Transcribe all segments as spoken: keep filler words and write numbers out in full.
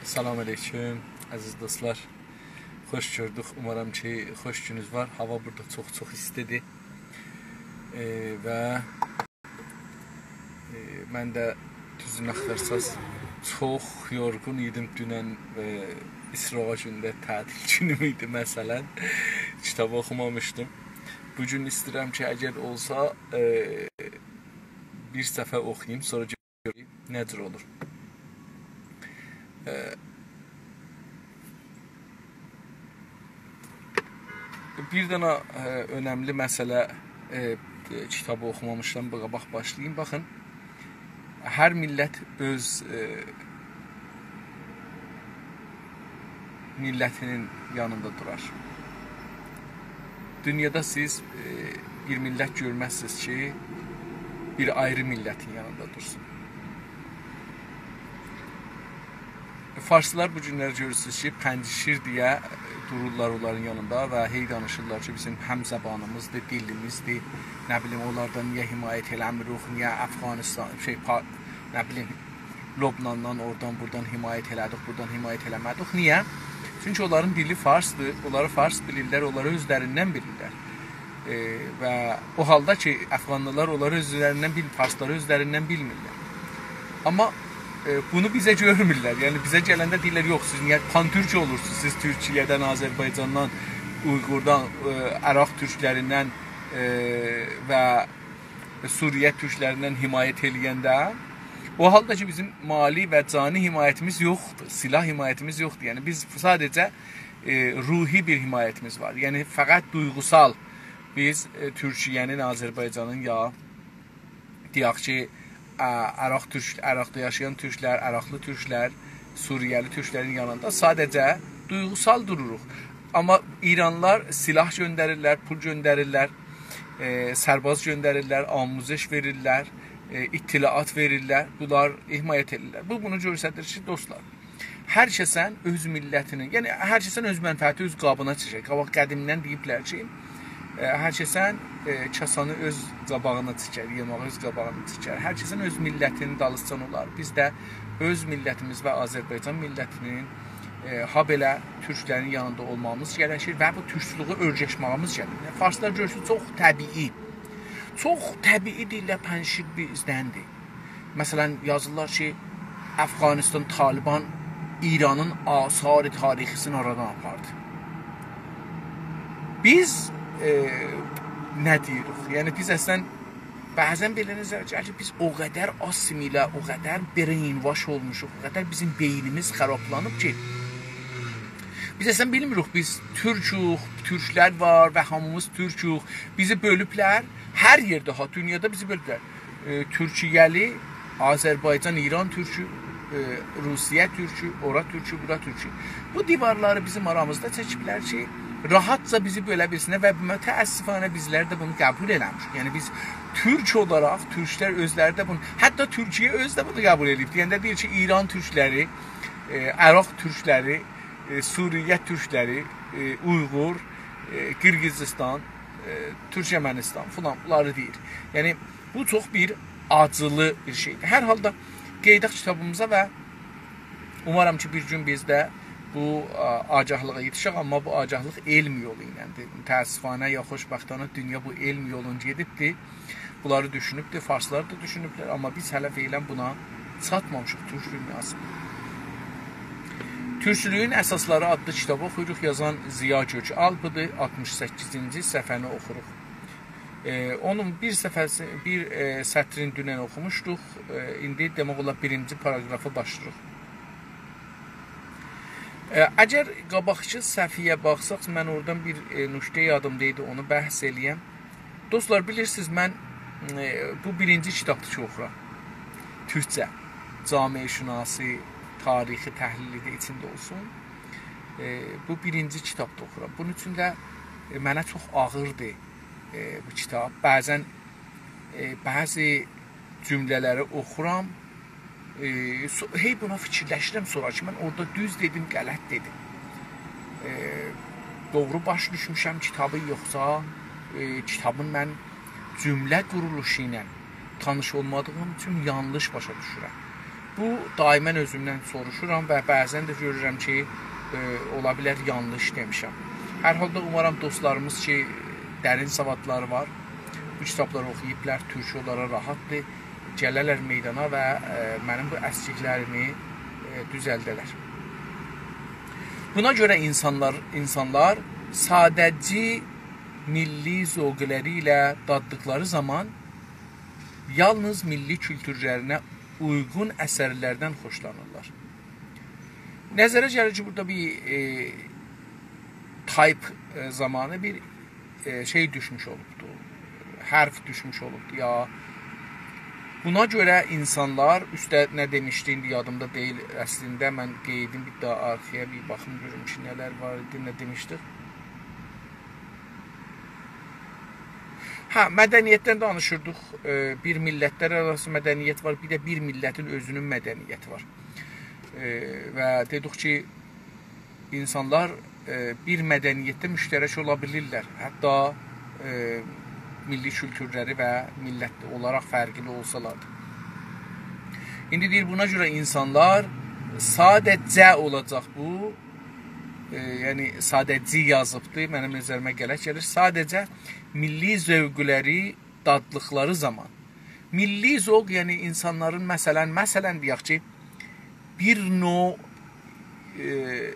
سلام علیکم، عزیز دوستلار. خوش گؤردوک. اومارام کی، خوش گونونوز وار. هاوا بورادا چوخ-چوخ ایستی‌دیر. ائ، و، ائ، من ده، دوزونو آختارساز، چوخ یورغون ایدیم دونن و اسرائیل گونده تعطیل گونوم ایدی، مثلا. کیتاب اوخومامیشدیم. بو گون ایسته‌ییرم کی، اگر اولسا، ائ، بیر صفحه اوخویوم، سونرا نه جور اولور؟ ائ، بیر دنه، ائ، اؤنملی مسئله، ائ، کیتابی اوخومامیشدان بو قاباق باشلاییم. باخین، هر میللت اؤز، ائ، میللتینین یانیندا دورار. دونیادا سیز، ائ، بیر میللت گؤرمزسینیز کی، بیر آیری میللتین یانیندا دورسون. فارسلار بو گونلری گؤرورسونوز کی، پنجشیر دئیه دورورلار اونلارین یانیندا و هئی دانیشیرلار کی، بیزیم هم‌زبانیمیزدیر، دیلیمیزدیر. نه بیلیم، اونلاردان نییه حمایت ائله‌میریک، نییه افغانستان، شئی، پا-، نه بیلیم، لبناندان، اورادان، بورادان حمایت ائله‌دیک، بورادان حمایت ائله‌مه‌دیک. نییه؟ چونکی اونلارین دیلی فارسدیر، اونلاری فارس بیلیرلر، اونلاری اؤزلریندن بیلیرلر. ائ، و او حالدا کی، افغانلیلار اونلاری اؤزلریندن بیل-، فارسلاری اؤزلریندن بیلمیرلر. آمما، ائ، بونو بیزه گؤرمورلر. یعنی، بیزه گلنده دئییرلر، «یوخ، سیز نییه پان‌تورک اولورسونوز؟ سیز تورکیه‌دن، آذربایجاندان، اویغوردان، ائ، عراق تورکلریندن، ائ، و سوریه تورکلریندن حمایت ائله‌ینده؟» او حالدا کی، بیزیم مالی و جانی حمایتیمیز یوخدور، سلاح حمایتیمیز یوخدور. یعنی، بیز ساده‌جه، ائ، روحی بیر حمایتیمیز وار. یعنی، فقط دویغوسال بیز، ائ، تورکیه‌نین، آذربایجانین یا دئیک کی، ا، عراق تورک-، عراقدا یاشایان تورکلر، عراقلی تورکلر، سوریه‌لی تورکلرین یانیندا ساده‌جه دویغوسال دوروروق. آمما ایرانلیلار سلاح گؤندریرلر، پول گؤندریرلر، ائ، سرباز گؤندریرلر، آموزش وئریرلر، ائ، اطلاعات وئریرلر. بونلار حمایت ائدیرلر. بو، بونو گؤستریر کی، دوستلار، هر کسن اؤز میللتینین، یعنی هر کسن اؤز منفعتی اؤز قابینا چکر. قاباق قدیمدن دئییبلر کی، ائ، هر کسن، ائ، کاسانی اؤز قاباغینا چکر، یئماغی اؤز قاباغینا چکر. هر کسن اؤز میللتینین دالیسیجان اولار. بیز ده اؤز میللتیمیز و آذربایجان میللتینین، ائ، هابئله تورکلرین یانیندا اولمامیز گرکیر و بو تورکچولویو اؤرگشمه‌ییمیز گرکیر. فارسلار گؤرورسونوز، چوخ طبیعی، چوخ طبیعی دئییرلر، پنجشیر بیزدندیر. مثلا، یازیرلار کی، افغانستان، طالبان ایرانین آثار تاریخی‌سینی اورادان آپاردی. بیز، ائ، نه دئییریک؟ یعنی، بیز اصلا بعضا بئله نظر گلیر کی، بیز او قدر آسیمیله، او قدر brainwash اولموشوق، او قدر بیزیم بئینیمیز خرابلانیب کی، بیز اصلا بیلمیریک، بیز تورکوخ، تورکلر وار و هامیمیز تورکوخ. بیزی بؤلوبلر، هر یئرده ها، دونیادا بیزی بؤلوبلر. ائ، تورکیه‌لی، آذربایجان، ایران تورکو، ائ، روسیه تورکو، اورا تورکو، بورا تورکو. بو دیوارلاری بیزیم آرامیزدا چکیبلر کی، راحاتجا بیزی بؤله بیلسینلر و متأسفانه بیزلر ده بونو قبول ائله‌میشیک. یعنی بیز تورک اولاراق، تورکلر اؤزلری ده بونو، حتی تورکیه اؤزو ده بونو قبول ائله‌ییب. دئینده دئییر کی، ایران تورکلری، ائ، عراق تورکلری، ائ، سوریه تورکلری، ائ، اویغور، ائ، قیرغیزیستان، ائ، تورکمنیستان فلان، بونلاری دئییر. یعنی، بو چوخ بیر آجیلی بیر شئیدیر. هر حالدا قئییداق کیتابیمیزا و اومارام کی، بیر گون بیز ده بو، آ، آگاهلیغا یئتیشک، آمما بو آگاهلیق علم یولو ایلندیر. متأسفانه یا خوشبختانه دونیا بو علم یولونو گئدیبدیر. بونلاری دوشونوبدور، فارسلار دا دوشونوبلر، آمما بیز هله فعلا بونا چاتمامیشیق تورک دونیاسی. تورکچولویون اساسلاری آدلی کیتابی اوخویوروق، یازان ضیا گؤک‌آلپ‌دیر، آلتمیش سککیزینجی صفحه‌نی اوخوروق. ائ، اونون بیر صفحه‌سی، بیر، ائ، سطرین دونن اوخوموشدوق، ائ، ایندی دئمک اولار بیرینجی پاراگرافا باشلاییریق. ائ، اگر قاباقکی صفحه‌یه باخساق، من اورادان بیر، ائ، نکته یادیمدا ایدی، اونو بحث ائله‌یم. دوستلار، بیلیرسینیز، من، ائ، بو بیرینجی کیتابدیر کی، اوخورام. تورکجه، جامعه‌شناسی، تاریخی تحلیلی ده ایچینده اولسون. ائ، بو بیرینجی کیتابدیر اوخورام. بونون اوچون ده، ائ، منه چوخ آغیردیر، ائ، بو کیتاب. بعضا، ائ، بعضی جمله‌لری اوخورام، ائ، سو-، هئی بونا فیکیرلشیرم سونرا کی، من اورادا دوز دئدیم، غلط دئدیم. ائ، دوغرو باش دوشموشم کیتابی، یوخسا، ائ، کیتابین من جمله قورولوشو ایله تانیش اولمادیغیم اوچون یانلیش باشا دوشورم. بو دائماً اؤزومدن سوروشورام و بعضاً ده گؤرورم کی، ائ، اولا بیلر یانلیش دئمیشم. هر حالدا اومارام دوستلاریمیز کی، درین سوادلاری وار، بو کیتابلاری اوخویوبلار، تورکی اونلارا راحتدیر، گله‌لر میدانا و، ائ، منیم بو اسکیکلریمی، ائ، دوزلده‌لر. بونا گؤره اینسانلار، اینسانلار ساده‌جی میللی ذوقلری ایله داددیقلاری زامان یالنیز میللی کولتورلرینه اویغون اثرلردن خوشلانیرلار. نظره گلیر کی، بورادا بیر، ائ، تایپ، ائ، زامانی بیر، ائ، شئی دوشموش اولوبدو. حرف دوشموش اولوبدو یا. بونا گؤره اینسانلار، اوسته نه دئمیشدی، ایندی یادیمدا دئییل. اصلینده من قئییدیم بیر داها آرخایا، بیر باخیم گؤروم کی، نه‌لر وار ایدی، نه دئمیشدیک. هه، مدنیتدن دانیشیردیق. ائ، بیر میللتلر آراسی مدنیت وار، بیر ده بیر میللتین اؤزونون مدنیتی وار. ائ، و دئدیک کی، اینسانلار، ائ، بیر مدنیتده مشترک اولا بیلیرلر. حتی، ائ، میللی کولتورلری و میللت اولاراق فرقلی اولسالار دا. ایندی دئییر، بونا گؤره اینسانلار ساده‌جه اولاجاق بو، ائ، یعنی ساده‌جی یازیبدی، منیم نظریمه غلط گلیر. ساده‌جه میللی ذوقلری داددیقلاری زامان. میللی ذوق، یعنی اینسانلارین، مثلاً، مثلاً دئیک کی، بیر نوع، ائ،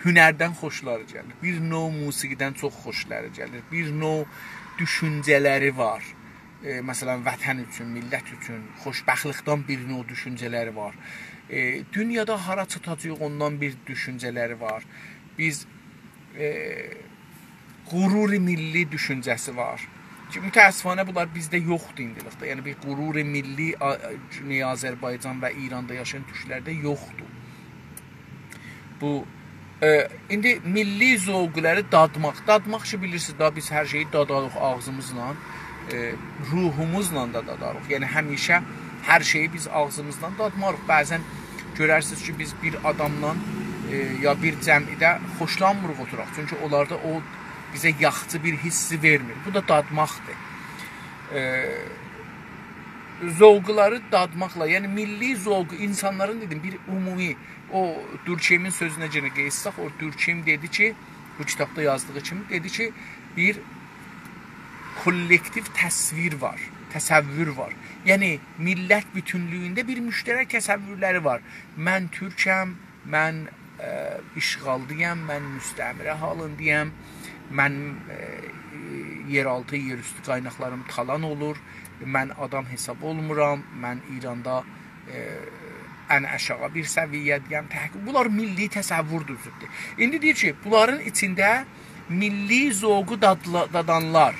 هنردن خوشلاری گلیر، بیر نوع موسیقیدن چوخ خوشلاری گلیر، بیر نوع دوشونجه‌لری وار. ائ، مثلاً، وطن اوچون، میللت اوچون، خوشبختلیکدن بیر نوع دوشونجه‌لری وار. ائ، دونیادا هارا چاتاجاغیق، اوندان بیر دوشونجه‌لری وار. بیز، ائ، غرور میللی دوشونجه‌سی وار. کی، متأسفانه بونلار بیزده یوخدور ایندیلیکده. یعنی، بیر غرور میللی آ-، گونئی آذربایجان و ایراندا یاشایان تورکلرده یوخدور. بو، ائ، ایندی میللی ذوقلری دادماق. دادماق کی، بیلیرسینیز، دا بیز هر شئیی داداریق آغزیمیزلا، ائ، روحوموزلا دا داداریق. یعنی، همیشه هر شئیی بیز آغزیمیزلا دادماریق. بعضاً گؤررسینیز کی، بیز بیر آداملا، ائ، یا بیر جمعیده خوشلانمیریق اوتوراق. چونکی اونلاردا او بیزه یاخشی بیر حیسی وئرمیر. بو دا دادماقدیر. ائ، ذوقلاری دادماقلا، یعنی میللی ذوق، اینسانلارین، دئدیم، بیر عمومی، او دورکهایمین سؤزونه یئنه قئییتسک، او دورکهایم دئدی کی، بو کیتابدا یازدیغی کیمی، دئدی کی، بیر کوللکتیو تصویر وار، تصور وار. یعنی، میللت بوتونلویونده بیر مشترک تصورلری وار. من تورکم، من، ائ، اشغالدایام، من مستعمره حالیندایام، من، ائ، یئرآلتی، یئراوستو قایناقلاریم تالان اولور، من آدام حساب اولمورام، من ایراندا، ائ، ان آشاغی بیر سویه‌ده‌یم. تحقیر، بونلار میللی تصور دوزودور. ایندی دئییر کی، بونلارین ایچینده میللی ذوقو دادلا-، دادانلار،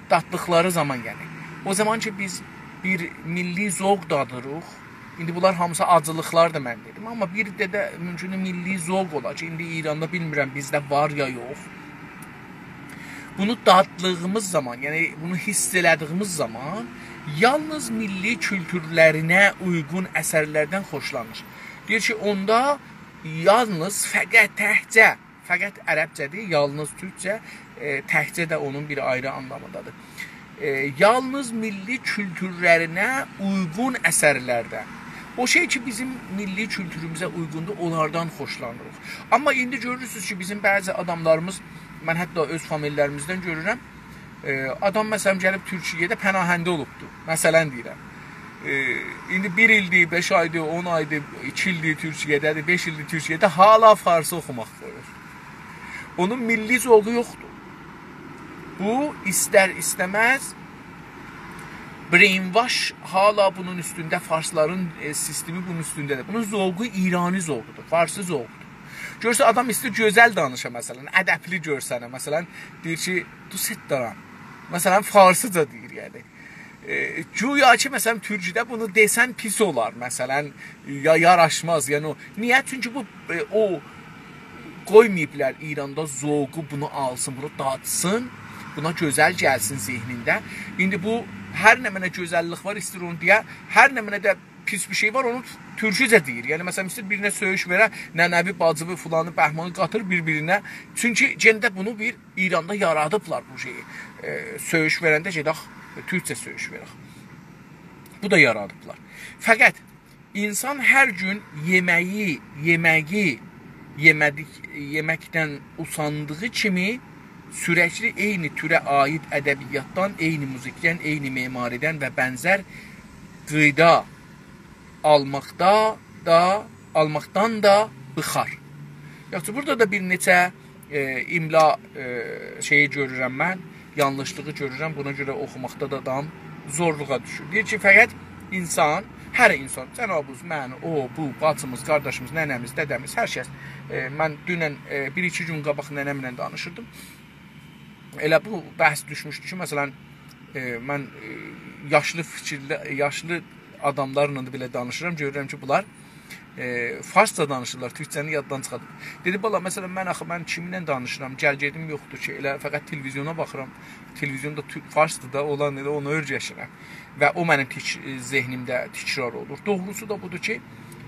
دادلیقلاری زامان، یعنی. او زامان کی، بیز بیر میللی ذوق دادیریق، ایندی بونلار هامیسی آجیلیقلاردیر، من دئدیم. آمما بیر ده، ده مومکوندور میللی ذوق اولا کی، ایندی ایراندا بیلمیرم، بیزده وار یا یوخ. بونو داددیغیمیز زامان، یعنی بونو حیس ائله‌دیگیمیز زامان، یالنیز میللی کولتورلرینه اویغون اثرلردن خوشلانیر. دئییر کی، اوندا یالنیز، فقط، تکجه، فقط عربجه‌دیر، یالنیز تورکجه، ائ، تکجه ده اونون بیر آیری آنلامیندادیر. ائ، یالنیز میللی کولتورلرینه اویغون اثرلردن. او شئی کی، بیزیم میللی کولتوروموزه اویغوندور، اونلاردان خوشلانیریق. آمما ایندی گؤرورسونوز کی، بیزیم بعضی آداملاریمیز، من حتی اؤز فامیللریمیزدن گؤرورم، ائ، آدام، مثلا، گلیب تورکیه‌ده پناهنده اولوبدور. مثلا دئییرم. ائ، ایندی بیر ایلدیر، بئش آیدیر، اون آیدیر، ایکی ایلدیر تورکیه‌ده‌دیر، بئش ایلدیر تورکیه‌ده، حالا فارسی اوخوماق قویور. اونون میللی ذوقو یوخدور. بو، ایستر-ایسته‌مز، brainwash حالا بونون اوستونده، فارسلارین، ائ، سیستمی بونون اوستونده‌دیر. بونون ذوقو ایرانی ذوقودور، فارسی ذوقودور. گؤرسه آدام ایسته‌ییر گؤزل دانیشا، مثلا، ادبلی گؤرسنه، مثلا، دئییر کی، دوست دارم. مثلا، فارسیجا دئییر، یعنی. ائ، گویا کی، مثلا، تورکیده بونو دئسن پیس اولار، مثلا، یا یاراشماز، یعنی او. نییه؟ چونکی بو، ائ، او قویماییبلار ایراندا ذوقو بونو آلسین، بونو دادسین، بونا گؤزل گلسین ذهنینده. ایندی بو هر نمنه گؤزللیک وار، ایسته‌ییر اونو دئیه، هر نمنه ده پیس بیر شئی وار، اونو تورکوجه دئییر. یعنی، مثلا، ایسته‌ییر بیرینه سؤیوش وئره، ننه‌وی، باجیوی، فلانی، بهمانی قاتیر بیر-بیرینه. چونکی یئنه ده بونو بیر ایراندا یارادیبلار بو شئیی. ائ، سؤیوش وئرنده گئدک، تورکجه سؤیوش وئرک. دا یارادیبلار. فقط اینسان هر گون یئمه‌یی، یئمه‌یی، یئمه‌دیک، یئمکدن اوساندیغی کیمی سورکلی عینی توره عایید ادبیاتدان، عینی موزیکدن، عینی معماریدن و بنزر قیدا آلماقدا دا، آلماقدان دا بیخار. یاخشی، بورادا دا بیر نئچه، ائ، املا، ائ، شئیی گؤرورم من، یانلیشلیغی گؤرورم. بونا گؤره اوخوماقدا دا آدام زورلوغا دوشور. دئییر کی، فقط اینسان، هر اینسان، جنابیز، من، او، بو، باجیمیز، قارداشیمیز، ننه‌میز، دده‌میز، هر کس. ائ، من دونن، ائ، بیر-ایکی گون قاباق ننه‌مله دانیشیردیم. ائله بو بحث دوشموشدو کی، مثلا، ائ، من، ائ، یاشلی فیکیرلی، یاشلی آداملارلا دا بئله دانیشیرام، گؤرورم کی، بونلار، ائ، فارسجا دانیشیرلار، تورکجه‌نی یاددان چیخاردیب. دئدی: «بالا، مثلا، من آخی، من کیمینله دانیشیرام؟ گل گئدیم یوخدور کی، ائله فقط تلویزیونا باخیرام. تلویزیون دا تو-، فارسدیر دا، اولان ائله اونو اؤیرشیرم.» و او منیم تک-، ذهنیمده تکرار اولور. دوغروسو دا بودور کی،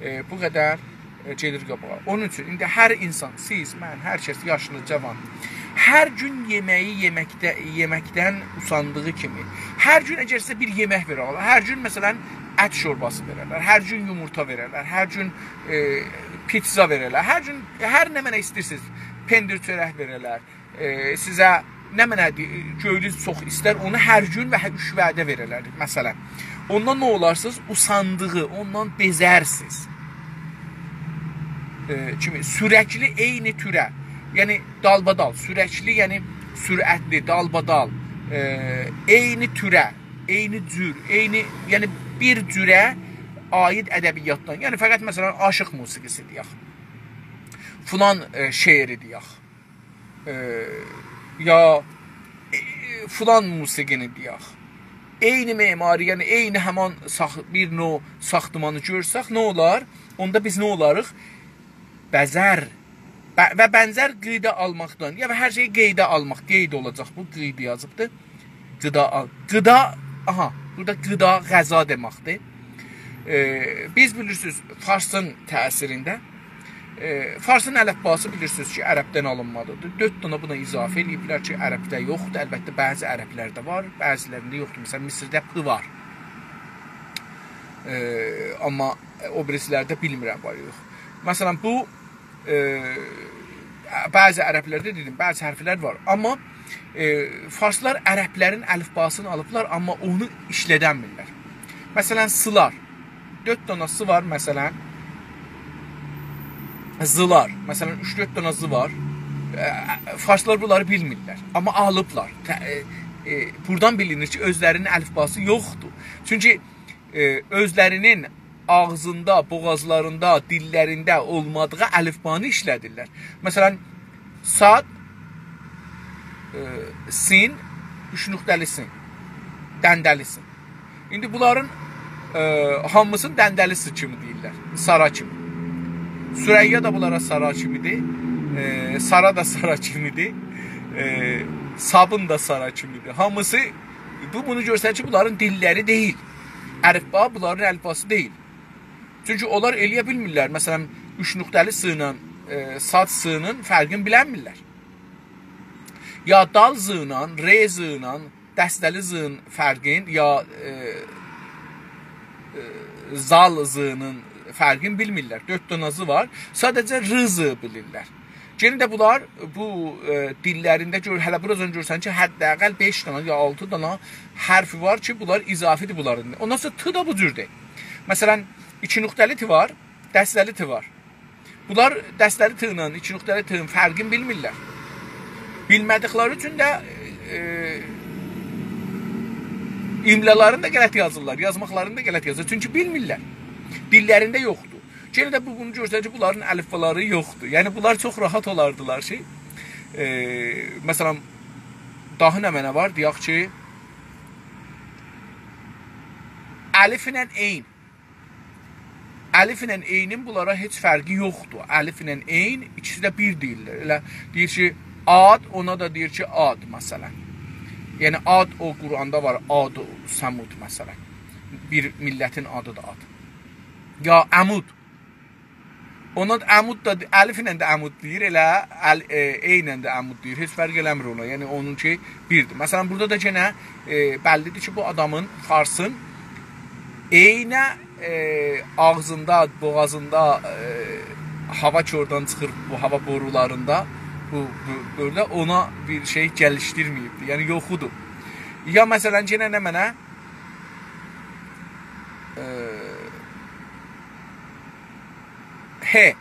ائ، بو قدر، ائ، گئدیر قاباغا. اونون اوچون ایندی هر اینسان، سیز، من، هر کس، یاشلی، جاوان، هر گون یئمه‌یی یئمکده-، یئمکدن اوساندیغی کیمی، هر گون اگر سیزه بیر یئمک وئررلر، هر گون، مثلا، ات شورباسی وئررلر، هر گون یومورتا وئررلر، هر گون، ائ، پیتزا وئررلر، هر گون، هر نمنه ایسته‌ییرسینیز، پندیر چؤرک وئررلر، ائ، سیزه نمنه دی-، گؤیونوز چوخ ایستر، اونو هر گون و هر اوچ وعده وئررلر، مثلا. اوندا نه اولارسینیز؟ اوساندیغی، اوندان بئزرسینیز. ائ، کیمی، سورکلی عینی توره، یعنی دالبادال، سورکلی، یعنی سرعتلی، دالبادال، ائ، عینی توره، عینی جور، عینی، یعنی بیر جوره عایید ادبیاتدان. یعنی فقط، مثلا، عاشیق موسیقی‌سی دئیک، فلان، ائ، شعری دئیک، ائ، یا، ائ، فلان موسیقینی دئیک. عینی معماری، یعنی عینی همان ساخ-، بیر نوع ساختمانی گؤرسک، نه اولار؟ اوندا بیز نه اولاریق؟ بزر. ب-، و بنزر قیدا آلماقدان. یا، و هر شئیی قیدا آلماق، قید اولاجاق. بو قیدی یازیبدی. قیدا آل-، قیدا، آها، بورادا قیدا، غذا دئمکدیر. ائ، بیز بیلیرسینیز، فارسین تأثیرینده، ائ، فارسین الفباسی بیلیرسینیز کی، عربدن آلینمالیدیر. دؤرد دنه بونا اضافه ائله‌ییبلر کی، عربده یوخدور. البته، بعضی عربلرده وار، بعضی‌لرینده یوخدور. مثلا، مصرده پ وار. ائ، آمما او بیریسی‌لرده بیلمیرم، وار یوخ. مثلا، بو، ائ، بعضی عربلرده، دئدیم، بعضی حرفلر وار. آمما، ائ، فارسلار عربلرین الفباسینی آلیبلار، آمما اونو ایشلدنمیرلر. مثلا، سیلار. دؤرد دنه سی وار، مثلا. زیلار. مثلا، اوچ-دؤرد دنه زی وار. ائ، فارسلار بونلاری بیلمیرلر. آمما آلیبلار. ته-، ائ، ائ، بورادان بیلینیر کی، اؤزلرینین الفباسی یوخدور. چونکی، ائ، اؤزلرینین آغزیندا، بوغازلاریندا، دیللرینده اولمادیغی الفبانی ایشلدیرلر. مثلا، صاد، ائ، سین، اوچ نقطه‌لی سین، دنده‌لی سین. ایندی بونلارین، ائ، هامیسینی دنده‌لی سی کیمی دئییرلر، سارا کیمی. ثریا دا بونلارا سارا کیمیدیر، ائ، سارا دا سارا کیمیدیر، ائ، صابون دا سارا کیمیدیر. هامیسی، بو بونو گؤستریر کی، بونلارین دیللری دئییل. الفبا بونلارین الفباسی دئییل. چونکی اونلار ائله‌یه بیلمیرلر، مثلا، اوچ نقطه‌لی سی ایله، ائ، صاد سی‌نین فرقینی بیلنمیرلر. یا دال زی ایله، ر زی ایله، دسته‌لی زی‌نین فرقین، یا، ائ، ائ، زال زی‌نین فرقینی بیلمیرلر. دؤرد دنه زی وار. ساده‌جه ر زی بیلیرلر. یئنه ده بونلار بو، ائ، دیللرینده گؤر-، هله بورادان گؤرسن کی، حداقل بئش دنه یا آلتی دنه حرفی وار کی، بونلار اضافی‌دیر بونلارین. اوندان سونرا ت دا بو جوردور. مثلا، ایکی نقطه‌لی ت وار، دسته‌لی ت وار. بونلار دسته‌لی ت ایله ایکی نقطه‌لی ت‌نین فرقینی بیلمیرلر. بیلمه‌دیکلری اوچون ده، ائ، املالارینی دا غلط یازیرلار، یازماقلارینی دا غلط یازیرلار. چونکی بیلمیرلر. دیللرینده یوخدور. یئنه ده بو بونو گؤستریر کی، بونلارین الفبالاری یوخدور. یعنی، بونلار چوخ راحت اولاردیلار کی، ائ، مثلا، داها نمنه وار؟ دئیک کی، الف ایله عین. الف ایله عینین بونلارا هئچ فرقی یوخدور. الف ایله عین، ایکیسی ده بیر دئییرلر. ائله دئییر کی، آد، اونا دا دئییر کی، آد، مثلا. یعنی، آد، او قرآندا وار، عاد و ثمود، مثلا. بیر میللتین آدیدیر آد. یا عمود. اونا دا عمود دا، الف ایله ده عمود دئییر، ائله ال-، ائ، عینن ده عمود دئییر. هئچ فرق ائله‌میر اونا. یعنی، اونونکی بیردیر. مثلا، بورادا دا یئنه، ائ، بللی‌دیر کی، بو آدامین، فارسین، عینه، ائ، آغزیندا، بوغازیندا، ائ، هاوا کی اورادان چیخیر، بو هاوا بورولاریندا، بو، بو، بؤیله اونا بیر شئی گلیشدیرمه‌ییبدیر. یعنی یوخودور. یا مثلا، یئنه نمنه؟ ائ، ه.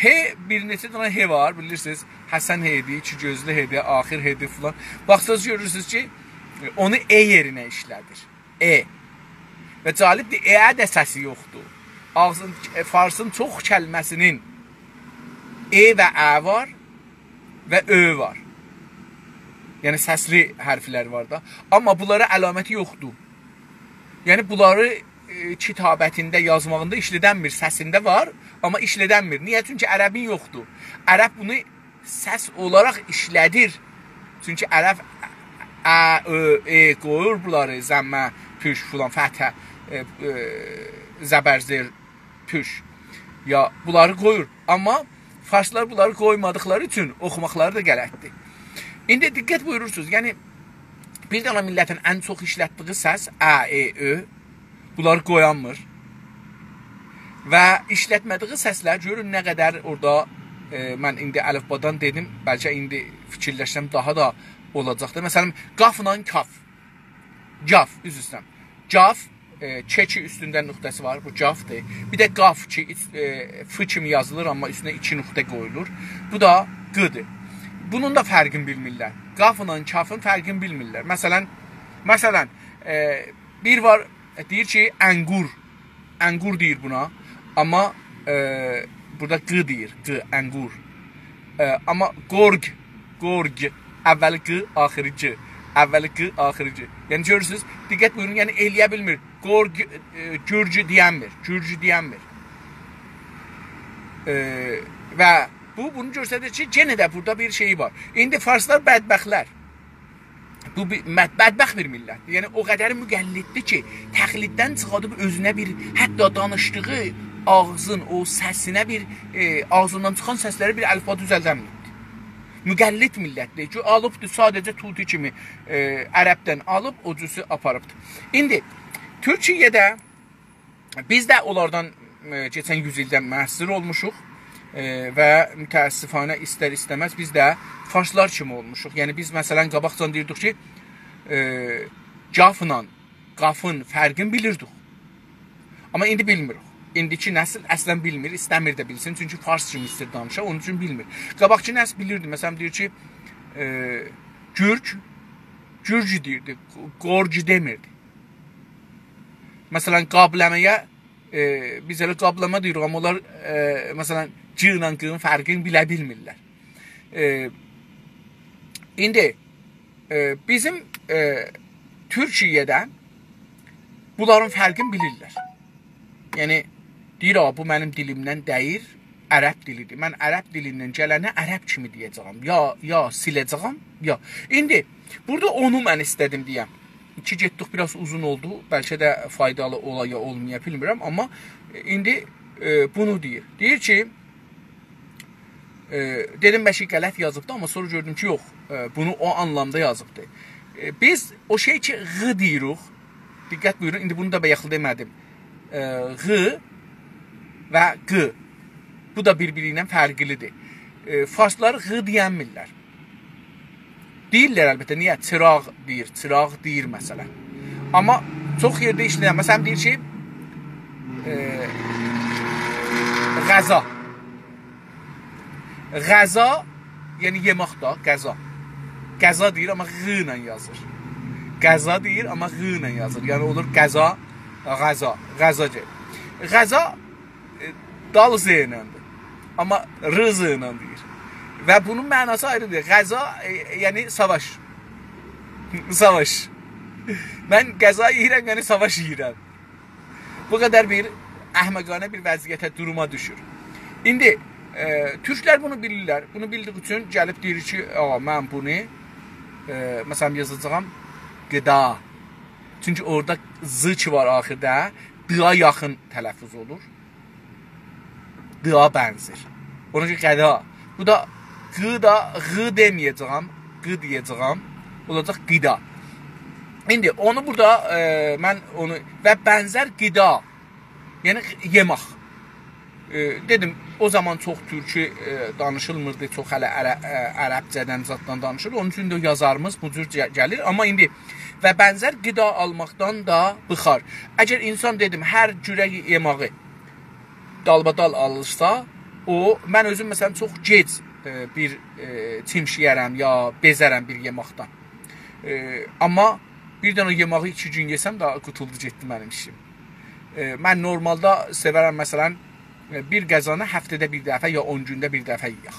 ه، بیر نئچه دنه ه وار، بیلیرسینیز. حسن ه‌دیر، ایکی گؤزلو ه‌دیر، آخر ه‌دیر فلان. باخسانیز گؤرورسونوز کی، اونو ا یئرینه ایشله‌دیر. ا. و جالبدیر، ا ده سسی یوخدور. آغزین، ائ، فارسین چوخ کلمه‌سینین ا و ا وار و اؤ وار. یعنی سسلی حرفلر وار دا. آمما بونلارا علامتی یوخدور. یعنی بونلاری، ائ، کتابتینده، یازماغیندا ایشله‌دنمیر، سسینده وار، آمما ایشله‌دنمیر. نییه؟ چونکی عربین یوخدور. عرب بونو سس اولاراق ایشله‌دیر. چونکی عرب ا، اؤ، ا قویور بونلاری، ضمه، پوش فلان، فتحه، ائ، ائ، زبر زئر، پوش. یا بونلاری قویور. آمما فارسلار بونلاری قویمادیقلاری اوچون اوخوماقلاری دا غلطدیر. ایندی دقت بویورورسونوز، یعنی بیر دنه میللتین ان چوخ ایشلتدیگی سس ا، ائ، اؤ، بونلاری قویانمیر. و ایشلتمه‌دیگی سسلر، گؤرون نه قدر اورادا، ائ، من ایندی الفبادان دئدیم، بلکه ایندی فیکیرلشسم داها دا اولاجاقدیر. مثلا، قافلا کاف. گاف، عذر ایسته‌ییرم. گاف، ائ، ک کی اوستونده نقطه‌سی وار، بو گافدیر. بیر ده قاف کی، ایچ-، ائ، ف کیمی یازیلیر، آمما اوستونه ایکی نقطه قویولور. بو دا ق‌دیر. بونون دا فرقینی بیلمیرلر. قافلا کافین فرقینی بیلمیرلر. مثلا، مثلا، ائ، بیر وار، ائ، دئییر کی، انقور. انقور دئییر بونا. آمما، ائ، بورادا ق دئییر، ق، انقور. ائ، آمما قورگ، قورگ، اولی ق، آخیری گ. اولی ق، آخیری گ. یعنی گؤرورسونوز، دقت بویورون، یعنی ائلیه بیلمیر. قورگ، ائ، گورگ دئینمیر، گورگ دئینمیر. ائ، و بو، بونو گؤستریر کی، یئنه ده بورادا بیر شئی وار. ایندی فارسلار بدبختلر. بو بیر مد-، بدبخت بیر میللتدیر. یعنی، او قدر مقلددیر کی، تقلیددن چیخاریب اؤزونه بیر، حتی دانیشدیغی آغزین او سسینه بیر، ائ، آغزیندان چیخان سسلری بیر الفبا دوزلدنمه‌ییبدیر. مقلد میللتدیر کی، آلیبدیر ساده‌جه طوطی کیمی، ائ، عربدن آلیب، او جورسو آپاریبدیر. ایندی تورکیه‌ده بیز ده اونلاردان، ائ، کئچن یوز ایلده محصول اولموشوق، ائ، و متأسفانه ایستر-ایسته‌مز بیز ده فارسلار کیمی اولموشوق. یعنی بیز، مثلا، قاباقجان دئییردیک کی، ائ، گافلا قافین فرقینی بیلیردیک. آمما ایندی بیلمیریک. ایندیکی نسل اصلا بیلمیر، ایسته‌میر ده بیلسین، چونکی فارس کیمی ایستیر دانیشا، اونون اوچون بیلمیر. قاباقکی نسل بیلیردی، مثلا، دئییر کی، ائ، گورگ، گورگ دئییردی، قورگ دئمیردی. مثلا، قابلمه‌یه، ائ، بیز ائله قابلمه دئییریک، آمما اونلار، ائ، مثلا، گ ایله ق‌نین فرقینی بیله بیلمیرلر. ائ، ایندی، ائ، بیزیم، ائ، تورکیه‌ده بونلارین فرقینی بیلیرلر. یعنی، دئییر، «آ، بو منیم دیلیمدن دئییل، عرب دیلیدیر. من عرب دیلیندن گلنی عرب کیمی دئیه‌جه‌یم. یا، یا سیله‌جه‌یم، یا.» ایندی بورادا اونو من ایسته‌دیم دئیم. کی، گئتدیک، بیر آز اوزون اولدو. بلکه ده فایدالی اولا یا اولمایا، بیلمیرم. آمما ایندی، ائ، بونو دئییر. دئییر کی، ائ، دئدیم، بلکه غلط یازیبدی، آمما سونرا گؤردوم کی، یوخ، ائ، بونو او آنلامدا یازیبدی. ائ، بیز او شئی کی، غ دئییریک، دقت بویورون، ایندی بونو دا بایاق دئمه‌دیم. ائ، غ و ق. بو دا بیر-بیری ایله فرقلیدیر. ائ، فارسلار غ دئینمیرلر. دئییرلر البته، نییه؟ چراغ دئییر، چراغ دئییر مثلا. آمما چوخ یئرده ایشله‌یر. مثلا، دئییر کی، ائ، غذا. غذا، یعنی یئمک دا، غذا. غذا دئییر، آمما غ ایله یازیر. غذا دئییر، آمما غ ایله یازیر. یعنی اولور غذا، غذا، غذا دئییر. غذا، ائ، دال ز ایلندیر. آمما ر ز ایله دئییر. و بونون معناسی آیریدیر. غذا، ائ، یعنی ساواش. ساواش. من غذا یئییرم، یعنی ساواش یئییرم. بو قدر بیر احمقانه بیر وضعیته، دوروما دوشور. ایندی، ائ، تورکلر بونو بیلیرلر. بونو بیلدیگی اوچون گلیب دئییر کی، «آ، من بونو، ائ، مثلا، یازاجاغام غدا.» چونکی اورادا ز کی وار آخیردا، د-یا یاخین تلفظ اولور. د-یا بنزر. اونا گؤره غدا. بو دا ق دا، غ دئمه‌یه‌جه‌یم، ق دئیه‌جه‌یم. اولاجاق قیدا. ایندی اونو بورادا، ائ، من اونو، «و بنزر غذا»، یعنی یئمک. ائ، دئدیم، او زامان چوخ تورکی، ائ، دانیشیلمیردی، چوخ هله عر-، ائ، عربجه‌دن زاددان دانیشیلیر. اونون اوچون ده یازاریمیز بو جور گه-، گلیر. آمما ایندی «و بنزر غذا آلماقدان دا بخار». اگر اینسان، دئدیم، هر جوره یئماغی دالبادال آلیرسا، او، من اؤزوم، مثلا، چوخ گئج، ائ، بیر، ائ، چیمشیه‌رم یا بئزه‌رم بیر یئماقدان. ائ، آمما بیر دنه یئماغی ایکی گون یئسم، داها قوتولدو گئتدی منیم ایشیم. ائ، من نورمالدا سئوه‌رم، مثلا، ائ، بیر غذانی هفته‌ده بیر دفعه یا اون گونده بیر دفعه یئیک.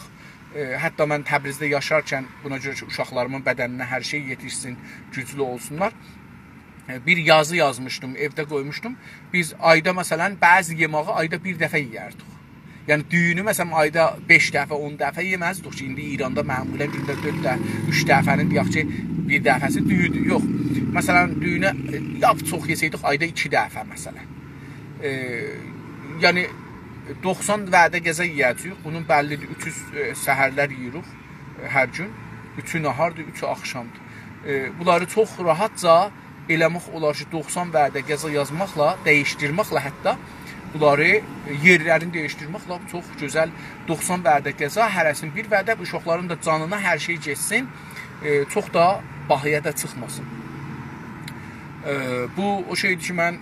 ائ، حتی من تبریزده یاشارکن، بونا گؤره کی، اوشاقلاریمین بدنینه هر شئی یئتیشسین، گوجلو اولسونلار، ائ، بیر یازی یازمیشدیم، ائوده قویموشدوم. بیز آیدا، مثلا، بعضی یئماغی آیدا بیر دفعه یئیردیک. یعنی دویونو، مثلا، آیدا بئش دفعه، اون دفعه یئمزدیک کی، ایندی ایراندا معمولا گونده دؤرد دفعه، اوچ دفعه‌نین، دئیک کی، بیر دفعه‌سی دویودور. یوخ. مثلا، دویونه، ائ، لاپ چوخ یئسه‌یدیک، آیدا ایکی دفعه، مثلا. ائ، یعنی، دوخسان وعده غذا یئیه‌جه‌ییک. بونون بللی‌دیر، اوچ اوز، ائ، سحرلر یئییریک، ائ، هر گون. اوچو ناهاردیر، اوچو آخشامدیر. ائ، بونلاری چوخ راحتجا ائله‌مک اولار کی، دوخسان وعده غذا یازماقلا، دییشدیرمکله حتی بونلاری، ائ، یئرلرینی دییشدیرمکله چوخ گؤزل دوخسان وعده غذا، هره‌سین بیر وعده، اوشاقلارین دا جانینا هر شئی گئتسین، ائ، چوخ دا باهایا دا چیخماسین. ائ، بو او شئیدیر کی، من، ائ،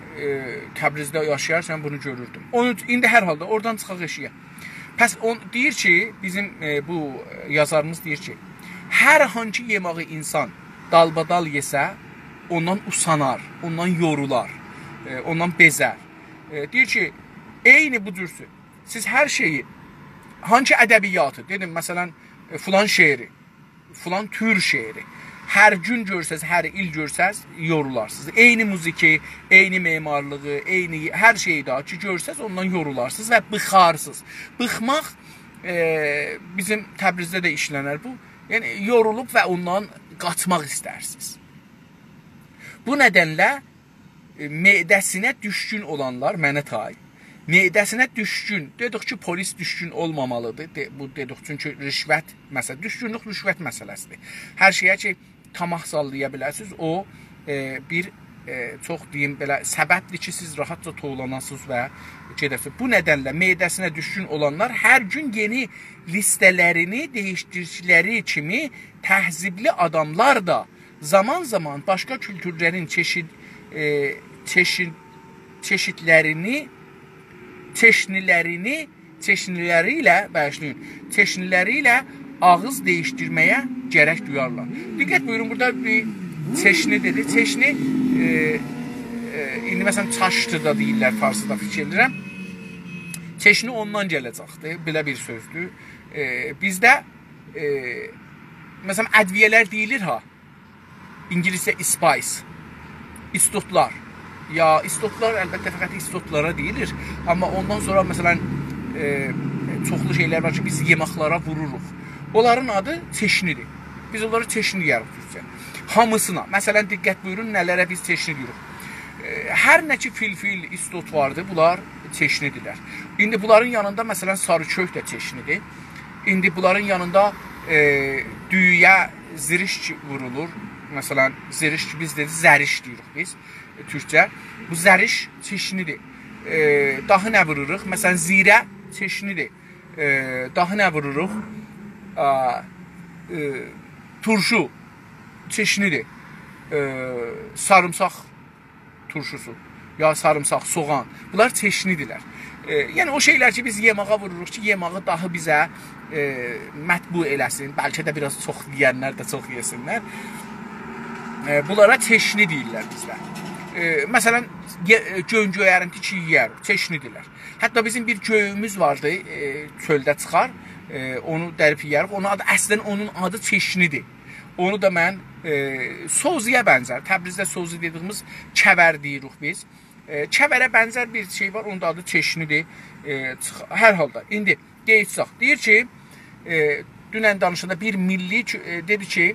تبریزده یاشایارکن بونو گؤروردوم. اونون اوچون ایندی هر حالدا اورادان چیخاق ائشییه. پس اون دئییر کی، بیزیم، ائ، بو، ائ، یازاریمیز دئییر کی، هر هانسی یئماغی اینسان دالبادال یئسه، اوندان اوسانار، اوندان یورولار، ائ، اوندان بئزر. ائ، دئییر کی، عینی بو جورسو. سیز هر شئیی، هانسی ادبیاتی، دئدیم، مثلا، ائ، فلان شعری، فلان تور شعری هر گون گؤرسز، هر ایل گؤرسز، یورولارسینیز. عینی موزیکی، عینی معمارلیغی، عینی هر شئیی داها کی گؤرسز، اوندان یورولارسینیز و بیخارسینیز. بیخماق، ائ، بیزیم تبریزده ده ایشلنر بو. یعنی، یورولوب و اوندان قاچماق ایسترسینیز. بو ندنله ائ، معده‌سینه دوشکون اولانلار، منه تای، معده‌سینه دوشکون، دئدیک کی، پلیس دوشکون اولمامالیدیر. دئ-، بو دئدیک، چونکی رشوت مسئله، دوشکونلوک رشوت مسئله‌سیدیر. هر شئیه کی، طمع ساللایا بیله‌سینیز، او، ائ، بیر، ائ، چوخ دئییم بئله، سببدیر کی، سیز راحتجا توولاناسینیز و گئده‌سینیز. بو ندنله معده‌سینه دوشکون اولانلار هر گون یئنی لیسته‌لرینی دییشدیردیکلری کیمی تهذیبلی آداملار دا زامان-زامان باشقا کولتورلرین چئشید-، ائ، چئشید-، چئشیدلرینی، چئشنیلرینی، چئشنیلری ایله، باغیشلایین، چئشنیلری ایله آغیز دییشدیرمه‌یه گرک دویارلار. دقت بویورون، بورادا بیر چئشنی دئدی. چئشنی، ائ، ائ، ایندی، مثلا، چاشدی دا دئییرلر فارسیدا، فیکیر ائدیرم. چئشنی اوندان گله‌جکدیر، بئله بیر سؤزدور. ائ، بیزده، ائ، مثلا، ادویه‌لر دئییلیر ها، اینگیلیسجه spice، ایسوتلار. یا ایسوتلار، البته، فقط ایسوتلارا دئییلیر. آمما اوندان سونرا، مثلا، ائ، چوخلو شئیلر وار کی، بیز یئماقلارا ووروروق. اونلارین آدی چئشنیدیر. بیز اونلارا چئشنی دئیه‌ریک تورکجه. هامیسینا. مثلا، دقت بویورون، نه‌لره بیز چئشنی دئییریک. ائ، هر نه کی، فیلفیل، ایسوت واردی، بونلار چئشنیدیرلر. ایندی بونلارین یانیندا، مثلا، ساری کؤک ده چئشنیدیر. ایندی بونلارین یانیندا، ائ، دویویه زیریشک وورولور. مثلا، زیریشک بیز دئدیک، زریش دئییریک بیز، ائ، تورکجه. بو زریش چئشنیدیر. ائ، داها نه ووروروق؟ مثلا، زیره چئشنیدیر. ائ، داها نه ووروروق؟ آ، ائ، تورشو چئشنیدیر. ائ، ساریمساق تورشوسو، یا ساریمساق، سوغان. بونلار چئشنیدیرلر. ائ، یعنی او شئیلر کی، بیز یئماغا ووروروق کی، یئماغی داها بیزه، ائ، مطبوع ائله‌سین. بلکه ده بیر آز چوخ یئینلر ده چوخ یئسینلر. ائ، بونلارا چئشنی دئییرلر بیزده. ائ، مثلا، یئ-، ائ، گؤن‌گؤیرینتی کی، یئیه‌ریک، چئشنیدیرلر. حتی بیزیم بیر گؤیوموز واردی، ائ، چؤلده چیخار، ائ، اونو دریب یئیه‌ریک. اونون آدی، اصلا اونون آدی چئشنیدیر. اونو دا من، ائ، سوزی‌یه بنزر. تبریزده سوزی دئدیییمیز کور دئییریک بیز. ائ، کوره بنزر بیر شئی وار، اونون دا آدی چئشنیدیر. ائ، چیخ-، هر حالدا، ایندی قئییتساق. دئییر کی، ائ، دونن دانیشاندا بیر میللی کو-، ائ، دئدی کی،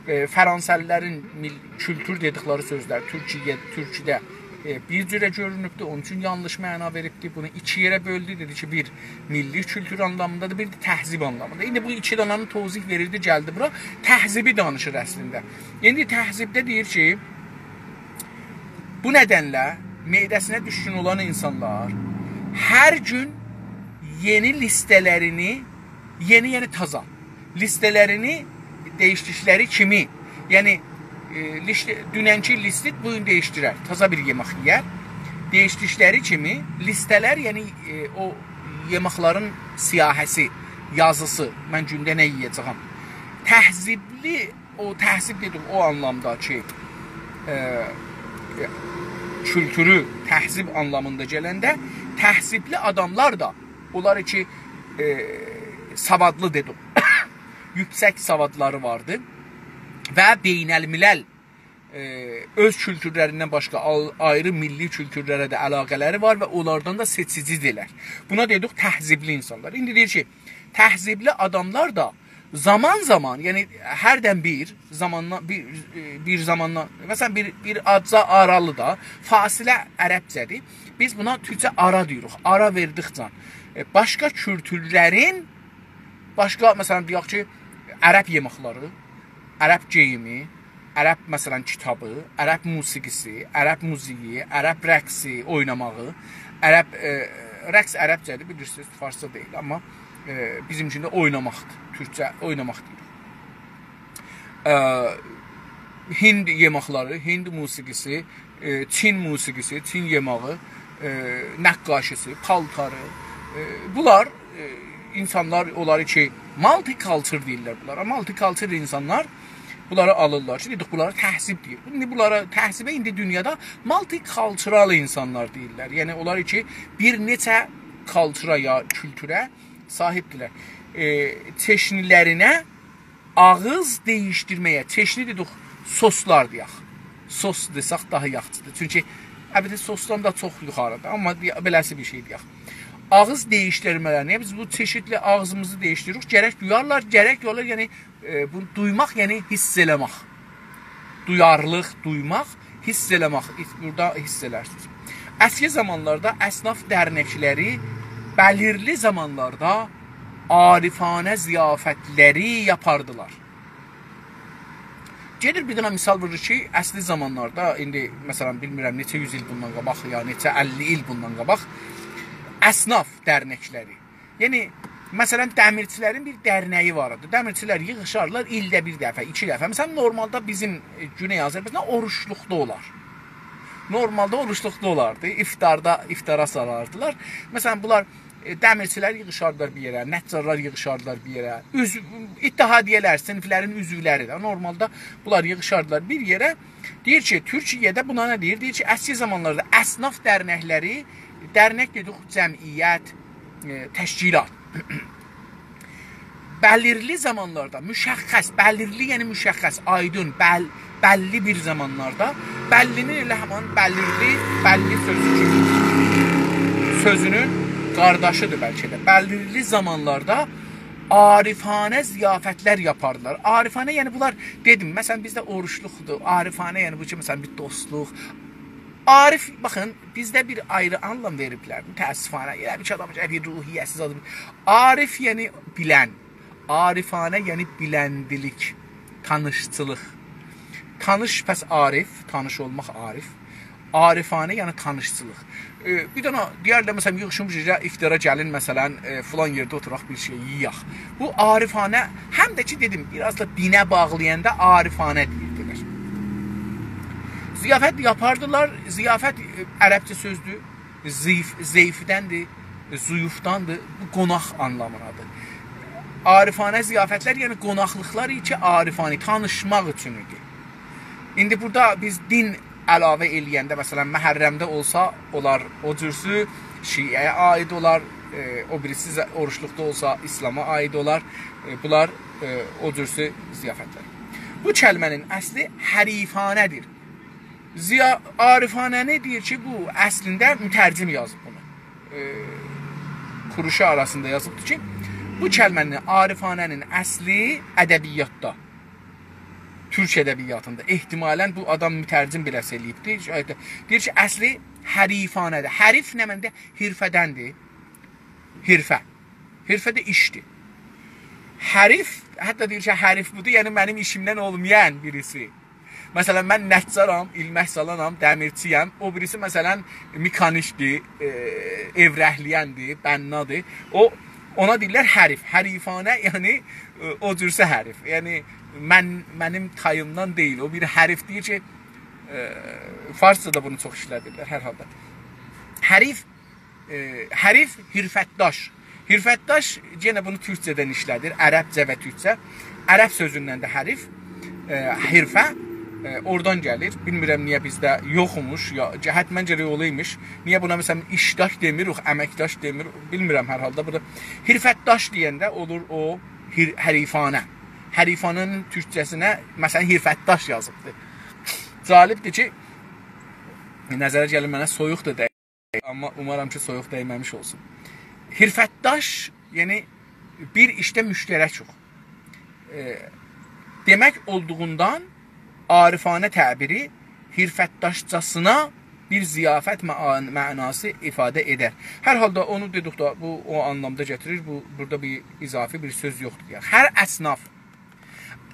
ائ، فرانسه‌لی‌لرین میل-، کولتور دئدیکلری سؤزلر تورکیه، تورکیده، ائ، بیر جوره گؤرونوبدور، اونون اوچون یانلیش معنا وئریبدیر. بونو ایکی یئره بؤلدو، دئدی کی، بیر میللی کولتور آنلامیندادیر، بیر ده تهذیب آنلامیندادیر. ایندی بو ایکی دنه‌نین توضیح وئریردی، گلدی بورا. تهذیبی دانیشیر اصلینده. ایندی تهذیبده دئییر کی، بو ندنله معده‌سینه دوشکون اولان اینسانلار هر گون یئنی لیسته‌لرینی، یئنی، یعنی تازا لیسته‌لرینی دییشدیکلری کیمی، یعنی، ائ، لیست، دوننکی لیستی بو گون دییشدیرر، تازا بیر یئمک یئیر. دییشدیکلری کیمی لیسته‌لر، یعنی، ائ، او یئمکلرین سیاهی‌سی، یازی‌سی، من گونده نه یئیه‌جه‌یم، تهذیبلی، او تهذیب دئدیم او آنلامدا کی، ائ، کولتورو تهذیب آنلامیندا گلنده، تهذیبلی آداملار دا، اونلار کی، ائ، سوادلی دئدیم، یوکسک سوادلاری واردی و بین‌الملل، ائ، اؤز کولتورلریندن باشقا آل، آیری میللی کولتورلره ده علاقه‌لری وار و اونلاردان دا سئچیجی‌دیرلر. بونا دئدیک تهذیبلی اینسانلار. ایندی دئییر کی، تهذیبلی آداملار دا زامان زامان، یعنی هردن بیر زاماندان، بیر، ائ، بیر زاماندان، مثلا، بیر، بیر آزجا آرالی دا، فاصله عربجه‌دیر. بیز بونا تورکجه آرا دئییریک. آرا وئردیکجه، ائ، باشقا کولتورلرین، باشقا، مثلا، دئیک کی، عرب یئمکلری، عرب گئییمی، عرب، مثلا، کیتابی، عرب موسیقی‌سی، عرب موزیگی، عرب رقصی، اویناماغی، عرب، ائ، رقص عربجه‌دیر، بیلیرسینیز، فارسجا دئییل، آمما، ائ، بیزیم اوچون ده اویناماقدیر، تورکجه اویناماق دئییریک. ائ، هند یئمکلری، هند موسیقی‌سی، ائ، چین موسیقی‌سی، چین یئماغی، ائ، نقاشی‌سی، پالتاری، ائ، بونلار، ائ، اینسانلار، اونلاری کی، multicultural دئییرلر بونلارا. Multicultural اینسانلار بونلاری آلیرلار کی، دئدیک، بونلارا تهذیب دئییر. ایندی بونلارا تهذیبه ایندی دونیادا multicultural اینسانلار دئییرلر. یعنی، اونلار کی، بیر نئچه کالچورا یا کولتوره صاحیبدیرلر. ائ، چئشنی‌لرینه آغیز دییشدیرمه‌یه، چئشنی دئدیک، سوسلار دئیک. سوس دئسک داها یاخشیدیر. چونکی، البته، سوسدان دا چوخ یوخاریدیر، آمما دئیه، بئله‌سی بیر شئی دئیک. آغیز دییشدیرمه‌لرینه، بیز بو چئشیتلی آغزیمیزی دییشدیریریک. گرک دویارلار، گرک یوخلار، یعنی، ائ، بونو دویماق، یعنی حیس ائله‌مک. دویارلیق، دویماق، حیس ائله‌مک. بورادا حیس ائلرسینیز. اسکی زامانلاردا اصناف درنکلری بلیرلی زامانلاردا عارفانه ضیافتلری یاپاردیلار. گئدیر بیر دنه مثال وورور کی، اصلی زامانلاردا، ایندی، مثلا، بیلمیرم، نئچه یوز ایل بوندان قاباق، یا نئچه اللی ایل بوندان قاباق، اصناف درنکلری، یعنی، مثلا، دمیرچی‌لرین بیر درنگی وار ایدی. دمیرچی‌لر ییغیشاردیلار، ایلده بیر دفعه، ایکی دفعه. مثلا، نورمالدا بیزیم، ائ، گونئی آذربایجاندا اوروجلوقدا اولار. نورمالدا اوروجلوقدا اولاردی. افطاردا، افطارا سالاردیلار. مثلا، بونلار، ائ، دمیرچی‌لر ییغیشاردیلار بیر یئره، نجارلار ییغیشاردیلار بیر یئره. عضو، اتحادیه‌لر، صنفلرین عضولری ده. نورمالدا بونلار ییغیشاردیلار بیر یئره. دئییر کی، تورکیه‌ده بونا نه دئییر؟ دئییر کی، اسکی زامانلاردا اصناف درنکلری، درنک دئدیک، جمعیت، ائ، تشکیلات. بلیرلی زامانلاردا، مشخص، بلیرلی، یعنی مشخص، آیدین، بل، بللی بیر زامانلاردا، بللی‌نین ائله همان بلیرلی، بللی سؤزو کیمی، سؤزونون قارداشیدیر بلکه ده. بلیرلی زامانلاردا عارفانه ضیافتلر یاپاردیلار. عارفانه، یعنی بونلار، دئدیم، مثلا، بیزده اوروجلوقدور. عارفانه، یعنی بو کی، مثلا، بیر دوستلوق. عارف، باخین، بیزده بیر آیری آنلام وئریبلر، متأسفانه. ائله بیر کی، آدام کی، بیر روحیه‌سیز آدام. عارف، یعنی بیلن. عارفانه، یعنی بیلندیلیک، تانیشچیلیق. تانیش، پس عارف، تانیش اولماق عارف. عارفانه، یعنی تانیشچیلیق. ائ، بیر دنه دئیرلر، مثلا، ییغیشین بیر یئره افطارا گلین، مثلا، ائ، فلان یئرده اوتوراق، بیر شئی یئیک. بو عارفانه، هم ده کی، دئدیم، بیر آز دا دینه باغلایاندا عارفانه دئییردیلر. ضیافت یاپاردیلار. ضیافت، ائ، عربجه سؤزدور. ضیف، ضیفدندیر، ضیوفداندیر. بو قوناق آنلامینادیر. عارفانه ضیافتلر، یعنی قوناقلیقلار کی، عارفانه، تانیشماق اوچون ایدی. ایندی بورادا بیز دین علاوه ائله‌ینده، مثلا، محرمده اولسا، اونلار او جورسو شیعه‌یه عاید اولار، ائ، او بیریسی ز، اوروجلوقدا اولسا، اسلاما عاید اولار. ائ، بونلار، ائ، او جورسو ضیافتلر. بو کلمه‌نین اصلی حریفانه‌دیر. ضیا، عارفانه‌نی دئییر کی، بو اصلینده مترجم یازیب بونو. ائ، کوروشو آراسیندا یازیبدیر کی، بو کلمه‌نین، عارفانه‌نین اصلی ادبیاتدا، تورک ادبیاتیندا. احتمالا بو آدام مترجم بئله‌سی ائله‌ییبدیر. شاید ده دئییر کی، اصلی حریفانه‌دیر. حریف نمنه‌دیر؟ حرفه‌دندیر. حرفه. حرفه ده ایشدیر. حریف، حتی دئییر کی، حریف بودور، یعنی منیم ایشیمدن اولمایان بیریسی. مثلا، من نجارام، ایلمک سالانام، دمیرچی‌یم. او بیریسی، مثلا، مکانیکدیر، ائ، ائو رنگله‌یندیر، بنادیر. او، اونا دئییرلر حریف، حریفانه، یعنی، ائ، او جورسه حریف. یعنی، من، منیم تاییمدان دئییل. او بیر حریف دئییر کی، ائ، فارسجادا بونو چوخ ایشلدیرلر هر حالدا. حریف، ائ، حریف، حرفتداش. حرفتداش، یئنه بونو تورکجه‌دن ایشلدیر، عربجه و تورکجه. عرب سؤزوندن ده حریف، ائ، حرفه، ائ، اورادان گلیر. بیلمیرم نییه بیزده یوخموش، یا، حتما گرک اولایمیش. نییه بونا، مثلا، ایشداش دئمیریک، امکداش دئمیریک، بیلمیرم هر حالدا. بورادا حرفتداش دئینده اولور او حر-، حریفانه. حریفانه‌نین تورکجه‌سینه، مثلا، حرفتداش یازیبدیر. جالبدیر کی، نظره گلیر منه سویوق دا دَییر. آمما اومارام کی، سویوق دَیمه‌میش اولسون. حرفتداش، یعنی بیر ایشده مشترکوخ. ائ، دئمک اولدوغوندان عارفانه تعبیری حرفتداشجاسینا بیر ضیافت مع-، معناسی ایفاده ائدر. هر حالدا اونو دئدیک ده، بو او آنلامدا گتیریر. بو، بورادا بیر اضافی بیر سؤز یوخدور. یعنی، هر اصناف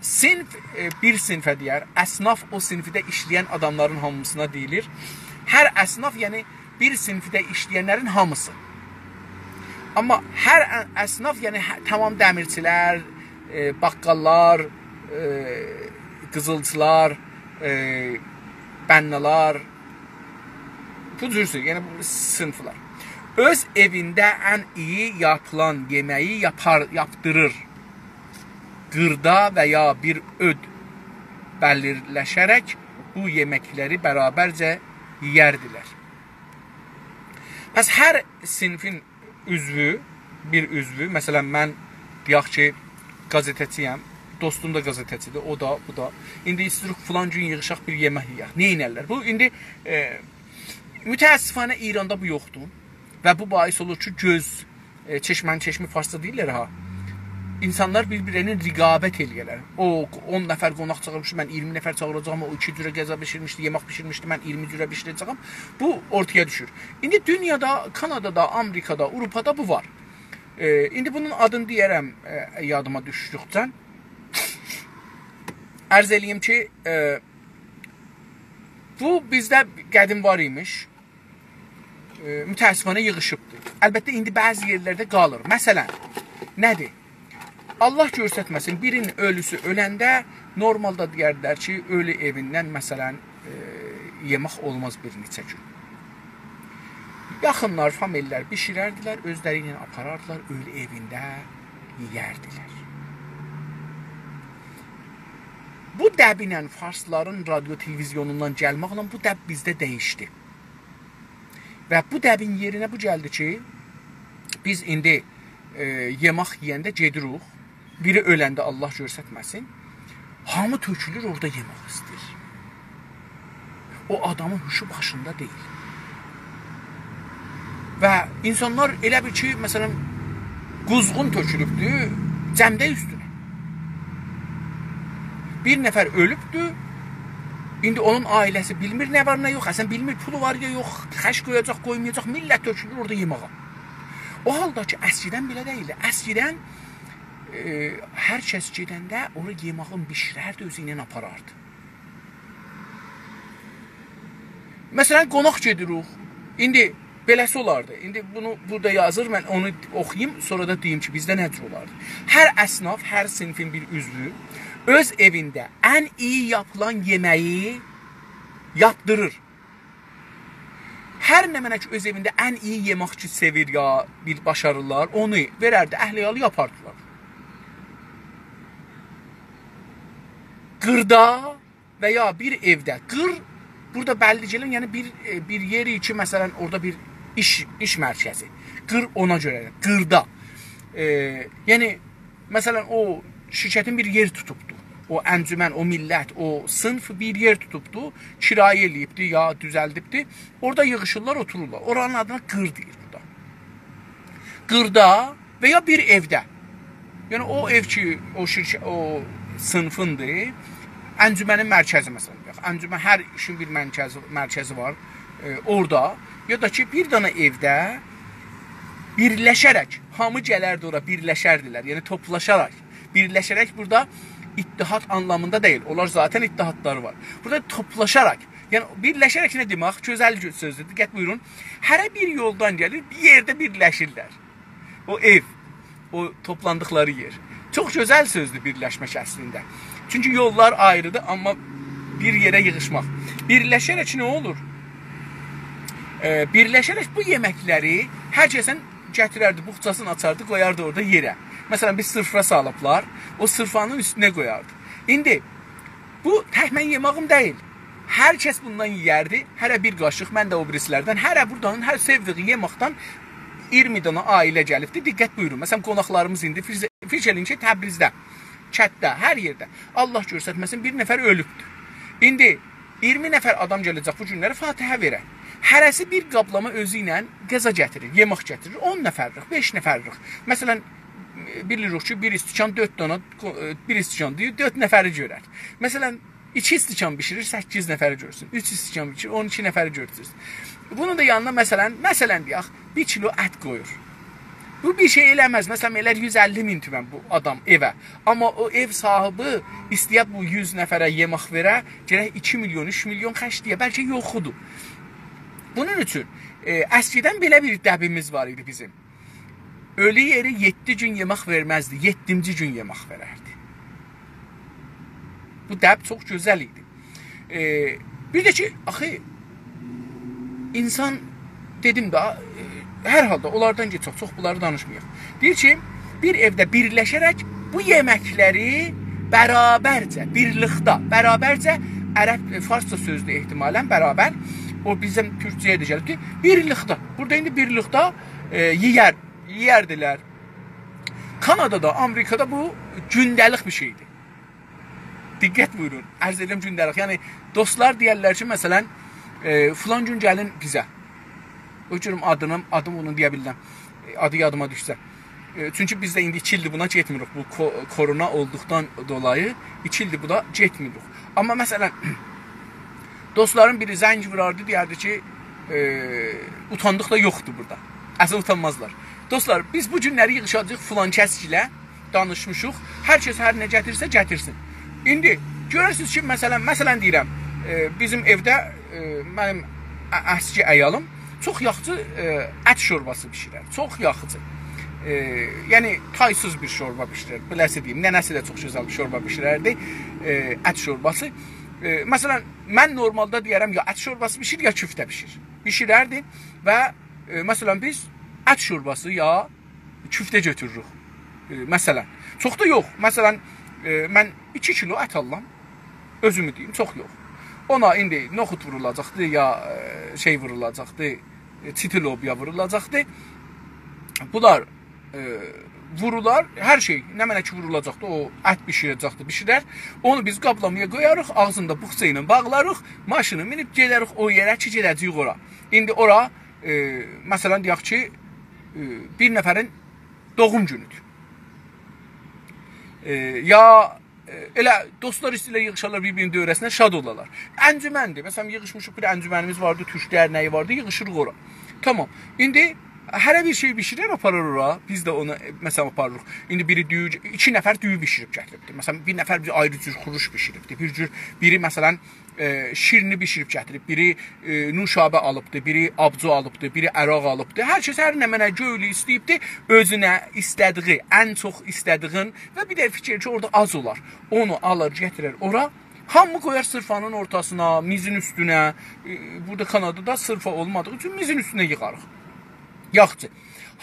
صنف، ائ، بیر صنفه دئیر. اصناف او صنفده ایشله‌ین آداملارین هامیسینا دئییلیر. هر اصناف، یعنی بیر صنفده ایشله‌ینلرین هامیسی. آمما هر ا-، اصناف، یعنی هه-، تمام دمیرچیلر، ائ، باققاللار، ائ، قیزیلچیلار، ائ، بنالار، بو جور سؤز، یعنی بو صنفلار. اؤز ائوینده ان ایی یاپیلان یئمه‌یی یاپار، یاپدیریر. قیردا و یا بیر اؤد بلیرلشه‌رک بو یئمکلری برابرجه یئیردیلر. پس هر صنفین عضوو، بیر عضوو، مثلا، من، دئیک کی، قزئته‌چی‌یم، دوستوم دا قزئته‌چی‌دیر، او دا، بو دا. ایندی ایستیریک فلان گون ییغیشاق، بیر یئمک یئیک. نه ائدرلر؟ بو، ایندی، ائ، متأسفانه ایراندا بو یوخدور. و بو باعث اولور کی، گؤز، ائ، چشمن چشمی فارسجا دئییرلر ها. اینسانلار بیر-بیرینه رقابت ائله‌یه‌لر. او اون نفر قوناق چاغیرمیشدی، من اییرمی نفر چاغیراجاغام، او ایکی جوره غذا بیشیرمیشدی، یئمک بیشیرمیشدی، من اییرمی جوره بیشیره‌جه‌یم. بو اورتایا دوشور. ایندی دونیادا، کانادادا، آمریکادا، آوروپادا بو وار. ائ، ایندی بونون آدینی دئیه‌رم، ائ، یادیما دوشدوکجه. عرض ائله‌ییم کی، ائ، بو بیزده قدیم وار ایمیش. ائ، متأسفانه ییغیشیبدیر. البته، ایندی بعضی یئرلرده قالیر. مثلا، نه‌دیر؟ الله گؤسترمه‌سین، بیرین اؤلوسو اؤلنده نورمالدا دئیردیلر کی، اؤلو ائویندن، مثلا، ائ، یئمک اولماز بیر نئچه گون. یاخینلار، فامیللر بیشیرردیلر، اؤزلری ایله آپاراردیلار، اؤلو ائوینده یئیردیلر. بو دبینن فارسلارین رادیو تلویزیونوندان گلمکله بو دب بیزده دییشدی. و بو دبین یئرینه بو گلدی کی، بیز ایندی، ائ، یئمک یئینده گئدیریک، بیری اؤلنده الله گؤسترمه‌سین، هامی تؤکولور اورادا یئمک ایسته‌ییر. او آدامین هوشو باشیندا دئییل. و اینسانلار ائله بیل کی، مثلا، قوزغون تؤکولوبدور جمدک اوستونه. بیر نفر اؤلوبدور، ایندی اونون عائله‌سی بیلمیر نه وار، نه یوخ. اصلا بیلمیر پولو وار یا یوخ، خرج قویاجاق، قویمایاجاق، میللت تؤکولور اورادا یئماغا. او حالدا کی، اسکیدن بئله دئییلدی. اسکیدن، ائ، هر کس گئدنده اورا یئماغین بیشیرردی، اؤزو ایله آپاراردی. مثلا، قوناق گئدیریک. ایندی بئله‌سی اولاردی. ایندی بونو بورادا یازیر، من اونو اوخویوم، سونرا دا دئییم کی، بیزده نه جور اولاردی. هر اصناف، هر صنفین بیر عضوو اؤز ائوینده ان ایی یاپیلان یئمه‌یی یاپدیریر. هر نمنه کی، اؤز ائوینده ان ایی یئمک کی سئویر یا بیر باشاریرلار، اونو وئرردی، اهل عیالی یاپاردیلار. قیردا و یا بیر ائوده. قیر، بورادا بللی گلن، یعنی بیر، ائ، بیر یئر کی، مثلا، اورادا بیر ایش، ایش مرکزی. قیر اونا گؤره، قیردا. ائ، یعنی، مثلا، او شرکتین بیر یئر توتوبدو. او انجمن، او میللت، او صنف بیر یئر توتوبدو، کرایه ائله‌ییبدی یا دوزلدیبدی. اورادا ییغیشیرلار، اوتورورلار. اورانین آدینا قیر دئییر بورادا. قیردا و یا بیر ائوده. یعنی او ائو کی، او شرکت، او صنفیندیر، انجمنین مرکزی، مثلا، یوخ، انجمن، هر ایشین بیر مرکزی، مرکزی وار، ائ، اورادا، یا دا کی، بیر دنه ائوده بیرلشه‌رک، هامی گلردی اورا، بیرلشردیلر، یعنی توپلاشاراق، بیرلشه‌رک بورادا اتحاد آنلامیندا دئییل. اونلار ذاتاً اتحادلاری وار. بورادا توپلاشاراق، یعنی بیرلشه‌رک نه دئمک؟ گؤزل گؤ-، سؤزدور، دقت بویورون. هره بیر یولدان گلیر، بیر یئرده بیرلشیرلر. او ائو، او توپلاندیقلاری یئر. چوخ گؤزل سؤزدور بیرلشمک اصلینده. چونکی یوللار آیریدیر، آمما بیر یئره ییغیشماق. بیرلشه‌رک نه اولور؟ ائ، بیرلشه‌رک بو یئمکلری هر کسن گتیرردی، بوخچاسینی آچاردی، قویاردی اورادا یئره. مثلا، بیر سفره سالیبلار، او سفره‌نین اوستونه قویاردی. ایندی بو تک من یئماغیم دئییل. هر کس بوندان یئیردی، هره بیر قاشیق، من ده او بیریسیلردن، هره بورادان، هر سئودیگی یئماقدان اییرمی دانا عائله گلیبدی. دقت بویورون. مثلا، قوناقلاریمیز ایندی، فیکیر، فیکیر ائله‌یین کی، تبریزده، کتده، هر یئرده. الله گؤسترمه‌سین، بیر نفر اؤلوبدور. ایندی اییرمی نفر آدام گله‌جک بو گونلری فاتحه وئره. هره‌سی بیر قابلاما اؤزو ایله غذا گتیریر، یئمک گتیریر. اون نفرلیک، بئش نفرلیک. مثلا، بیلیریک کی، بیر استکان دؤرد دانا، بیر استکان دئییر، دؤرد نفری گؤرر. مثلا، ایکی استکان بیشیریر، سککیز نفری گؤرسون. اوچ استکان بیشیریر، اون ایکی نفری گؤرسون. بونون دا یانینا، مثلا، مثلا دئیک، بیر کیلو ات قویور. بو بیر شئی ائله‌مز. مثلا، ائلر یوز اللی مین تومن بو آدام ائوه. آمما او ائو صاحیبی ایسته‌یه بو یوز نفره یئمک وئره، گرک ایکی میلیون، اوچ میلیون خرجله‌یه. بلکه یوخودور. بونون اوچون، ائ، اسکیدن بئله بیر دبیمیز وار ایدی بیزیم. اؤلو یئری یئددی گون یئمک وئرمزدی، یئددینجی گون یئمک وئرردی. بو دب چوخ گؤزل ایدی. ائ، بیر ده کی، آخی، اینسان، دئدیم ده، ائ، هر حالدا اونلاردان کئچک، چوخ بونلاری دانیشمایاق. دئییر کی، بیر ائوده بیرلشه‌رک بو یئمکلری برابرجه، بیرلیکده، برابرجه، عرب، ائ، فارسجا سؤزدور احتمالا، برابر. او بیزیم تورکجه‌یه ده گلیبدیر. بیرلیکده، بورادا ایندی بیرلیکده، ائ، یئیر، یئیردیلر. کانادادا، آمریکادا بو گونده‌لیک بیر شئیدیر. دقت بویورون. عرض ائدیرم گونده‌لیک. یعنی، دوستلار دئیرلر کی، مثلا، ائ، فلان گون گلین بیزه. او گؤروم آدینی، آدینی اونو دئیه بیلمیرم. ائ، آدی یادیما دوشسه. ائ، چونکی بیز ده ایندی ایکی ایلدیر بونا گئتمیریک. بو کو-، کرونا اولدوقدان دولایی ایکی ایلدیر بونا گئتمیریک. آمما مثلا، دوستلارین بیری زنگ ووراردی، دئیردی کی، ائ، اوتاندیق دا یوخدور بورادا. اصلا اوتانمازلار. دوستلار، بیز بو گونلری ییغیشاجاغیق فلان کسگیله، دانیشمیشیق. هر کس هر نه گتیرسه، گتیرسین. ایندی گؤرورسونوز کی، مثلا، مثلا دئییرم، ائ، بیزیم ائوده، ائ، منیم ا-، اسکی عیالیم چوخ یاخشی، ائ، ات شورباسی بیشیرر. چوخ یاخشی. ائ، یعنی، تایسیز بیر شوربا بیشیرر. بئله‌سی دئییم، ننه‌سی ده چوخ گؤزل بیر شوربا بیشیرردی. ائ، ات شورباسی. ائ، مثلا، من نورمالدا دئیه‌رم، یا ات شورباسی بیشیر، یا کوفته بیشیر. بیشیرردی و، ائ، مثلا، بیز ات شورباسی یا کوفته گؤتوروروک. ائ، مثلا. چوخ دا یوخ. مثلا، ائ، من ایکی کیلو ات آلیرام. اؤزومو دئییم، چوخ یوخ. اونا ایندی نوخود وورولاجاقدی، یا، ائ، شئی وورولاجاقدی، ائ، چیتی لوبیا وورولاجاقدی. بونلار، ائ، وورولار، هر شئی، نمنه کی وورولاجاقدی، او ات بیشیره‌جکدی، بیشیرر. اونو بیز قابلامایا قویاریق، آغزینی دا بوخچا ایله باغلاریق، ماشینی مینیب گئده‌ریک او یئره کی، گئده‌جه‌ییک اورا. ایندی اورا، ائ، مثلا، دئیک کی، ائ، بیر نفرین دوغوم گونودور. ائ، یا، ائ، ائله دوستلار ایسته‌ییرلر ییغیشارلار بیر-بیرینین دؤوره‌سینده، شاد اولالار. انجمندیر. مثلا، ییغیشمیشیق، بیر انجمنیمیز واردی، تورکلر، نه‌یی واردی، ییغیشیریق اورا. تامام. ایندی هره بیر شئی بیشیرر، آپارار اورا. بیز ده اونو، ائ، مثلا، آپاریریق. ایندی بیری دویو، ایکی نفر دویو بیشیریب گتیریبدیر. مثلا، بیر نفر بیر آیری جور خوروش بیشیریبدیر. بیر جور، بیری، مثلا، ائ، شیرینی بیشیریب گتیریب، بیری، ائ، نوشابه آلیبدی، بیری آبجو آلیبدی، بیری عرق آلیبدی. هر کس هر نمنه گؤیلو ایسته‌ییبدی، اؤزونه ایسته‌دیگی، ان چوخ ایسته‌دیگین و بیر ده فیکیر کی، اورادا آز اولار. اونو آلار، گتیرر اورا. هامی قویار سفره‌نین اورتاسینا، میزین اوستونه. ائ، بورادا کانادادا سفره اولمادیغی اوچون میزین اوستونه ییغاریق. یاخشی.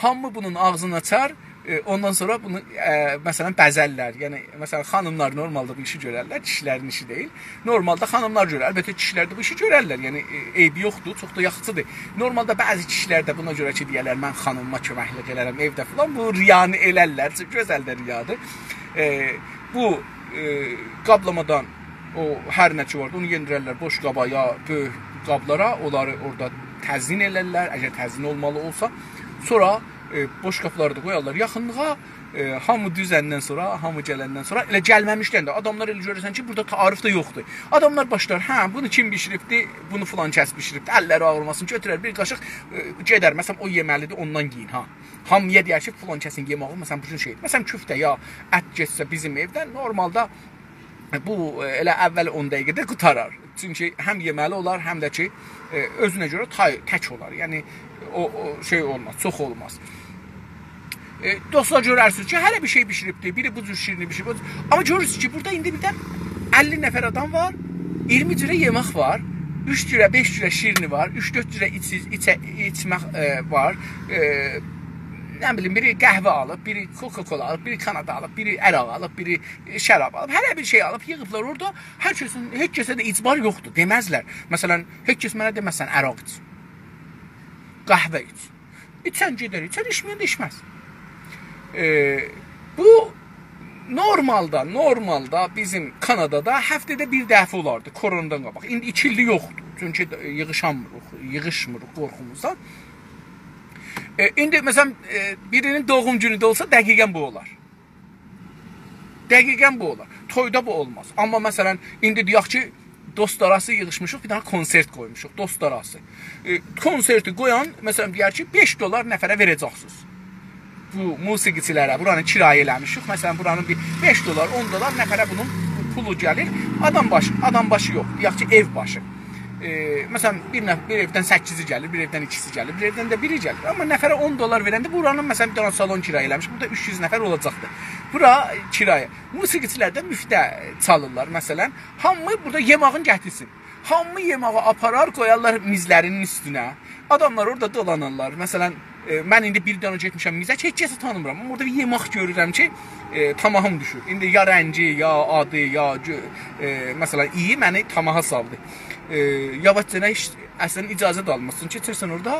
هامی بونون آغزینی آچار، ائ، اوندان سونرا بونو، ائ، مثلا، بزرلر. یعنی، مثلا، خانیملار نورمالدا بو ایشی گؤررلر، کیشیلرین ایشی دئییل. نورمالدا خانیملار گؤرر. البته، کیشیلر ده بو ایشی گؤررلر. یعنی، ائ، عیبی یوخدور، چوخ دا یاخشیدیر. نورمالدا بعضی کیشیلر ده بونا گؤره کی، دئیرلر، «من خانیمیما کؤمکلیک ائلرم ائوده» فلان، بو ریانی ائلرلر. چوخ گؤزل ده ریادیر. ائ، بو، ائ، قابلامادان او هر نه کی واردی، اونو یئندیررلر بوش قابا یا بؤیوک قابلارا، اونلاری اورادا تزیین ائلرلر، اگر تزیین اولمالی اولسا. سونرا، ائ، بوش قابلاری دا قویارلار یاخینلیغا، ائ، هامی دوزندن سونرا، هامی گلندن سونرا، ائله گلمه‌میشدن ده آداملار ائله گؤرورسن کی، بورادا تعارف ده یوخدور. آداملار باشلار، هه، بونو کیم بیشیریبدی؟ بونو فلان کس بیشیریبدی. اللری آغریماسین، گؤتورر بیر قاشیق، ائ، گئدر. مثلا، او یئمه‌لیدیر، اوندان یئیین، ها. هامییا دئیر کی، فلان کسین یئماغی، مثلا، بو گون شئیدیر. مثلا، کوفته یا ات گئتسه بیزیم ائودن، نورمالدا بو، ائ، ائله اول اون دقیقه‌ده قوتارار. چونکی هم یئمه‌لی اولار، هم ده کی، ائ، اؤزونه گؤره تای-، تک اولار. یعنی، او، او شئی اولماز، چوخ اولماز. ائ، دوستلار، گؤررسینیز کی، هره بیر شئی بیشیریبدیر. بیری بو جور شیرینی بیشیریب، او جور. آمما گؤرورسونوز کی، بورادا ایندی بیردن اللی نفر آدام وار، اییرمی جوره یئمک وار، اوچ جوره، بئش جوره شیرینی وار، اوچ-دؤرد جوره ایچ-، ایچه-، ایچمک، ائ، وار. ائ، نه بیلیم، بیری قهوه آلیب، بیری کوکاکولا آلیب، بیری کانادا آلیب، بیری عرق آلیب، بیری، ائ، شراب آلیب. هره بیر شئی آلیب، ییغیبلار اورادا. هر کسین، هئچ کسه ده اجبار یوخدور، دئمزلر. مثلا، هئچ کس منه دئمز: «سن عرق ایچ، قهوه ایچ.» ایچن گئدر ایچر، ایچمه‌ین ده ایچمز. ائ، بو نورمالدا، نورمالدا بیزیم کانادادا هفته‌ده بیر دفعه اولاردی، کورونادان قاباق. ایندی ایکی ایلدیر یوخدور. چونکی ییغیشانمیریق، ییغیشمیریق قورخوموزدان. ائ، ایندی، مثلا، ائ، بیرینین دوغوم گونو ده اولسا، دقیقا بو اولار. دقیقا بو اولار. تویدا بو اولماز. آمما، مثلا، ایندی دئیک کی، دوست‌آراسی ییغیشمیشیق، بیر دنه کنسرت قویموشوق، دوست‌آراسی. ائ، کنسرتی قویان، مثلا، دئیر کی، بئش دلار نفره وئره‌جکسینیز. بو موسیقیچی‌لره، بورانی کرایه ائله‌میشیک. مثلا، بورانین بیر بئش دلار، اون دلار نفره بونون پولو گلیر. آدام باشی، آدام باشی یوخ، دئیک کی، ائو باشی. ائ، مثلا، بیر نف-، بیر ائودن سککیزی گلیر، بیر ائودن ایکیسی گلیر، بیر ائودن ده بیری گلیر. آمما نفره اون دلار وئرنده بورانین، مثلا، بیر دنه سالون کرایه ائله‌میشیک، بورادا اوچ یوز نفر اولاجاقدیر. بورا کرایه. موسیقیچی‌لر ده مفته چالیرلار، مثلا. هامی بورادا یئماغین گتیرسین. هامی یئماغی آپارار، قویارلار میزلرینین اوستونه. آداملار اورادا دولانارلار. مثلا، ائ، من ایندی بیر دنه گئتمیشم میزه کی، هئچ کسی تانیمیرام. آمما اورادا بیر یئماق گؤرورم کی، ائ، طاماحیم دوشور. ایندی یا رنگی، یا آدی، یا گؤ-، ائ، مثلا، ایی منی طاماحا سالدی. ائ، یاواشجانا هئچ، اصلا، اجازه ده آلمیرسان. کئچرسن اورادا،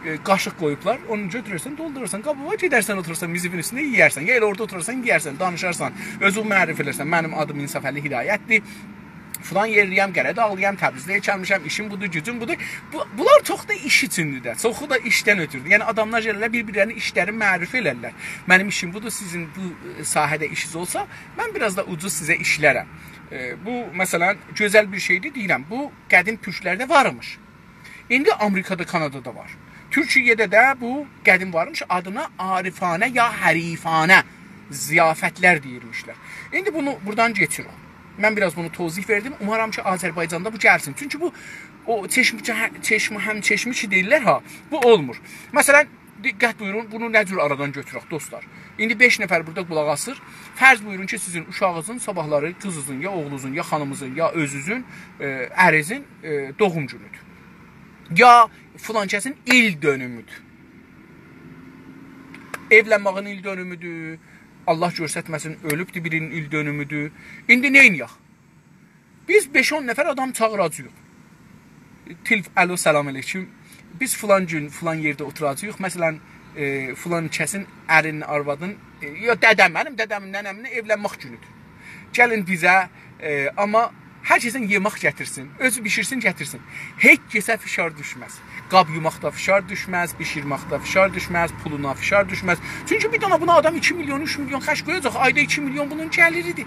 ائ، قاشیق قویوبلار، اونو گؤتوررسن، دولدورارسان قابیوا، گئدرسن، اوتورارسان میزین اوستونده، یئیرسن. یا ائله اورادا اوتورارسان، یئیرسن، دانیشارسان، اؤزونو معرفی ائلرسن. «منیم آدیم انصافعلی هدایت‌دیر. فلان یئرلی‌یم، قره‌داغلی‌یام، تبریزده یئکه‌لمیشم، ایشیم بودور، گوجوم بودور.» بو، بونلار چوخ دا ایش اوچوندور ده، چوخو دا ایشدن اؤترودور. یعنی، آداملار گلیرلر، بیر-بیرلرینه ایشلرین معرفی ائلرلر. «منیم ایشیم بودور، سیزین بو، ائ، ساحه‌ده ایشینیز اولسا، من بیر آز دا اوجوز سیزه ایشلرم.» ائ، بو، مثلا، گؤزل بیر شئیدیر، دئییرم، بو قدیم تورکلرده وارمیش. ایندی آمریکادا، کانادادا وار. تورکیه‌ده ده بو قدیم وارمیش، آدینا عارفانه یا حریفانه ضیافت‌لر دئییرمیشلر. ایندی بونو بورادان کئچیرک. من بیر آز بونو توضیح وئردیم. اومارام کی، آذربایجاندا بو گلسین. چونکی بو، او چشم، چشم هم‌چشمی کی دئییرلر ها، بو اولمور. مثلا، دقت بویورون، بونو نه جور آرادان گؤتورک، دوستلار؟ ایندی بئش نفر بورادا قولاق آسیر. فرض بویورون کی، سیزین اوشاغینیزین صاباحلاری قیزینیزین، یا اوغلونوزون، یا خانیمینیزین، یا اؤزونوزون، ائ، ارینیزین، ائ، دوغوم گونودور. یا فلان کسین ایل دؤنومودور. ائولنمه‌یین ایل دؤنومودور. الله گؤسترمه‌سین، اؤلوبدور بیرینین ایل دؤنومودور. ایندی نئینیه‌ک؟ بیز بئش-اون نفر آدام چاغیراجاغیق. تلف-، «الو، سلام علیکم. بیز فلان گون فلان یئرده اوتوراجاغیق. مثلا، ائ، فلان کسین ارینین، آروادین، ائ، یا دده‌م، منیم دده‌مین، ننه‌مین ائولنمک گونودور. گلین بیزه، ائ، آمما هر کسین یئمک گتیرسین، اؤزو بیشیرسین، گتیرسین.» هئچ کسه فشار دوشمز. قاب یوماقدا فشار دوشمز، بیشیرمکده فشار دوشمز، پولونا فشار دوشمز. چونکی بیر دنه بونا آدام ایکی میلیون، اوچ میلیون خرج قویاجاق، آیدا ایکی میلیون بونون گلیریدیر.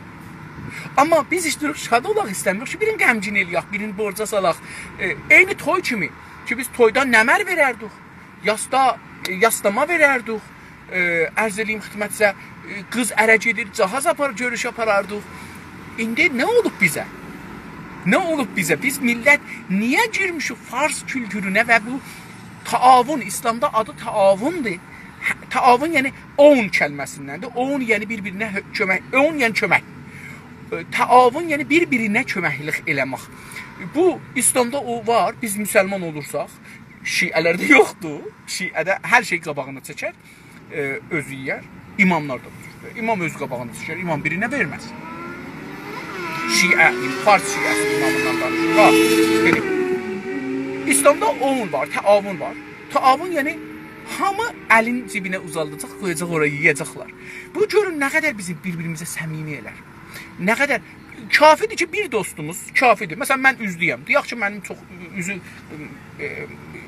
آمما بیز ایسته‌ییریک شاد اولاق، ایسته‌میریک کی، بیرینی غمگین ائله‌یک، بیرینی بورجا سالاق. ائ، عینی توی کیمی کی، بیز تویدا نمر وئرردیک، یاستا-، ائ، یاسلاما وئرردیک. ائ، عرض ائله‌ییم خدمتینیزه، ائ، قیز اره گئدیر، جهاز آپار-، گؤروش آپاراردیق. ایندی نه اولوب بیزه؟ نه اولوب بیزه؟ بیز میللت نییه گیرمیشیک فارس کولتورونه و بو تعاون، ایسلامدا آدی تعاوندور. هه، تعاون، یعنی، عون کلمه‌سیندندیر. عون، یعنی، بیر-بیرینه هؤ-، کؤمک، عون، یعنی، کؤمک. ائ، تعاون، یعنی، بیر-بیرینه کؤمکلیک ائله‌مک. بو، ایسلامدا او وار، بیز مسلمان اولورساق، شیعه‌لرده یوخدور. شیعه‌ده هر شئی قاباغینا چکر، ائ، اؤزو یئیر. اماملار دا بو جوردور. امام اؤز قاباغینا چکر، امام بیرینه وئرمز. شیعه، فارس شیعه‌سی امامیندان دانیشیر. ها، بئله. ایسلامدا عون وار، تعاون وار. تعاون، یعنی، هامی الین جیبینه اوزالداجاق، قویاجاق اورا، یئیه‌جکلر. بو، گؤرون، نه قدر بیزی بیر-بیریمیزه صمیمی ائلر. نه قدر کافی‌دیر کی، بیر دوستوموز، کافی‌دیر. مثلا، من اوزلویم. دئیک کی، منیم چوخ اوزو، ائ،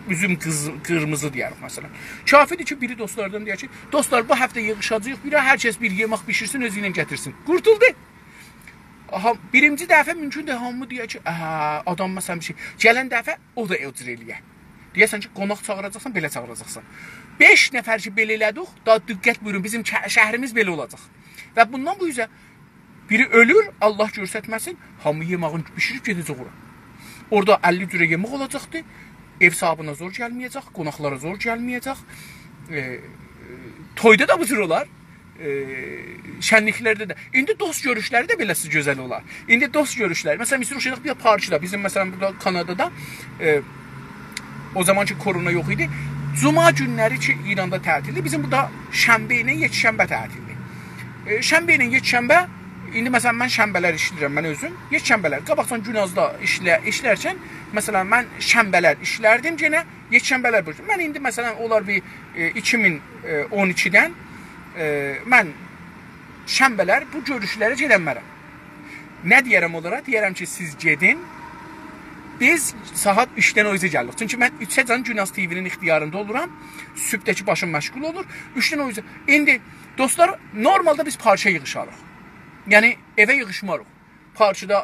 اوزوم قیز-، قیرمیزی دئیه‌ریک، مثلا. کافی‌دیر کی، بیری دوستلاردان دئیه کی، «دوستلار، بو هفته ییغیشاجاغیق، بیر هر کس بیر یئمک بیشیرسین، اؤزو ایله گتیرسین.» قورتولدو. آها، بیرینجی دفعه مومکوندور، هامی دئیه کی، «اهه، آدام، مثلا، بیر شئی.» گلن دفعه او دا او جور ائله‌یه. دئیه‌سن کی، قوناق چاغیراجاقسان، بئله چاغیراجاقسان. بئش نفر کی، بئله ائله‌دیک، دا دقت بویورون، بیزیم شه-، شهریمیز بئله اولاجاق. و بوندان بو اوزه بیری اؤلور، الله گؤرستمه‌سین، هامی یئماغین بیشیریب گئده‌جک اورا. اورادا اللی جوره یئمک اولاجاقدی، ائو صاحیبینه زور گلمه‌یه‌جک، قوناقلارا زور گلمه‌یه‌جک. ائ، ائ، تویدا دا بو جور اولار. ائ، شنلیکلرده ده. ایندی دوست گؤروشلری ده بئله‌سی گؤزل اولار. ایندی دوست گؤروشلری، مثلا، ایسته‌ییریک گئدک بیر پارکدا، بیزیم، مثلا، بورادا کانادادا، ائ، او زامان کی، کرونا یوخ ایدی، جمعه گونلری کی، ایراندا تعطیلدیر، بیزیم بورادا شنبه ایله یکشنبه تعطیلدیر. ائ، شنبه ایله یکشنبه، ایندی، مثلا، من شنبه‌لر ایشله‌ییرم، من اؤزوم، یکشنبه‌لر، قاباقجان گوناضدا ایشله-، ایشلرکن، مثلا، من شنبه‌لر ایشلردیم، یئنه یکشنبه‌لر بورادا. من ایندی، مثلا، اولار بیر، ائ، ایکی مین اون ایکیدن، ائ، من شنبه‌لر بو گؤروشلره گئدنمرم. نه دئیه‌رم اونلارا؟ دئیه‌رم کی، سیز گئدین، بیز ساعات اوچدن او اوزه گلیریک. چونکی من اوچه‌جن گوناض تی‌وی‌نین اختیاریندا اولورام. صبحده‌کی باشیم مشغول اولور. اوچدن او اوزه. ایندی، دوستلار، نورمالدا بیز پارکا ییغیشاریق. یعنی، ائوه ییغیشماریق. پارکدا،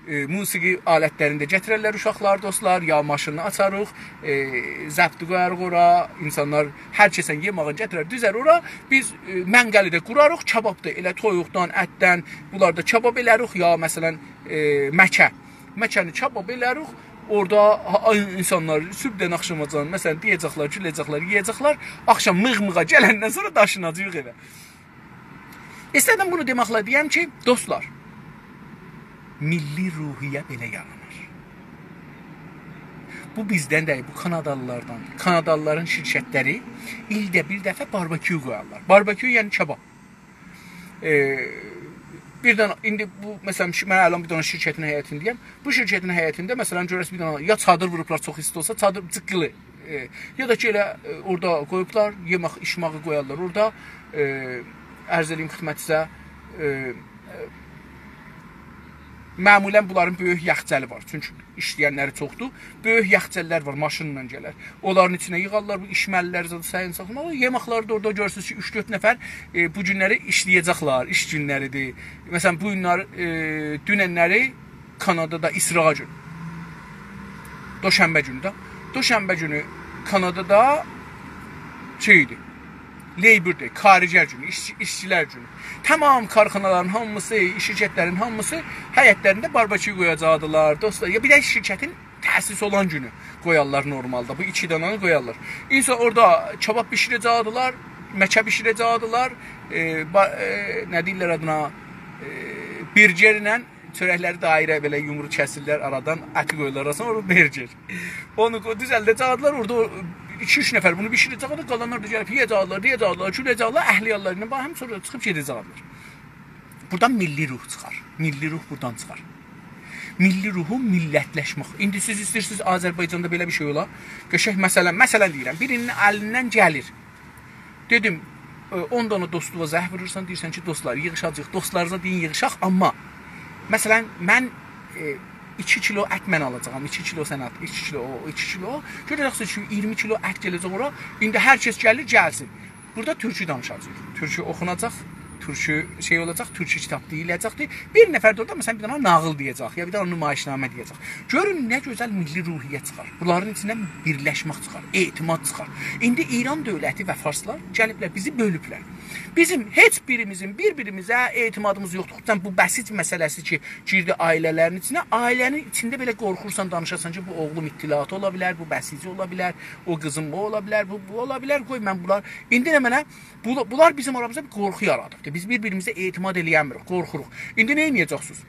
ائ، موسیقی آلتلرینی ده گتیررلر اوشاقلار، دوستلار، یا ماشینی آچاریق، ائ، ضبطی قویاریق اورا، اینسانلار هر کسن یئماغینی گتیرر، دوزر اورا. بیز، ائ، منقلی ده قوراریق، کباب دا ائله تویوقدان، اتدن، بونلار دا کباب ائله‌ریک، یا، مثلا، ائ، مکه. مکه‌نی کباب ائله‌ریک، اورادا ها-، اینسانلار صبحدن آخشاماجان، مثلا، دئیه‌جکلر، گوله‌جکلر، یئیه‌جکلر، آخشام میغ‌میغا گلندن سونرا داشیناجاغیق ائوه. ایسته‌دیم بونو دئمکله دئیم کی، دوستلار، میللی روحیه بئله یارانیر. بو بیزدن دئییل، بو کانادالیلاردان. کانادالیلارین شرکتلری ایلده بیر دفعه باربکیو قویارلار. باربکیو، یعنی کباب. ائ، بیر دنه، ایندی بو، مثلا، شی-، من الان بیر دنه شرکتین حیطینده‌یم. بو شرکتین حیطینده، مثلا، گؤررسن بیر دنه یا چادیر ووروبلار، چوخ ایستی اولسا، چادیر جیققیلی. ائ، یا دا کی، ائله، ائ، اورادا قویوبلار، یئمک، ایچمه‌یی قویارلار اورادا. ائ، عرض ائله‌ییم خدمتینیزه، ائ، ائ، معمولا بونلارین بؤیوک یخچالی وار. چونکی ایشله‌ینلری چوخدور. بؤیوک یخچاللار وار، ماشینلا گلر. اونلارین ایچینه ییغارلار بو ایچمه‌لیلری، زاد سایین ساخلاماق. یئمکلری ده اورادا گؤرورسونوز کی، اوچ-دؤرد نفر، ائ، بو گونلری ایشله‌یه‌جکلر، ایش گونلریدیر. مثلا، بو گونلر، ائ، دوننلری کانادادا ایسراح گون. دوشنبه گونو ده. دوشنبه گونو کانادادا شئی ایدی. Labor Day، کارگر گونو، ایشچی-، ایشچیلر گونو. تمام کارخانالارین هامیسی، شرکتلرین هامیسی حیطلرینده باربکیو قویاجاقدیلار، دوستلار. یا بیر ده شرکتین تأسیس اولان گونو قویارلار نورمالدا. بو ایکی دنه‌نی قویارلار. اینسان اورادا کباب بیشیره‌جکدیلر، مکه بیشیره‌جکدیلر، ائ، با-، ائ، نه دئییرلر آدینا، ائ، برگرله چؤرکلری دایره بئله یومرو کسیرلر آرادان، اتی قویورلار آراسینا، اورادا برگر. اونو قوی-، دوزلده‌جکدیلر، اورادا او ایکی-اوچ نفر بونو بیشیره‌جکدی، قالانلار دا گلیب یئیه‌جکدیلر، دئیه‌جکدیلر، گوله‌جکدیلر، اهلیاللار، ایندی باخ، هم سونرا چیخیب گئده‌جکدیلر. بورادان میللی روح چیخار. میللی روح بورادان چیخار. میللی روحو میللتلشمک. ایندی سیز ایسته‌ییرسینیز آذربایجاندا بئله بیر شئی اولا. قشنگ، مثلا، مثلا دئییرم، بیرینین الیندن گلیر. دئدیم، ائ، اون دنه دوستووا زنگ وورورسان، دئییرسن کی، دوستلار، ییغیشاجاغیق، دوستلارینیزا دئیین ییغیشاق، آمما، مثلا، من، ائ، ایکی کیلو ات من آلاجاغام، ایکی کیلو سن آت، ایکی کیلو او، ایکی کیلو او. گؤره‌جکسینیز کی، اییرمی کیلو ات گله‌جک اورا. ایندی هر کس گلیر، گلسین. بورادا تورکو دانیشاجاغیق. تورکو اوخوناجاق، تورکو شئی اولاجاق، تورکو کیتاب دئییله‌جکدیر. بیر نفر ده اورادا، مثلا، بیر دنه ناغیل دئیه‌جک، یا بیر دنه نمایشنامه دئیه‌جک. گؤرون نه گؤزل میللی روحیه چیخار. بونلارین ایچیندن بیرلشمک چیخار، اعتماد چیخار. ایندی ایران دؤولتی و فارسلار گلیبلر، بیزی بؤلوبلر. بیزیم هئچ بیریمیزین بیر-بیریمیزه اعتمادیمیز یوخدور. خصوصا بو بسیج مسئله‌سی کی، گیردی عائله‌لرین ایچینه، عائله‌نین ایچینده بئله قورخورسان، دانیشاسان کی، بو اوغلوم اطلاعاتی اولا بیلر، بو بسیجی اولا بیلر، او قیزیم او اولا بیلر، بو، بو اولا بیلر، قوی من بونلار، ایندی نمنه، بو-، بونلار بیزیم آرامیزدا بیر قورخو یارادیبدیر. بیز بیر-بیریمیزه اعتماد ائله‌یه‌میریک، قورخوروق. ایندی نه ائده‌جکسینیز؟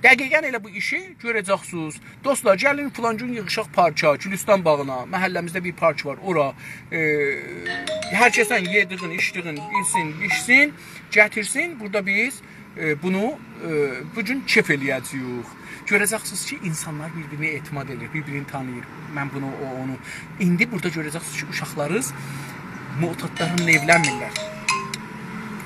دقیقا ائله بو ایشی گؤره‌جکسینیز. دوستلار، گلین فلان گون ییغیشاق پارکا، گولوستان باغینا، محله‌میزده بیر پارک وار، اورا. ائ، هر کسن یئدیگین، ایچدیگین، یئسین، بیچسین، گتیرسین. بورادا بیز، ائ، بونو، ائ، بو گون کئف ائله‌یه‌جه‌ییک. گؤره‌جکسینیز کی، اینسانلار بیر-بیرینه اعتماد ائدیر، بیر-بیرینی تانیییر. من بونو، او اونو. ایندی بورادا گؤره‌جکسینیز کی، اوشاقلاریز معتادلارینان ائولنمیرلر.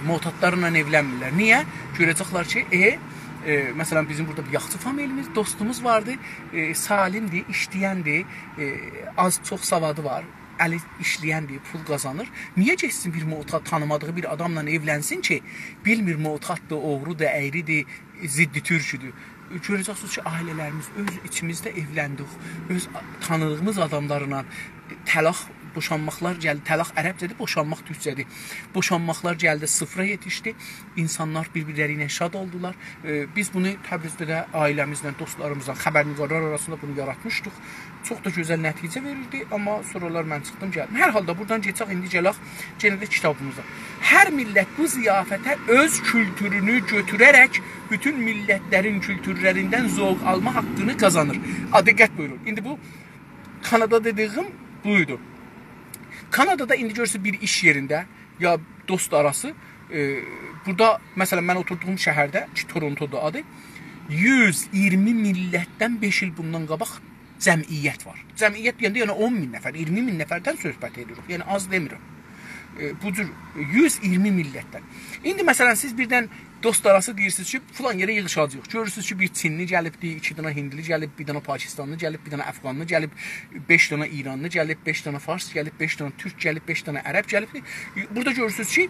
معتادلارلا ائولنمیرلر. نییه؟ گؤره‌جکلر کی، ائ، ائ، مثلا، بیزیم بورادا بیر یاخشی فامیلیمیز، دوستوموز واردی. ائ، سالم‌دیر، ایشله‌یندیر، ائ، آز چوخ سوادی وار، الی ایشله‌یندیر، پول قازانیر. نییه گئتسین بیر معتاد، تانیمادیغی بیر آداملا ائولنسین کی، بیلمیر معتاددیر، اوغرودور، اَیری‌دیر، ضد تورکودور؟ گؤره‌جکسینیز کی، عائله‌لریمیز اؤز ایچیمیزده ائولندیک، اؤز تانیدیغیمیز آداملارلا طلاق، بوشانماقلار گلدی. طلاق عربجه‌دیر، بوشانماق تورکجه‌دیر. بوشانماقلار گلدی، صفره یئتیشدی. اینسانلار بیر-بیرلری ایله شاد اولدولار. ائ، بیز بونو تبریزده ده عائله‌میزله، دوستلاریمیزلا، خبرنگارلار آراسیندا بونو یاراتمیشدیق. چوخ دا گؤزل نتیجه وئریردی، آمما سونرالار من چیخدیم، گلدیم. هر حالدا بورادان گئچک، ایندی گلک یئنه ده کیتابیمیزا. هر میللت بو ضیافته اؤز کولتورونو گؤتوره‌رک بوتون میللتلرین کولتورلریندن ذوق آلما حاققینی قازانیر. آ، دقت بویورون. ایندی بو کانادا دئدیگیم بویدو. کانادادا ایندی گؤرورسونوز بیر ایش یئرینده یا دوست آراسی، ائ، بورادا، مثلا، من اوتوردوغوم شهرده کی، تورونتودور آدی، یوز اییرمی میللتدن بئش ایل بوندان قاباق جمعیت وار. جمعیت دئینده، یعنی، اون مین نفر، اییرمی مین نفردن صحبت ائدیریک. یعنی، آز دئمیرم. ائ، بو جور یوز اییرمی میللتدن. ایندی، مثلا، سیز بیردن دوست آراسی دئییرسینیز کی، فلان یئره ییغیشاجاغیق. گؤرورسونوز کی، بیر چینلی گلیبدی، ایکی دنه هیندلی گلیب، بیر دنه پاکستانلی گلیب، بیر دنه افغانلی گلیب، بئش دنه ایرانلی گلیب، بئش دنه فارس گلیب، بئش دنه تورک گلیب، بئش دنه عرب گلیب. بورادا گؤرورسونوز کی،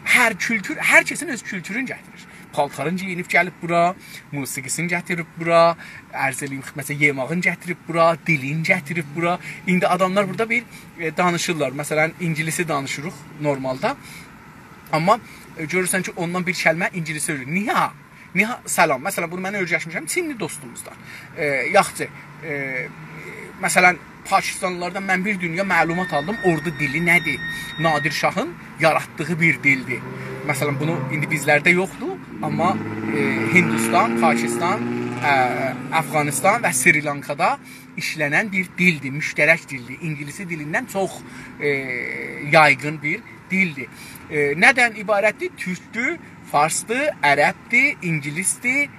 هر کولتور، هر کسین اؤز کولتورونو گتیریر. پالتارین گئیینیب گلیب بورا، موسیقی‌سینی گتیریب بورا، عرض ائله‌ییم خدمتینیزه، یئماغین گتیریب بورا، دیلین گتیریب بورا. ایندی آداملار بورادا بیر، ائ، دانیشیرلار. مثلا، اینگیلیسی دانیشیریق نورمالدا. آمما، ائ، گؤرورسن کی، اوندان بیر کلمه اینگیلیسی اؤیره‌نیر. نییه؟ نییه سلام؟ مثلا، بونو من اؤیرشمیشم چینلی دوستوموزدان. ائ، یاخشی، ائ، مثلا، پاکستانلیلاردان من بیر دونیا معلومات آلدیم. اوردو دیلی نه‌دیر؟ نادر شاهین یاراتدیغی بیر دیلدیر. مثلا، بونو ایندی بیزلرده یوخدور، آمما، ائ، هیندوستان، پاکستان، ائ، افغانستان و سریلانکادا ایشله‌نن بیر دیلدیر، مشترک دیلدیر. اینگیلیسی دیلیندن چوخ، ائ، یایغین بیر دیلدیر. ائ، نه‌دن عبارتدیر؟ تورکدور، فارسدیر، عربدیر، اینگیلیسدیر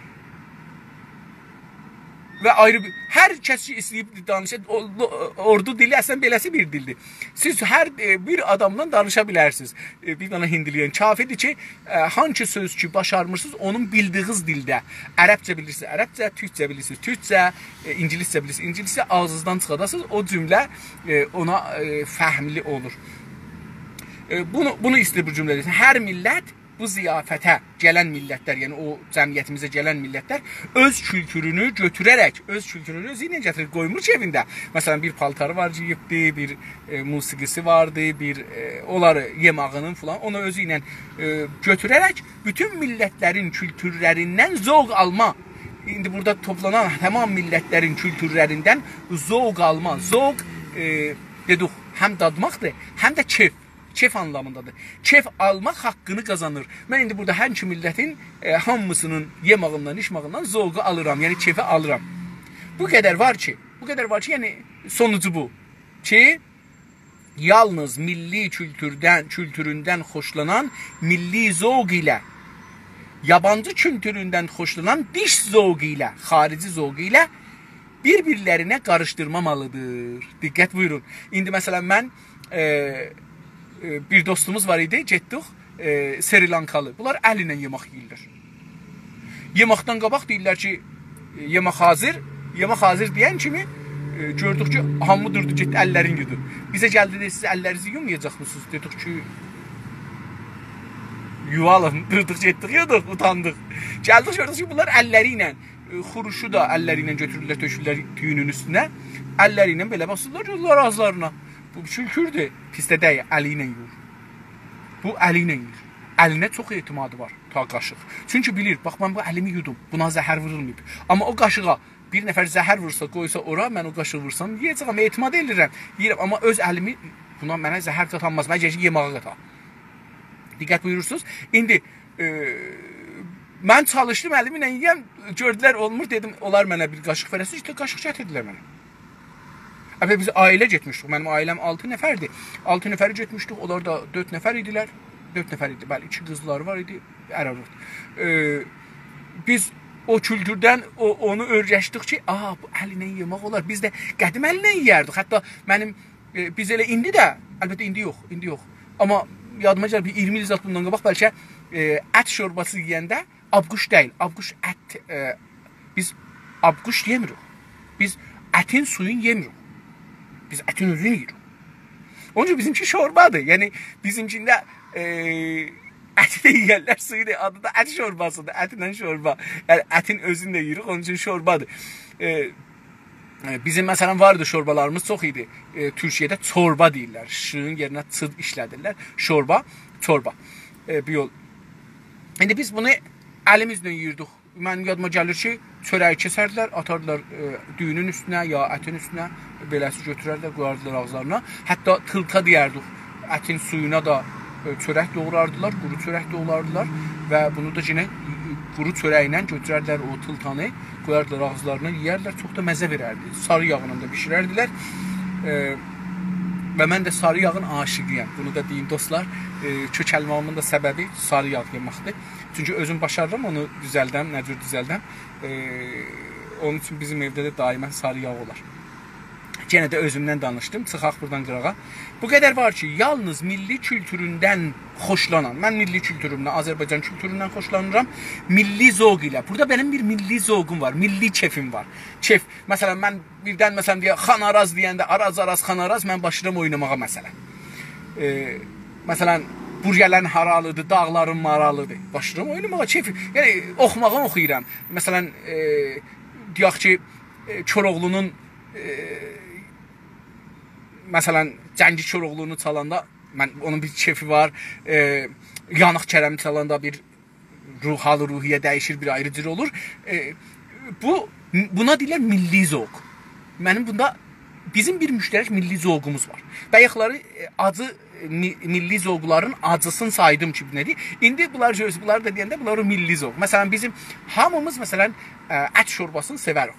و آیری بیر، هر کس کی، ایسته‌ییب دانیشا، او، او، اوردو دیلی اصلا بئله‌سی بیر دیلدیر. سیز هر، ائ، بیر آداملا دانیشا بیلرسینیز. ائ، بیر دنه هیندی‌ایله. کافی‌دیر کی، ائ، هانسی سؤز کی، باشارمیرسینیز، اونون بیلدیگینیز دیلده. عربجه بیلیرسینیز، عربجه، تورکجه بیلیرسینیز، تورکجه، ائ، اینگیلیسجه بیلیرسینیز، اینگیلیسجه، آغزینیزدان چیخاداسینیز، او جمله، ائ، اونا، ائ، فهملی اولور. ائ، بونو، بونو ایسته‌ییر بو جمله دئسین. هر میللت بو ضیافته گلن میللتلر، یعنی او جمعیتیمیزه گلن میللتلر اؤز کولتورونو گؤتوره‌رک، اؤز کولتورونو اؤزو ایله گتیریر، قویمور کی ائوینده. مثلا، بیر پالتاری وار، گئییبدی، بیر، ائ، موسیقی‌سی واردی، بیر، ائ، اونلاری، یئماغینین فلان، اونو اؤزو ایله، ائ، گؤتوره‌رک بوتون میللتلرین کولتورلریندن ذوق آلما. ایندی بورادا توپلانان تمام میللتلرین کولتورلریندن ذوق آلما. ذوق، ائ، دئدیک، هم دادماقدیر، هم ده کئف. کئف آنلامیندادیر. کئف آلماق حاققینی قازانیر. من ایندی بورادا هر ایکی میللتین، ائ، هامیسینین یئماغیندان، ایچماغیندان ذوقو آلیرام، یعنی کئفی آلیرام. بو قدر وار کی، بو قدر وار کی، یعنی سونوجو بو کی، یالنیز میللی کولتوردن، کولتوروندن خوشلانان میللی ذوق ایله یابانجی کولتوروندن خوشلانان دیش ذوقو ایله، خارجی ذوقو ایله بیر-بیرلرینه قاریشدیرمامالیدیر. دقت بویورون. ایندی، مثلا، من، ائ، ائ، بیر دوستوموز وار ایدی، گئتدیک، ائ، سریلانکالی. بونلار ال ایله یئماق یئییرلر. یئماقدان قاباق دئییرلر کی، ائ، یئماق حاضر. یئماق حاضر دئین کیمی، ائ، گؤردوک کی، هامی دوردو، گئتدی، اللرینی یودو. بیزه گلدی، دئدی، «سیز اللرینیزی یومایاجاقمیسینیز؟» دئدیک کی، «یووالیم.» دوردوق، گئتدیک، یودوق، اوتاندیق. گلدیک، گؤردوک کی، بونلار اللری ایله، ائ، خروشو دا اللری ایله گؤتورورلر، تؤکورلر تویونون اوستونه. اللری ایله بئله باسیرلار، یورورلار آغیزلارینا. بو کولتوردور. پیس ده دئییل، الی ایله یویور. بو الی ایله یویور. الینه چوخ اعتمادی وار، تا قاشیق. چونکی بیلیر، باخ، من بو الیمی یودوم، بونا زهر وورولماییب. آمما او قاشیغا بیر نفر زهر وورسا، قویسا اورا، من او قاشیغی وورسام، یئیه‌جک، آمما اعتماد ائدیرم. یئییرم، آمما اؤز الیمی، بونا منه زهر قاتانماز، مگر کی، یئماغا قاتا. دقت بویورورسونوز. ایندی، ائ، من چالیشدیم، الیمی ایله یئیم، گؤردولر، اولمور، دئدیم، اونلار منه بیر قاشیق وئره‌سینیز، ایشته قاشیق گتیردیلر منه. البته، بیز عائله گئتمیشدیک، منیم عائله‌م آلتی نفردیر. آلتی نفری گئتمیشدیک، اونلار دا دؤرد نفر ایدیلر. دؤرد نفر ایدی، بلی، ایکی قیزلاری وار ایدی، ار آرواد. ائ، بیز او کولتوردن او، اونو اؤیرشدیک کی، آ، بو الینن یئمک اولار. بیز ده قدیم الینن یئیردیک. حتی منیم، ائ، بیز ائله ایندی ده، البته ایندی یوخ، ایندی یوخ. آمما یادیما گلیر، بیر اییرمی ایل زاد بوندان قاباق بلکه، ائ، ات شورباسی یئینده آبگوشت دئییل، آبگوشت ات، ائ، بیز آبگوشت یئمیریک. بیز اتین سویون یئمیریک. بیز اتین اؤزونو یئییریک. اونون اوچون بیزیمکی شوربادیر. یعنی بیزیمکینده، ائ، اتی ده یئیرلر، سویو دا، آدی دا ات شورباسیدیر. اتینن شوربا. یعنی اتین اؤزونو ده یئییریک، اونون اوچون شوربادیر. ائ، ائ، بیزیم، مثلا، واردی شوربالاریمیز چوخ ایدی. ائ، تورکیه‌ده چوربا دئییرلر. شین یئرینه چ ایشله‌دیرلر. شوربا، چوربا. ائ، بو یول. ایندی بیز بونو الیمیزله یئییردیک. منیم یادیما گلیر کی، چؤره‌یی کسردیلر، آتاردیلار، ائ، دویونون اوستونه یا اتین اوستونه، بئله‌سی گؤتورردیلر، قویاردیلار آغیزلارینا. حتی تیلتا دئیردیک، اتین سویونا دا، ائ، چؤرک دوغراردیلار، قورو چؤرک دوغراردیلار و بونو دا یئنه، ائ، قورو چؤرکله گؤتورردیلر او تیلتانی، قویاردیلار آغیزلارینا، یئیردیلر، چوخ دا مزه وئرردی. ساری یاغینان دا بیشیرردیلر. ائ، و من ده ساری یاغین عاشیقی‌یم. بونو دا دئییم، دوستلار. ائ، کؤکلمه‌ییمین ده سببی ساری یاغ یئمکدیر. چونکی اؤزوم باشاریرام اونو دوزلدم، نه جور دوزلدم. ائ، اونون اوچون بیزیم ائوده ده دائما ساری یاغ اولار. یئنه ده اؤزومدن دانیشدیم، چیخاق بورادان قیراغا. بو قدر وار کی، یالنیز میللی کولتوروندن خوشلانان، من میللی کولتورومدن، آذربایجان کولتوروندن خوشلانیرام، میللی ذوق ایله. بورادا منیم بیر میللی ذوقوم وار، میللی کئفیم وار. کئف، مثلا، من بیردن، مثلا، دئیک، خان آراز دئینده، آراز، آراز، خان آراز، من باشلاییرام اویناماغا، مثلا. ائ، مثلا، بورگلن هارالیدیر، داغلارین مارالیدیر. باشلاییرام اویناماغا، کئف، یعنی، اوخوماغی اوخویورام. مثلا، ائ، دئیک کی، ائ، کوراوغلونون، ائ، مثلا، جنگی کوراوغلونو چالاندا، من، اونون بیر کئفی وار. ائ، یانیق کرمی چالاندا بیر روح، حال روحیه دییشیر، بیر آیری جور اولور. ائ، بو، بونا دئییرلر میللی ذوق. منیم بوندا، بیزیم بیر مشترک میللی ذوقوموز وار. بایاقلاری، ائ، آجی، ائ، می-، میللی ذوقلارین آجیسینی سایدیم کی، بو نه‌دیر؟ ایندی بونلار گؤرورسونوز، بونلاری دا دئینده بونلار او میللی ذوق. مثلا، بیزیم هامیمیز، مثلا، ائ، ات شورباسینی سئوریک.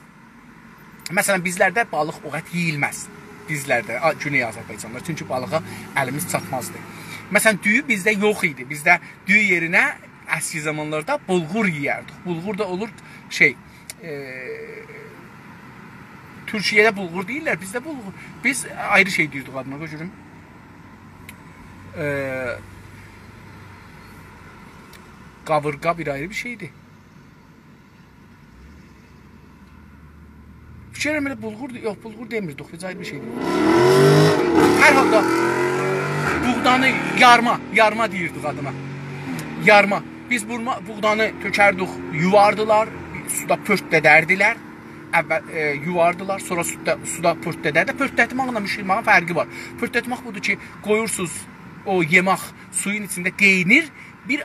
مثلا، بیزلرده بالیق او قدر یئییلمز. بیزلرده، آ، گونئی آذربایجاندا. چونکی بالیغا الیمیز چاتمازدی. مثلا، دویو بیزده یوخ ایدی. بیزده دویو یئرینه اسکی زامانلاردا بولغور یئیردیک. بولغور دا اولور شئی، ائ، تورکیه‌ده بولغور دئییرلر، بیزده بولغور. بیز آیری شئی دئییردیک آدینا، قوی گؤروم. ائ، قاویرغا بیر آیری بیر شئیدیر. فیکیر ائلیرم ائله بولغوردور. یوخ، بولغور دئمیردیک، بیز آیری بیر شئی دئییردیک. هر حالدا بوغدانی یارما، یارما دئییردیک آدینا. یارما. بیز بورما-، بوغدانی تؤکردیک، یوواردیلار، سودا پؤرتلدردیلر. اول، ائ، یوواردیلار، سونرا سودا، سودا پؤرتلدردی. پؤرتلتمکله بیشیرمه‌یین فرقی وار. پؤرتلتمک بودور کی، قویورسونوز او یئمک سویون ایچینده قئینیر، بیر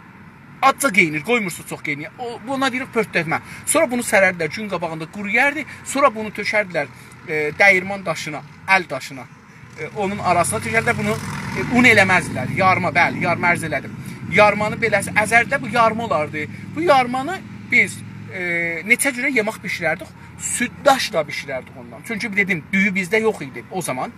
آزجا قئینیر، قویمورسونوز چوخ قئینایا. او، بونا دئییریک پؤرتلتمه. سونرا بونو سرردیلر، گون قاباغیندا قورویاردی. سونرا بونو تؤکردیلر، ائ، دییرمان داشینا، ال داشینا. ائ، اونون آراسینا تؤکردیلر بونو، ائ، اون ائله‌مزدیلر. یارما، بلی، یارما عرض ائله‌دیم. یارمانی بئله ازردیلر، بو یارما اولاردی. بو یارمانی بیز، ائ، نئچه جوره یئمک بیشیرردیک، سودداش دا بیشیرردیک اوندان. چونکی دئدیم، دویو بیزده یوخ ایدی او زامان.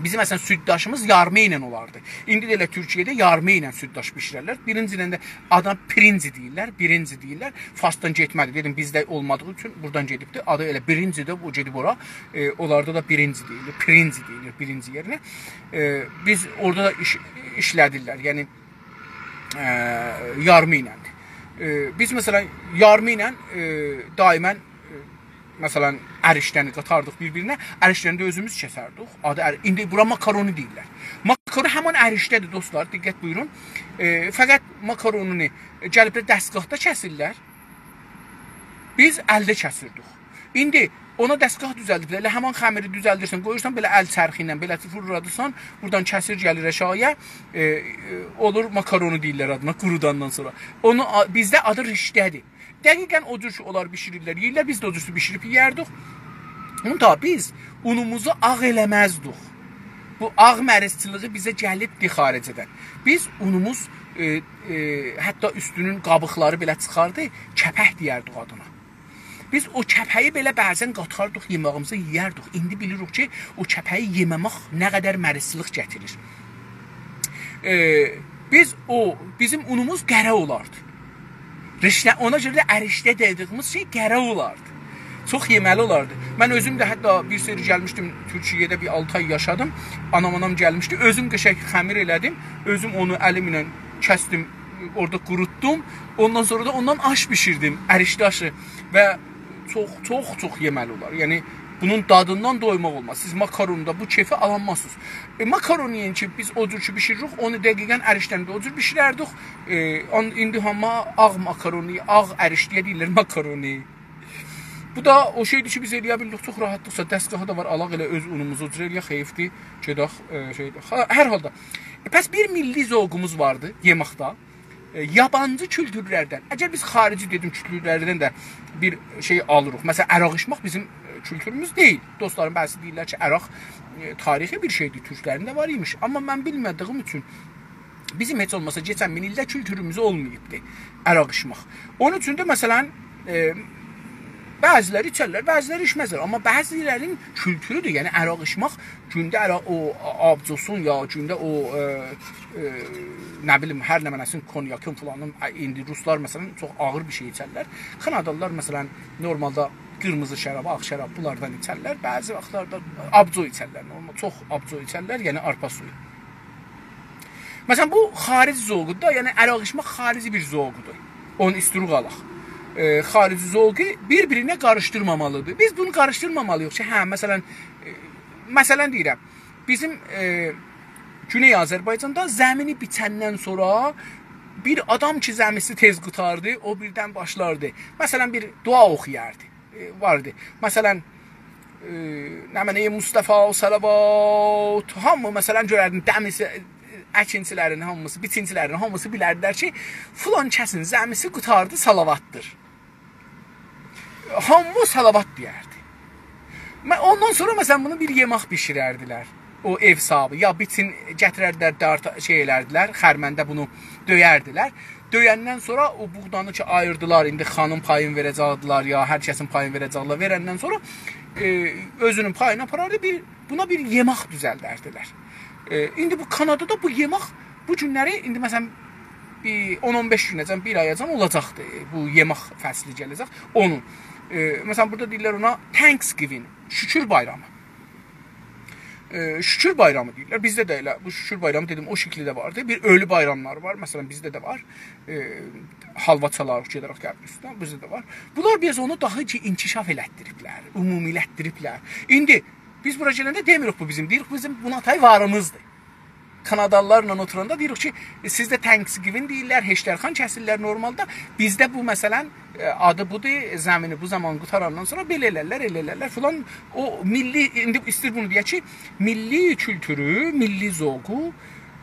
بیزیم، مثلا، سودداشیمیز یارما ایله اولاردی. ایندی ده ائله تورکیه‌ده یارما ایله سودداش بیشیررلر. بیرینجی ایله ده آدینا پرینجی دئییرلر، برینجی دئییرلر. فارسدان گئتمه‌دی. دئدیم، بیزده اولمادیغی اوچون بورادان گئدیبدی. آدی ائله برینجی‌دیر، او گئدیب اورا. ائ، اونلاردا دا برینجی دئییلیر، پرینجی دئییلیر، برینجی یئرینه. ائ، بیز اورادا دا ایش-، ایشله‌دیرلر. یعنی، ائ، یارما ایله‌دیر. ائ، بیز، مثلا، یارما ایله، ائ، دائما، ائ، مثلا، اریشدنی قاتاردیق بیر-بیرینه، اریشدنی ده اؤزوموز کسردیک. آدی ار-، ایندی بورا ماکارونی دئییرلر. ماکارونی همین اریشده‌دیر، دوستلار، دقت بویورون. ائ، فقط ماکارونینی، ائ، گلیبلر دستگاهدا کسیرلر. بیز الده کسیردیک. ایندی اونا دستگاه دوزلدیبلر. ائله همان خمیری دوزلدیرسن، قویورسان بئله ال چرخی ایله، بئله فیرلادیرسان، بورادان کسیر گلیر آشاغییا، ائ، ائ، اولور ماکارونی دئییرلر آدینا، قوروداندان سونرا. اونو آ-، بیزده آدی رشته‌دیر. دقیقا او جور کی، اونلار بیشیریرلر، یئییرلر، بیز ده او جور بیشیریب یئیردیک. اوندا بیز اونوموزو آغ ائله‌مزدیک. بو آغ مریضچیلیغی بیزه گلیبدی خارجه‌دن. بیز اونوموز، ائ، ائ، حتی اوستونون قابیقلاری بئله چیخاردی، کپک دئیردیک آدینا. بیز او کپه‌یی بئله بعضا قاتاردیق، یئماغیمیزا یئیردیک. ایندی بیلیریک کی، او کپه‌یی یئمه‌مک نه قدر مریضچیلیق گتیریر. ائ، بیز او، بیزیم اونوموز قره اولاردی. رشته، اونا گؤره ده اریشده دئدیگیمیز شئی قره اولاردی. چوخ یئمه‌لی اولاردی. من اؤزوم ده حتی بیر سری گلمیشدیم تورکیه‌ده، بیر آلتی آی یاشادیم. آنام، آنام گلمیشدی. اؤزوم قشنگ خمیر ائله‌دیم. اؤزوم اونو الیمله کسدیم. اورادا قوروتدوم. اوندان سونرا دا اوندان آش بیشیردیم، اریشلی آشی. و چوخ، چوخ، چوخ یئمه‌لی اولار. یعنی، بونون دادیندان دویماق اولماز. سیز ماکاروندا بو کئفی آلانمازسینیز. ائ، ماکارونی کی، بیز او جور کی بیشیریریک، اونو دقیقاً اریشلنده او جور بیشیرردیک. ائ، آن-، ایندی هامی آغ ماکارونی، آغ اریشلی‌یه دئییرلر ماکارونی. بو دا او شئیدیر کی، بیز ائلیه بیلدیک چوخ راحاتلیقجا، دستگاهی دا وار، آلاق ائله اؤز اونوموزو جور ائلیک، حئیفدیر، گئدک، ائ، شئیدیر. ها، هر حالدا. ائ، پس بیر میللی ذوقوموز واردی یئمکده. ائ، یابانجی کولتورلردن، اگر بیز خاریجی دئدیم کولتورلردن ده بیر شئی آلیریق. مثلا، عرق ایچمک بیزیم، ائ، کولتوروموز دئییل. دوستلارین بعضیسی دئییرلر کی، عرق، ائ، تاریخی بیر شئیدیر، تورکلرین ده وار ایمیش. آمما من بیلمه‌دیییم اوچون بیزیم هئچ اولماسا کئچن مین ایلده کولتوروموز اولماییبدی عرق ایچمک. اونون اوچون ده، مثلا، ائ، بعضی‌لری ایچرلر، بعضی‌لری ایچمزلر. آمما بعضی‌لرین کولتورودور. یعنی، عرق ایچمک، گونده عرق، او آبجوسون یا گونده او، ائ، ائ، نه بیلیم، هر نمنه‌سین، کنیاکین فلانین، ائ، ایندی روسلار، مثلا، چوخ آغیر بیر شئی ایچرلر. کانادالیلار، مثلا، نورمالدا قیرمیزی شراب، آغ شراب، بونلاردان ایچرلر. بعضی واختلاردا آبجو ایچرلر، نورمال، چوخ آبجو ایچرلر، یعنی آرپا سویو. مثلا، بو خارج ذوقودور دا، یعنی عرق ایچمک خارجی بیر ذوقودور. اونو ایستیروق آلاق. ائ، خارجی ذوقو بیر-بیرینه قاریشدیرمامالیدیر. بیز بونو قاریشدیرمامالیییق کی، هه، مثلا، ائ، مثلا دئییرم، بیزیم، ائ، گونئی آذربایجاندا زمینی بیچندن سونرا بیر آدام کی، زمیسی تئز قوتاردی، او بیردن باشلاردی. مثلا، بیر دعا اوخویاردی. ائ، واردی. مثلا، ائ، نمنه‌ی مصطفی، صلوات، هامی، مثلا، گؤرردین، دمیسی، ائ، اکینچی‌لرین هامیسی، بیچینچی‌لرین هامیسی بیلردیلر کی، فلان کسین زمیسی قوتاردی، صلواتدیر. هامی صلوات دئیردی. مه-، اوندان سونرا، مثلا، بونو بیر یئمک بیشیرردیلر. او ائو صاحیبی، یا بیچین گتیرردیلر، دارتا-، شئی ائلردیلر، خرمنده بونو دؤیردیلر. دؤیندن سونرا او بوغدانی کی آییردیلار، ایندی خانیم پایین وئره‌جکدیلر، یا هر کسین پایین وئره‌جکدیلر، وئرندن سونرا، ائ، اؤزونون پایینی آپاراردی، بیر، بونا بیر یئمک دوزلدردیلر. ائ، ایندی بو کانادادا بو یئمک بو گونلری، ایندی، مثلا، بیر اون اون بئش گونه‌جن، بیر آیاجان اولاجاقدی بو یئمک فصلی گله‌جک. اونون، ائ، مثلا، بورادا دئییرلر اونا Thanksgiving، شوکور بایرامی. ائ، شوکور بایرامی دئییرلر. بیزده ده ائله بو شوکور بایرامی، دئدیم، او شکیلده واردی. بیر اؤلو بایراملاری وار، مثلا، بیزده ده وار. ائ، حالوا چالاریق، گئده‌ریک قبرین اوستونه، بیزده ده وار. بونلار بیر آز اونو داها کی انکشاف ائلتدیریبلر، عمومی‌لتدیریبلر. ایندی بیز بورا گلنده دئمیریک بو بیزیم، دئییریک بیزیم بونا تای واریمیزدیر. کانادالیلارلا اوتوراندا دئییریک کی، ائ، سیزده Thanksgiving دئییرلر، هشترخان کسیرلر نورمالدا. بیزده بو، مثلا، ائ، آدی بودور، زمینی بو زامان قوتاراندان سونرا بئله ائلرلر، ائله ائلرلر فلان. او میللی، ایندی ایستیر بونو دئیک کی، میللی کولتورو، میللی ذوقو،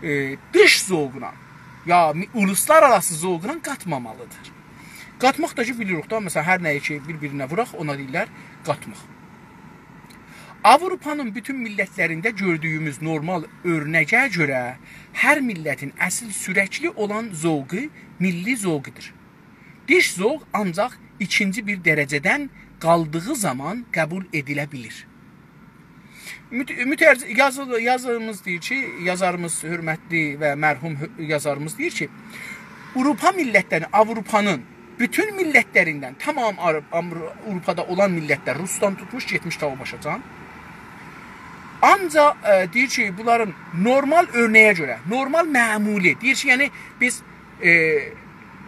ائ، دیش ذوقلا، یا می-، اولوسلارآراسی ذوقلا قاتمامالیدیر. قاتماق دا کی، بیلیریک دا، مثلا، هر نه‌یی کی بیر-بیرینه ووراق، اونا دئییرلر قاتماق. آوروپانین بوتون میللتلرینده گؤردویوموز نورمال اؤرنگه گؤره هر میللتین اصیل سورکلی اولان ذوقو میللی ذوقودور. دیش ذوق آنجاق ایکینجی بیر درجه‌دن قالدیغی زامان قبول ائدیله بیلیر. مت-، مترج-، یازی-، یازیمیز دئییر کی، یازاریمیز، حؤرمتلی و مرحوم حؤ-، یازاریمیز دئییر کی، آوروپا میللتلرینین، آوروپانین بوتون میللتلریندن، تمام آر-، آمر-، آوروپادا اولان میللتلر، روسدان توتموش گئتمیش تا او باشاجان. آنجاق، ائ، دئییر کی، بونلارین نورمال اؤرنگه گؤره، نورمال معمولی، دئییر کی، یعنی بیز، ائ،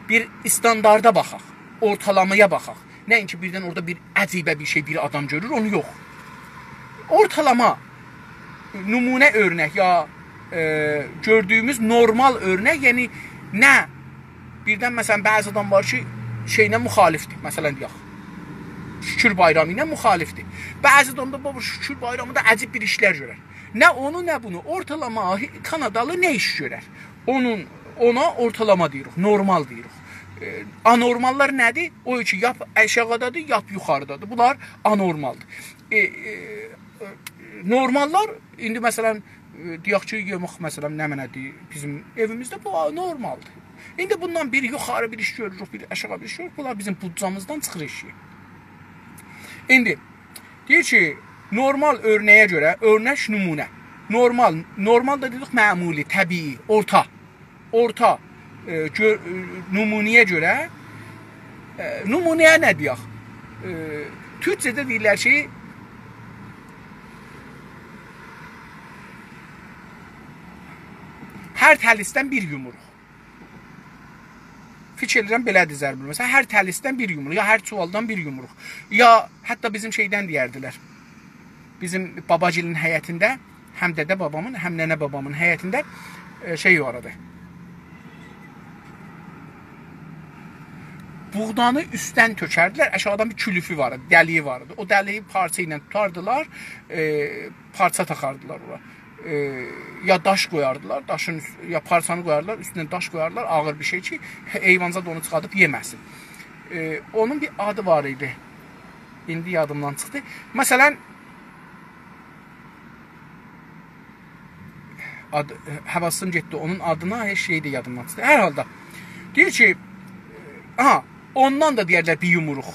بیر استانداردا باخاق، اورتالامایا باخاق. نه اینکی بیردن اورادا بیر عجیبه بیر شئی، بیر آدام گؤرور، اونو یوخ. اورتالاما، نمونه اؤرنک یا، ائ، گؤردویوموز نورمال اؤرنک، یعنی نه بیردن، مثلا، بعضی آدام وار کی، شئیله مخالفدیر، مثلا، دئیک، شوکور بایرامی ایله مخالفدیر. بعضی آدام دا، بابا، شوکور بایرامیندا عجیب بیر ایشلر گؤرر. نه اونو، نه بونو. اورتالاما هی-، کانادالی نه ایش گؤرر؟ اونون، اونا اورتالاما دئییریک، نورمال دئییریک. ائ، آنورماللار نه‌دیر؟ او کی، لاپ آشاغیدادیر، لاپ یوخاریدادیر. بونلار آنورمالدیر. ائ، ائ، ائ، نورماللار، ایندی، مثلا، ائ، دئیک کی، یئمک، مثلا، نمنه‌دیر بیزیم ائویمیزده، بو نورمالدیر. ایندی بوندان بیر یوخاری بیر ایش گؤروروک، بیر آشاغی بیر ایش گؤروروک، بونلار بیزیم بودجه‌میزدن چیخیر ائشییه. ایندی دئییر کی، نورمال اؤرنگه گؤره، اؤرنک نمونه. نورمال، نورمال دا دئدیک معمولی، طبیعی، اورتا. اورتا، ائ، گؤ-، ائ، نمونه‌یه گؤره، ائ، نمونه‌یه نه دئیک؟ ائ، تورکجه‌ده دئییرلر کی، هر تلیسدن بیر یومروق. فیکیر ائدیرم، بئله‌دیر ضرب المثل. هر تلیسدن بیر یومروق، یا هر چووالدان بیر یومروق. یا حتی بیزیم شئیدن دئیردیلر. بیزیم باباگیلین حیطینده هم دده بابامین، هم ننه بابامین حیطینده، ائ، شئی وار ایدی. بوغدانی اوستدن تؤکردیلر، آشاغیدان بیر کولوفو وار ایدی، دلیگی وار ایدی. او دلیگی پارچا ایله توتاردیلار، ائ، پارچا تاخاردیلار اورا. ائ، یا داش قویاردیلار، داشین اوست-، یا پارچانی قویاردیلار، اوستونه داش قویاردیلار، آغیر بیر شئی کی، حیوانزاد اونو چیخاردیب یئمه‌سین. ائ، اونون بیر آدی وار ایدی. ایندی یادیمدان چیخدی. مثلا، آد-، حواسیم گئتدی اونون آدینا، هئچ شئی ده یادیمدان چیخدی. هر حالدا، دئییر کی، آها، اوندان دا دئیرلر بیر یومروق.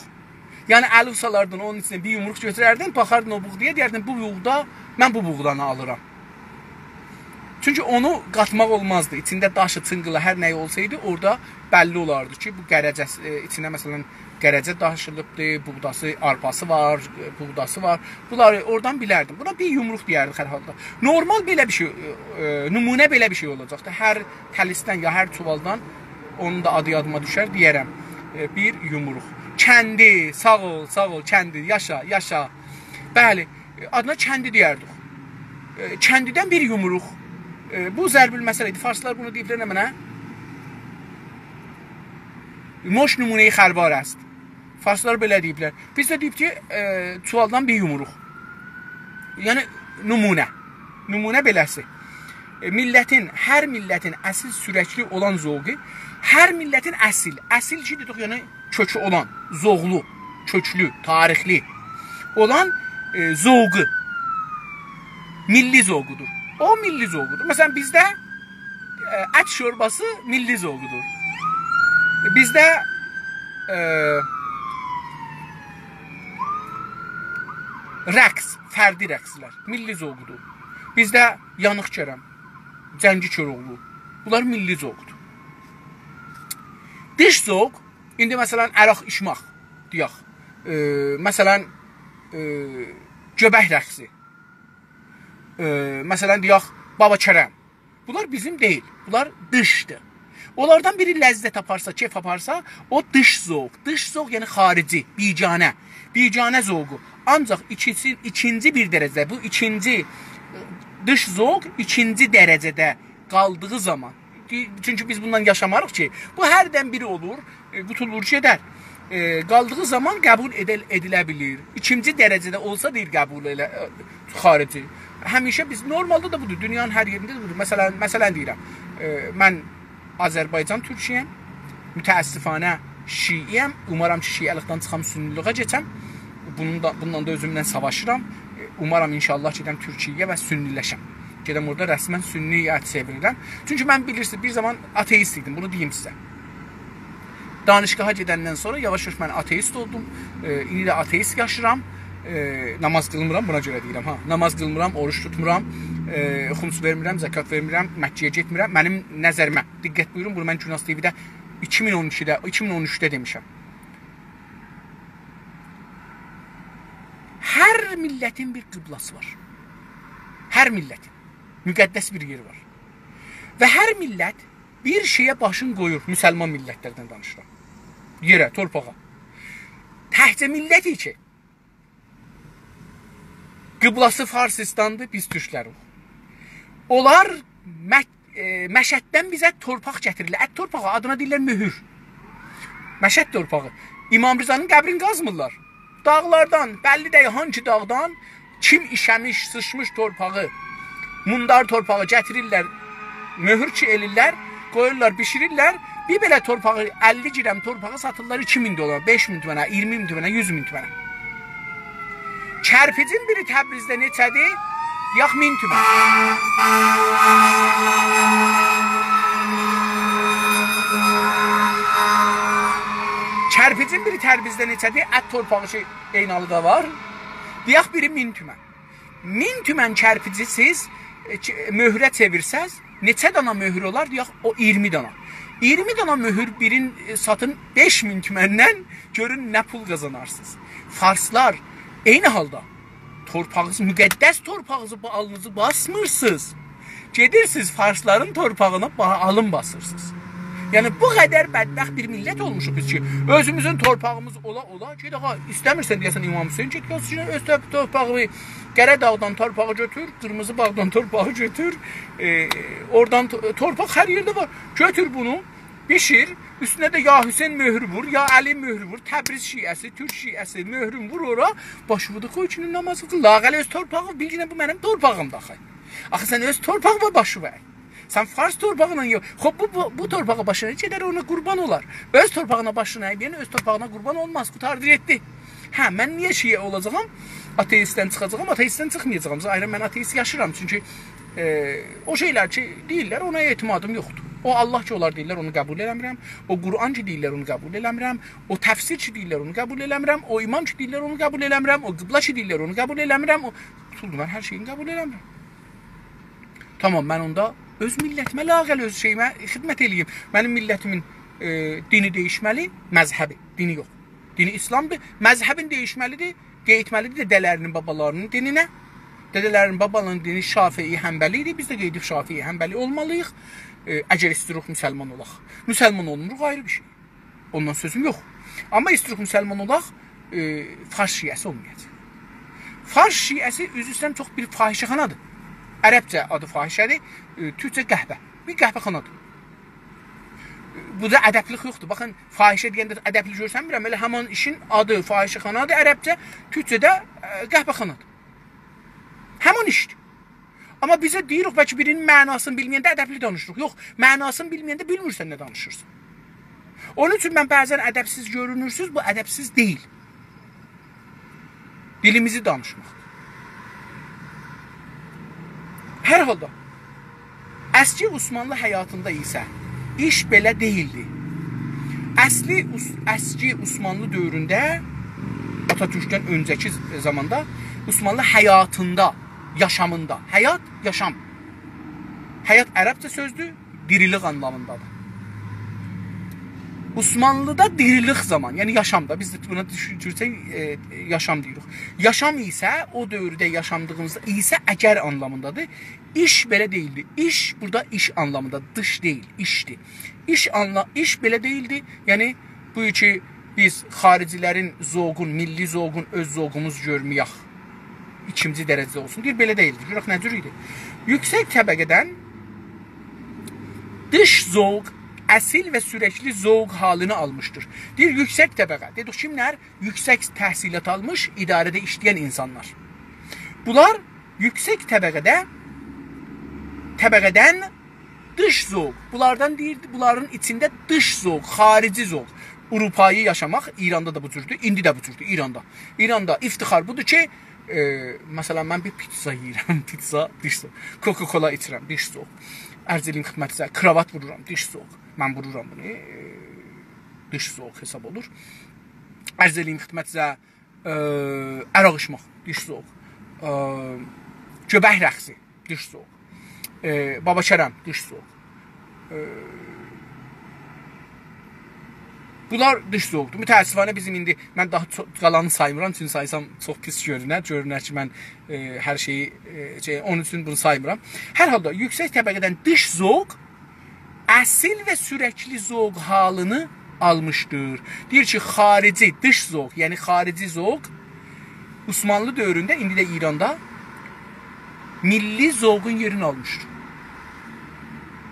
یعنی، الی سالاردین اونون ایچینه بیر یومروق گؤتورردین، باخاردین او بوغدایا، دئیردین، «بو بوغدا، من بو بوغدانی آلیرام.» چونکی اونو قاتماق اولمازدی. ایچینده داشی، چینقیلی، هر نه‌یی اولسایدی، اورادا بللی اولاردی کی، بو قره‌جه، ائ، ایچینه، مثلا، قره‌جه داشیلیبدی، بوغداسی، آرپاسی وار، ائ، بوغداسی وار. بونلاری اورادان بیلردین. بونا بیر یومروق دئیردیک هر حالدا. نورمال بئله بیر شئی، ائ، نمونه بئله بیر شئی اولاجاقدی. هر تلیسدن یا هر چووالدان، اونون دا آدی یادیما دوشر، دئیه‌رم، ائ، بیر یومروق. کندی، ساغ اول، ساغ اول، کندی، یاشا، یاشا. بلی، ائ، آدینا کندی دئیردیک. ائ، کندیدن بیر یومروق. ائ، بو ضرب المثل ایدی. فارسلار بونو دئییبلر نمنه؟ «مشت نمونهٔ خروار است.» فارسلار بئله دئییبلر. بیز ده دئییب کی، ائ، چووالدان بیر یومروق. یعنی، نمونه. نمونه بئله‌سی. ائ، میللتین، هر میللتین اصیل سورکلی اولان ذوقو، هر میللتین اصیل، اصیل کی، دئدیک، یعنی، کؤکو اولان، ذوقلو، کؤکلو، تاریخلی اولان، ائ، ذوقو، میللی ذوقودور. او میللی ذوقودور. مثلا، بیزده، ائ، ات شورباسی میللی ذوقودور. بیزده، ائ، رقص، فردی رقصلر میللی ذوقودور. بیزده یانیق کرم، جنگی کوراوغلو. بونلار میللی ذوقودور. دیش ذوق، ایندی مثلا، عرق ایچمک، دئیک. ائ، مثلا، ائ، گؤبک رقصی. ائ، مثلا، دئیک، بابا کرم. بونلار بیزیم دئییل. بونلار دیشدیر. اونلاردان بیری لذت آپارسا، کئف آپارسا، او دیش ذوق. دیش ذوق، یعنی خارجی، بیگانه. بیگانه ذوقو. آنجاق ایکیسی، ایکینجی بیر درجه‌ده، بو ایکینجی، ائ، دیش ذوق ایکینجی درجه‌ده قالدیغی زامان. چونکی بیز بوننان یاشاماریق کی، بو هردن بیری اولور، ائ، قوتولور گئدر. ائ، قالدیغی زامان قبول ائدیل-، ائدیله بیلیر. ایکینجی درجه‌ده اولسا، دئییر، قبول ائله، ائ، خارجی. همیشه بیز، نورمالدا دا بودور، دونیانین هر یئرینده ده بودور. مثلا، مثلا دئییرم، ائ، من آذربایجان تورکویم، متأسفانه شیعه‌یم. اومارام کی، شیعه‌لیکدن چیخام، سنی‌لیگه کئچم. بونون دا، بونونلا دا اؤزومله ساواشیرام. ائ، اومارام ان‌شاءالله گئدم تورکیه‌یه و سنی‌لشم. گئدم اورادا رسما سنی‌یه چئوریلم. چونکی من، بیلیرسینیز، بیر زامان آتئیست ایدیم، بونو دئییم سیزه. دانشگاها گئدندن سونرا یاواش-یاواش من آتئیست اولدوم. ائ، ایندی ده آتئیست یاشیرام. ائ، ناماز قیلمیرام، بونا گؤره دئییرم، ها. ناماز قیلمیرام، اوروج توتمورام، ائ، خمس وئرمیرم، زکات وئرمیرم، مکه‌یه گئتمیرم. منیم نظریمه، دقت بویورون، بونو من گوناز تی‌وی‌ده ایکی مین اون ایکیده، ایکی مین اون اوچده دئمیشم. هر میللتین بیر قبله‌سی وار. هر میللتین. مقدس بیر یئری وار. و هر میللت بیر شئیه باشین قویور، مسلمان میللتلردن دانیشیرام. یئره، تورپاغا. تکجه میللتی کی، قبله‌سی فارسیستاندیر، بیز تورکلریک. اونلار مک-، ائ، مشهددن بیزه تورپاق گتیریرلر. ات تورپاغی، آدینا دئییرلر مؤهور. مشهد تورپاغی. امام رضانین قبرینی قازمیرلار. داغلاردان، بللی دئییل هانسی داغدان، کیم ایشه‌میش، سیچمیش تورپاغی، موندار تورپاغی گتیریرلر، مؤهور کی ائلیرلر، قویورلار، بیشیریرلر. بیر بئله تورپاغی، اللی گرم تورپاغی ساتیرلار ایکی مین دلارا، بئش مین تومنه، اییرمی مین تومنه، یوز مین تومنه. کرپیجین بیری تبریزده نئچه‌دیر؟ یاخ، مین تومن. کرپیجین بیری تبریزده نئچه‌دیر؟ ات تورپاغی کی، عینالیدا وار. دئیک، بیری مین تومن. مین تومن کرپیجی سیز، ائ، کی، مؤهوره چئویرسز، نئچه دانا مؤهور اولار؟ دئیک، او اییرمی دانا. اییرمی دانا مؤهور بیرین، ائ، ساتین بئش مین تومندن، گؤرون نه پول قازانارسینیز. فارسلار، عینی حالدا تورپاغینیزی، مقدس تورپاغینیزی، باغرینیزی باسمیرسینیز. گئدیرسینیز فارسلارین تورپاغینا با-، آلین باسیرسینیز. یعنی، بو قدر بدبخت بیر میللت اولموشوق بیز کی، اؤزوموزون تورپاغیمیز اولا اولا، گئت آغا، ایسته‌میرسن دئیه‌سن امام حسین، گئت یاز ایچینه اؤز تور-، تورپاغینی، قره‌داغدان تورپاغی گؤتور، قیرمیزی باغدان تورپاغی گؤتور، ائ، اورادان تو-، تورپاق هر یئرده وار. گؤتور بونو، بیشیر، اوستونه ده یا حسین مؤهرو وور، یا علی مؤهرو وور، تبریز شیعه‌سی، تورک شیعه‌سی، مؤهرون وور اورا، باشیوی دا قوی ایکینین نامازی قیل. لااقل اؤز تورپاغین، بیل کی بو منیم تورپاغیمدیر آخی. آخی سن اؤز تورپاغینا باشیوی اَی. سن فارس تورپاغینا یوخ. خوب، بو، بو، بو تورپاغا باشینی اَییر، گئدر اونا قوربان اولار. اؤز تورپاغینا باشینی اَیمه‌ین اؤز تورپاغینا قوربان اولماز، قوتاردی گئتدی. هه، من نییه شیعه اولاجاغام؟ آتئیستدن چیخاجاغام، آتئیستدن چیخمایاجاغام. ظاهراً من آتئیست یاشیرام، چونکی، ائ، او شئیلر کی دئییرلر، اونا اعتمادیم یوخدور. او الله کی اونلار دئییرلر، اونو قبول ائله‌میرم. او قرآن کی دئییرلر، اونو قبول ائله‌میرم. او تفسیر کی دئییرلر، اونو قبول ائله‌میرم. او امام کی دئییرلر، اونو قبول ائله‌میرم. او قبله کی دئییرلر، اونو قبول ائله‌میرم. او، توتولدو، من هر شئیینی قبول ائله‌میرم. تامام، من اوندا اؤز میللتیمه، لااقل اؤز شئییمه خدمت ائله‌ییم. منیم میللتیمین، ائ، دینی دییشمه‌لی، مذهبی، دینی یوخ. دینی ایسلامدیر، مذهبین دییشمه‌لیدیر، قئییتمه‌لیدیر دده‌لری‌نین، بابالارینین دینینه. دده‌لری‌نین، بابالارینین دینی شافعی، حنبلی ایدی، بیز ده قئییدیب شافعی، حنبلی اولمالیییق. ائ، اگر ایسته‌ییریک مسلمان اولاق. مسلمان اولموروق، آیری بیر شئی. اوندان سؤزوم یوخ. آمما ایسته‌ییریک مسلمان اولاق، ائ، فارس شیعه‌سی اولمایاجاق. فارس شیعه‌سی، عذر ایسته‌ییرم، چوخ بیر فاحشه‌خانادیر. عربجه آدی فاحشه‌دیر، ائ، تورکجه قهوه. بیر قهوه‌خانادیر. بو دا ادبلیک یوخدور. باخین، فاحشه دئینده ادبلی گؤرسنمیرم. ائله همان ایشین آدی فاحشه‌خانادیر عربجه، تورکجه ده، ائ، قهوه‌خانادیر. همان ایشدیر. آمما بیزه دئییریک، بلکه بیرینین معناسینی بیلمه‌ینده ادبلی دانیشیریق. یوخ، معناسینی بیلمه‌ینده بیلمیرسن نه دانیشیرسان. اونون اوچون من بعضاً ادبسیز گؤرونورسوز، بو ادبسیز دئییل. دیلیمیزی دانیشماق. هر حالدا، اسکی عثمانلی حیاتیندا ایسه ایش بئله دئییلدی. اصلی عث-، اسکی عثمانلی دؤورونده، آتاتورکدن اؤنجه‌کی زاماندا عثمانلی حیاتیندا، یاشامیندا، حیات، یاشام. حیات عربجه سؤزدور، دیریلیک آنلامیندادیر. عثمانلیدا دیریلیک زامان، یعنی یاشام دا، بیز ده بونا دوشون-، دوشونسک، ائ، یاشام دئییریک. یاشام ایسه، او دؤورده یاشادیغیمیزدا ایسه اگر آنلامیندادیر. ایش بئله دئییلدی. ایش بورادا ایش آنلامیندا، دیش دئییل، ایشدیر. ایش آنلا-، ایش بئله دئییلدی. یعنی، بو کی بیز خارجی‌لرین ذوقون، میللی ذوقون اؤز ذوقوموز گؤرمه‌یک. ایکینجی درجه‌ده اولسون. دئییر، بئله دئییلدی. گؤرک نه جور ایدی. یوکسک طبقه‌دن دیش ذوق اصیل و سورکلی ذوق حالینی آلمیشدیر. دئییر، یوکسک طبقه. دئدیک، کیملر؟ یوکسک تحصیلات آلمیش، اداره‌ده ایشله‌ین اینسانلار. بونلار یوکسک طبقه‌ده، طبقه‌دن دیش ذوق. بونلاردان دئییر، بونلارین ایچینده دیش ذوق، خارجی ذوق. آوروپایی یاشاماق ایراندا دا بو جوردور، ایندی ده بو جوردور ایراندا. ایراندا افتخار بودور کی، ائ، مثلاً، من بیر پیتزا یئییرم، پیتزا، دیش ذوق. کوکاکولا ایچیرم، دیش ذوق. عرض ائله‌ییم خدمتینیزه، کراوات وورورام، دیش ذوق. من وورورام بونو، ائ، دیش ذوق حساب اولور. عرض ائله‌ییم خدمتینیزه، ائ، عرق ایچمک، دیش ذوق. ائ، گؤبک رقصی، دیش ذوق. ائ، بابا کرم، دیش ذوق. ائ، بونلار دیش ذوقدور. متأسفانه بیزیم ایندی، من داها چوخ قالانی سایمیرام، چونکی سایسام چوخ پیس گؤرونر. گؤرونر کی، من، ائ، هر شئیی، ائ، شئی، اونون اوچون بونو سایمیرام. هر حالدا یوکسک طبقه‌دن دیش ذوق اصیل و سورکلی ذوق حالینی آلمیشدیر. دئییر کی، خارجی، دیش ذوق، یعنی خارجی ذوق عثمانلی دؤورونده، ایندی ده ایراندا میللی ذوقون یئرینی آلمیشدیر.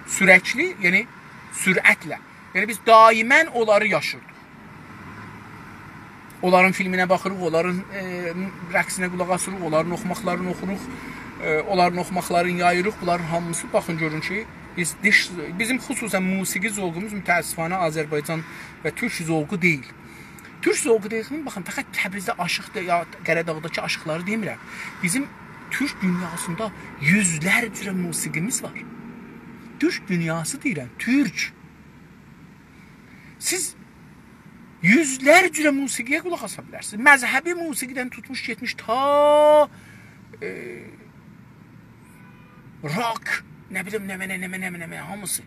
سورکلی، یعنی سرعتله. یعنی بیز دائماً اونلاری یاشیردیق. اونلارین فیلمینه باخیریق، اونلارین، ائ، رقصینه قولاق آسیریق، اونلارین اوخوماقلارینی اوخوروق، ائ، اونلارین اوخوماقلارینی یاییریق. بونلارین هامیسی، باخین، گؤرون کی، بیز دیش، بیزیم خصوصاً موسیقی ذوقوموز متأسفانه آذربایجان و تورک ذوقو دئییل. تورک ذوقو دئییل، باخین، فقط تبریزده آشیق دا، یا قره‌داغداکی آشیقلاری دئمیرم. بیزیم تورک دونیاسیندا یوزلر جوره موسیقیمیز وار. تورک دونیاسی دئییرم، تورک. سیز یوزلر جوره موسیقی‌یه قولاق آسا بیلرسینیز. مذهبی موسیقی‌دن توتموش گئتمیش تا، ائ، راک، نه بیلیم، نمنه، نمنه، نمنه، نمنه، هامیسی.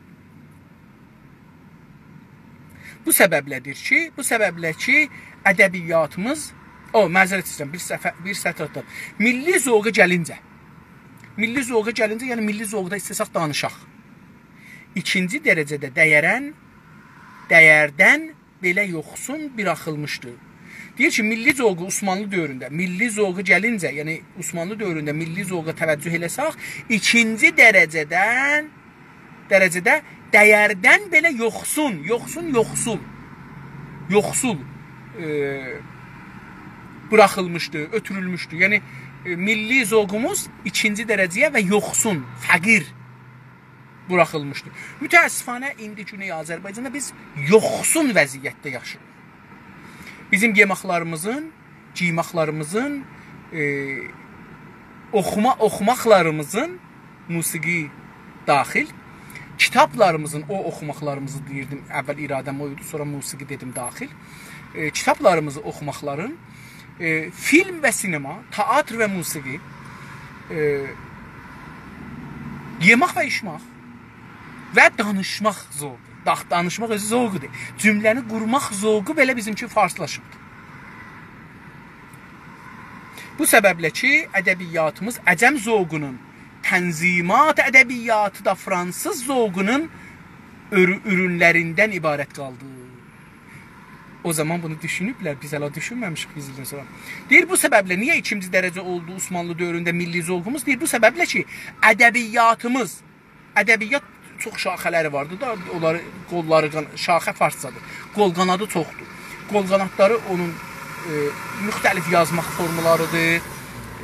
بو سببله‌دیر کی، بو سببله کی، ادبیاتیمیز، او، معذرت ایسته‌ییرم، بیر صفحه، بیر سطر آتلادیم. میللی ذوقا گلینجه، میللی ذوقا گلینجه، یعنی میللی ذوقدا ایسته‌سک دانیشاق. ایکینجی درجه‌ده دَیَرن دَیَردن بئله یوخسون بوراخیلمیشدی. دئییر کی، میللی ذوقو عثمانلی دؤورونده، میللی ذوقو گلینجه، یعنی عثمانلی دؤورونده میللی ذوقا توجه ائله‌سک، ایکینجی درجه‌دن، درجه‌ده دَیَردن بئله یوخسون، یوخسون، یوخسول، یوخسول، ائ، بوراخیلمیشدی، اؤتورولموشدو. یعنی، ائ، میللی ذوقوموز ایکینجی درجه‌یه و یوخسون، فقیر بوراخیلمیشدی. متأسفانه ایندی گونئی آذربایجاندا بیز یوخسون وضعیتده یاشاییریق. بیزیم یئمکلریمیزین، گئیمکلریمیزین، ائ، اوخوما-، اوخوماقلاریمیزین، موسیقی داخیل، کیتابلاریمیزین، او اوخوماقلاریمیزی دئییردیم، اول اراده‌م او ایدی، سونرا موسیقی دئدیم داخیل. ائ، کیتابلاریمیزی اوخوماقلارین، ائ، فیلم و سینما، تئاتر و موسیقی، ائ، یئمک و ایچمک و دانیشماق ذوقو. داخ-، دانیشماق اؤزو ذوقودور. جمله‌نی قورماق ذوقو بئله بیزیمکی فارسلاشیبدیر. بو سببله کی، ادبیاتیمیز عجم ذوقونون، تنظیمات ادبیاتی دا فرانسیز ذوقونون اورو-، اورونلریندن عبارت قالدی. او زامان بونو دوشونوبلر، بیز هله دوشونمه‌میشیک یوز ایلدن سونرا. دئییر، بو سببله نییه ایکینجی درجه اولدو عثمانلی دؤورونده میللی ذوقوموز؟ دئییر، بو سببله کی، ادبیاتیمیز، ادبیات چوخ شاخه‌لری واردی دا، اونلاری، قوللاری، قان-، شاخه فارسجادیر. قول قانادی چوخدور. قول قانادلاری اونون، ائ، مختلف یازماق فورمولاریدیر.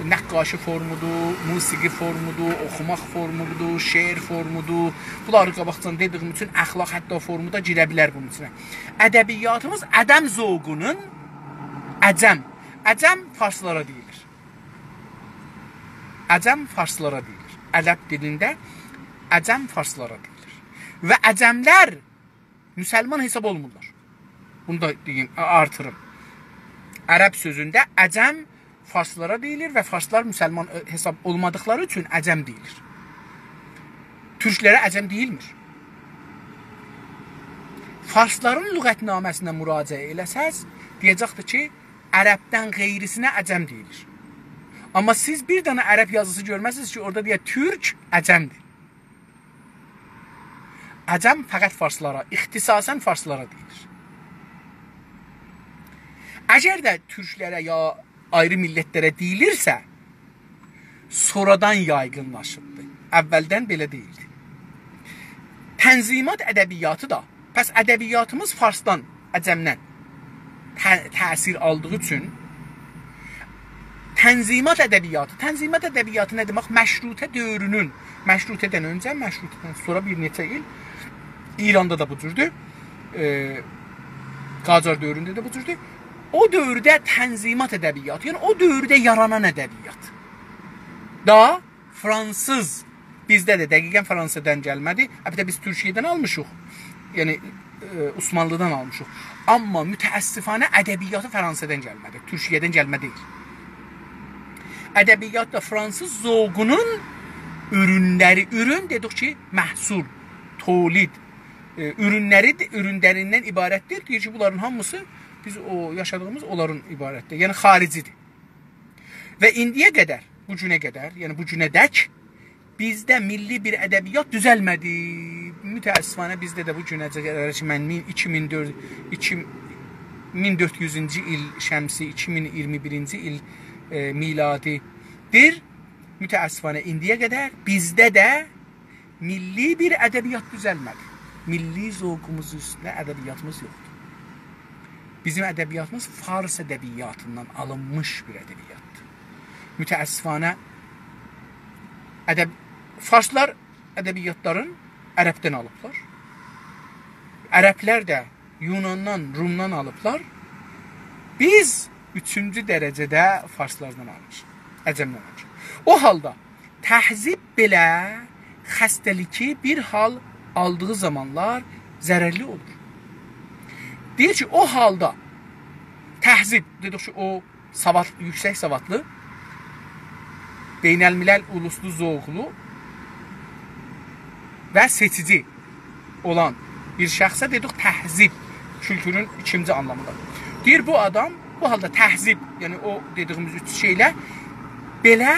نقاشی فورمودور، موسیقی فورمودور، اوخوماق فورمودور، شعر فورمودور. بونلاری قاباقجادان دئدیییم اوچون اخلاق حتی فورمودا گیره بیلر بونون ایچینه. ادبیاتیمیز عدم ذوقونون، عجم، عجم فارسلارا دئییلیر. عجم فارسلارا دئییلیر. عرب دیلینده عجم فارسلارا دئییلیر. و عجملر مسلمان حساب اولمورلار. بونو دا دئییم، آ-، آرتیریم. عرب سؤزونده عجم فارسلارا دئییلیر و فارسلار مسلمان، ائ، حساب اولمادیقلاری اوچون عجم دئییلیر. تورکلره عجم دئییلمیر. فارسلارین لغت‌نامه‌سینه مراجعه ائله‌سز، دئیه‌جکدیر کی، عربدن غیریسینه عجم دئییلیر. آمما سیز بیر دنه عرب یازیسی گؤرمزسینیز کی، اورادا دئیه تورک عجمدیر. عجم فقط فارسلارا، اختصاصاً فارسلارا دئییلیر. اگر ده تورکلره یا آیری میللتلره دئییلیرسه، سونرادان یایغینلاشیبدی. اولدن بئله دئییلدی. تنظیمات ادبیاتی دا، پس ادبیاتیمیز فارسدان، عجمدن ته-، تأثیر آلدیغی اوچون تنظیمات ادبیاتی، تنظیمات ادبیاتی نه دئمک؟ مشروطه دؤورونون، مشروطه‌دن اؤنجه، مشروطه‌دن سونرا بیر نئچه ایل ایراندا دا بو جوردور. ائ، قاجار دؤورونده ده بو جوردور. او دؤورده تنظیمات ادبیاتی، یعنی او دؤورده یارانان ادبیات دا فرانسیز، بیزده ده دقیقاً فرانسادان گلمه‌دی. البته، بیز تورکیه‌دن آلمیشیق. یعنی، ائ، عثمانلیدان آلمیشیق. آمما متأسفانه ادبیاتی فرانسادان گلمه‌دی. تورکیه‌دن گلمه دئییل. ادبیات دا فرانسیز ذوقونون اورونلری، اورون دئدیک کی، محصول، تولید، ائ، اورونلری، اورونلریندن عبارتدیر. دئییر کی، بونلارین هامیسی بیز او یاشادیغیمیز اونلارین عبارتدیر. یعنی خاریجیدیر. و ایندییه قدر، بو گونه قدر، یعنی بو گونه‌دک بیزده میللی بیر ادبیات دوزلمه‌دی. متأسفانه بیزده ده بو گونه‌جه قدر کی، من مین، ایکی مین دؤرد، ایکی، مین دؤرد یوزونجو ایل شمسی، ایکی مین اییرمی بیرینجی ایل، ائ، میلادی‌دیر. متأسفانه ایندییه قدر بیزده ده میللی بیر ادبیات دوزلمه‌دی. میللی ذوقوموز اوستونده ادبیاتیمیز یوخدور. بیزیم ادبیاتیمیز فارس ادبیاتیندان آلینمیش بیر ادبیاتدیر. متأسفانه ادب-، فارسلار ادبیاتلارین عربدن آلیبلار. عربلر ده یوناندان، رومدان آلیبلار. بیز اوچونجو درجه‌ده فارسلاردان آلمیشیق، عجمدن آلمیشیق. او حالدا تهذیب بئله خسته‌لیگی بیر حال آلدیغی زامانلار ضررلی اولور. دئییر کی، او حالدا تهذیب، دئدیک کی، او سواد، یوکسک سوادلی، بین‌الملل اولوسلو ذوقلو و سئچیجی اولان بیر شخصه دئدیک تهذیب، کولتورون ایکینجی آنلامیندا. دئییر، بو آدام، بو حالدا تهذیب، یعنی او دئدیییمیز اوچ شئیله، بئله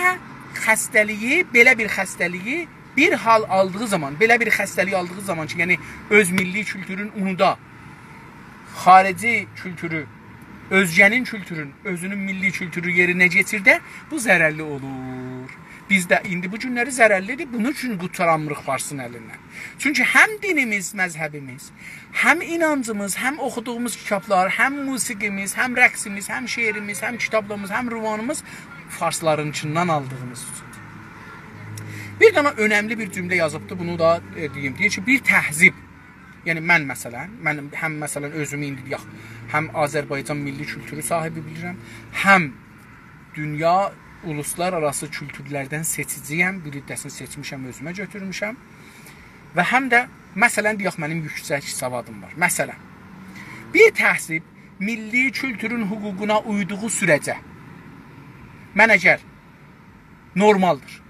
خسته‌لیگی، بئله بیر خسته‌لیگی بیر حال آلدیغی زامان، بئله بیر خسته‌لیگی آلدیغی زامان کی، یعنی اؤز میللی کولتورون اونودا، خاریجی کولتورو، اؤزگه‌نین کولتورون، اؤزونون میللی کولتورو یئرینه کئچیرده، بو ضررلی اولور. بیز ده ایندی بو گونلری ضررلیدیر. بونون اوچون قورتارانمیریق فارسین الیندن. چونکی هم دینیمیز، مذهبیمیز، هم اینانجیمیز، هم اوخودوغوموز کیتابلار، هم موسیقیمیز، هم رقصیمیز، هم شعریمیز، هم کیتابلاریمیز، هم رومانیمیز فارسلارین ایچیندن آلدیغیمیز اوچون. بیر دنه اؤنملی بیر جمله یازیبدی، بونو دا، ائ، دئییم. دئییر کی، بیر تهذیب، یعنی من مثلا، من هم مثلا اؤزومو ایندی دئیک، هم آذربایجان میللی کولتورو صاحیبی بیلیرم، هم دونیا اولوسلارآراسی کولتورلردن سئچیجی‌یم، بیر عده‌سینی سئچمیشم، اؤزومه گؤتورموشم و هم ده مثلا دئیک منیم یوکسک سوادیم وار. مثلا بیر تهذیب میللی کولتورون حقوقونا اویدوغو سوره‌جه من اگر نورمالدیر.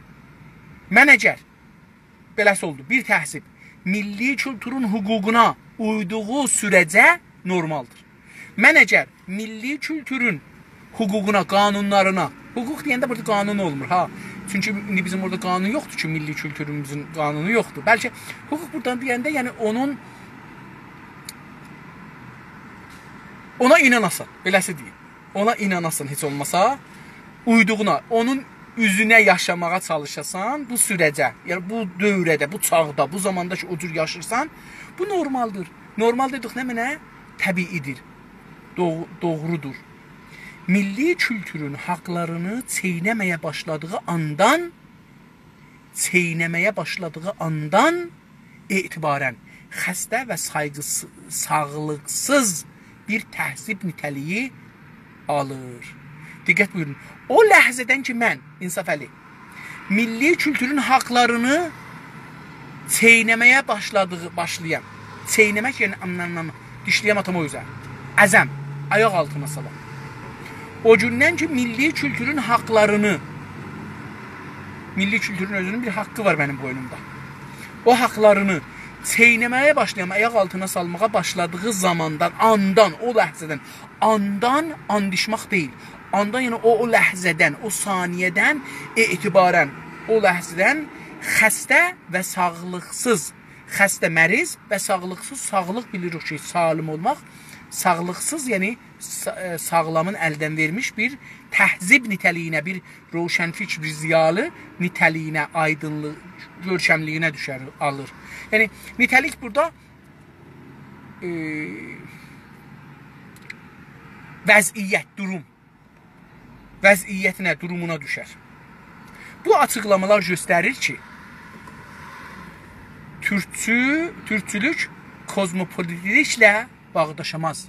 من اگر بئله‌سی اولدو، بیر تهذیب میللی کولتورون حقوقونا اویدوغو سوره‌جه نورمالدیر. من اگر میللی کولتورون حقوقونا، قانونلارینا، حقوق دئینده بورادا قانون اولمور ها. چونکی ایندی بیزیم بورادا قانون یوخدور کی، میللی کولتوروموزون قانونو یوخدور. بلکه حقوق بورادان دئینده، یعنی اونون، اونا ایناناسان، بئله‌سی دئییم. اونا ایناناسان هئچ اولماسا، اویدوغونا، اونون اوزونه یاشاماغا چالیشاسان، بو سوره‌جه، یعنی بو دؤوره‌ده، بو چاغدا، بو زاماندا کی، او جور یاشیرسان، بو نورمالدیر. نورمال دئدیک نمنه؟ طبیعی‌دیر. دوغ-، دوغرودور. میللی کولتورون حاقلارینی چئینه‌مه‌یه باشلادیغی آندان، چئینه‌مه‌یه باشلادیغی آندان اعتباراً خسته و سایغی‌سی-، ساغلیقسیز بیر تهذیب نیته‌لیگی آلیر. دقت بویورون. او لحظه‌دن کی، من، انصافعلی، میللی کولتورون حاقلارینی چئینه‌مه‌یه باشلادیغی، باشلایام. چئینه‌مک، یعنی، آم، نام، نام، دیشله‌یم آتام او اوزه. ازم، آیاق آلتینا سالام. او گوندن کی، میللی کولتورون حاقلارینی، میللی کولتورون اؤزونون بیر حاققی وار منیم بوینومدا. او حاقلارینی چئینه‌مه‌یه باشلایام، آیاق آلتینا سالماغا باشلادیغی زاماندان، آندان، او لحظه‌دن، آندان آند ایچمک دئییل. آندان، یعنی او، او لحظه‌دن، او ثانیه‌دن اعتباراً، او لحظه‌دن خسته و ساغلیقسیز، خسته، مریض و ساغلیقسیز، ساغلیق بیلیریک کی، سالم اولماق، ساغلیقسیز، یعنی سا-، ائ، ساغلامین الدن وئرمیش بیر تهذیب نیته‌لیگینه، بیر روشنفکر، بیر ضیالی نیته‌لیگینه، آیدینلیق، گؤرکملیگینه دوشر، آلیر. یعنی، نیته‌لیک بورادا، ائ، وضعیت، دوروم. وضعیتینه، دورومونا دوشر. بو آچیقلامالار گؤستریر کی، تورکچو، تورکچولوک کوزموپولیتلیکله باغداشاماز.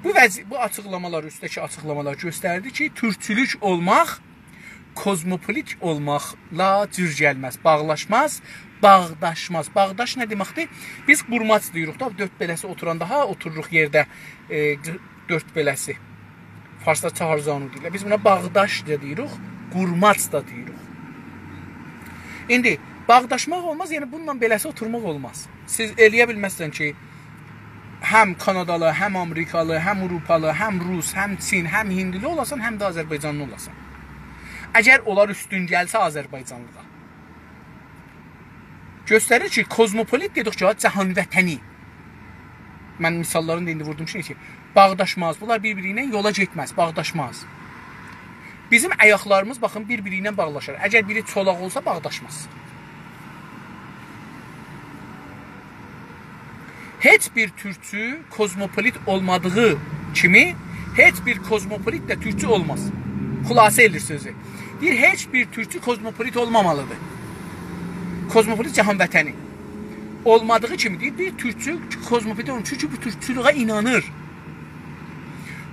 بو وضع-، بو آچیقلامالار، اوستده‌کی آچیقلامالار گؤستردی کی، تورکچولوک اولماق کوزموپولیت اولماقلا جور گلمز، باغلاشماز، باغداشماز. باغداش نه دئمکدیر؟ بیز قورماج دئییریک دا، دؤرد بئله‌سی اوتوراندا، ها، اوتوروروق یئرده، ائ، دؤرد بئله‌سی. فارسدا چهارزانو دئییرلر. بیز بونا باغداش دا دئییریک، قورماج دا دئییریک. ایندی باغداشماق اولماز، یعنی بونونلا بئله‌سی اوتورماق اولماز. سیز ائلیه بیلمزسن کی، هم کانادالی، هم آمریکالی، هم آوروپالی، هم روس، هم چین، هم هیندلی اولاسان، هم ده آذربایجانلی اولاسان. اگر اونلار اوستون گلسه آذربایجانلی‌دان. گؤستریر کی، کوزموپولیت دئدیک کی، جهان وطنی. من مثاللارینی دا ایندی ووردوم کی، کی، باغداشماز. بونلار بیر-بیری ایله یولا گئتمز، باغداشماز. بیزیم آیاقلاریمیز، باخین، بیر-بیری ایله باغلاشار. اگر بیری چولاق اولسا، باغداشماز. هئچ بیر تورکچو کوزموپولیت اولمادیغی کیمی، هئچ بیر کوزموپولیت ده تورکچو اولماز. خلاصه ائله‌ییر سؤزو. دئییر، هئچ بیر تورکچو کوزموپولیت اولمامالیدیر. کوزموپولیت جهان وطنی اولمادیغی کیمی دئییر، بیر تورکچو کوزموپولیت اولماز. چونکی بو تورکچولوغه اینانیر.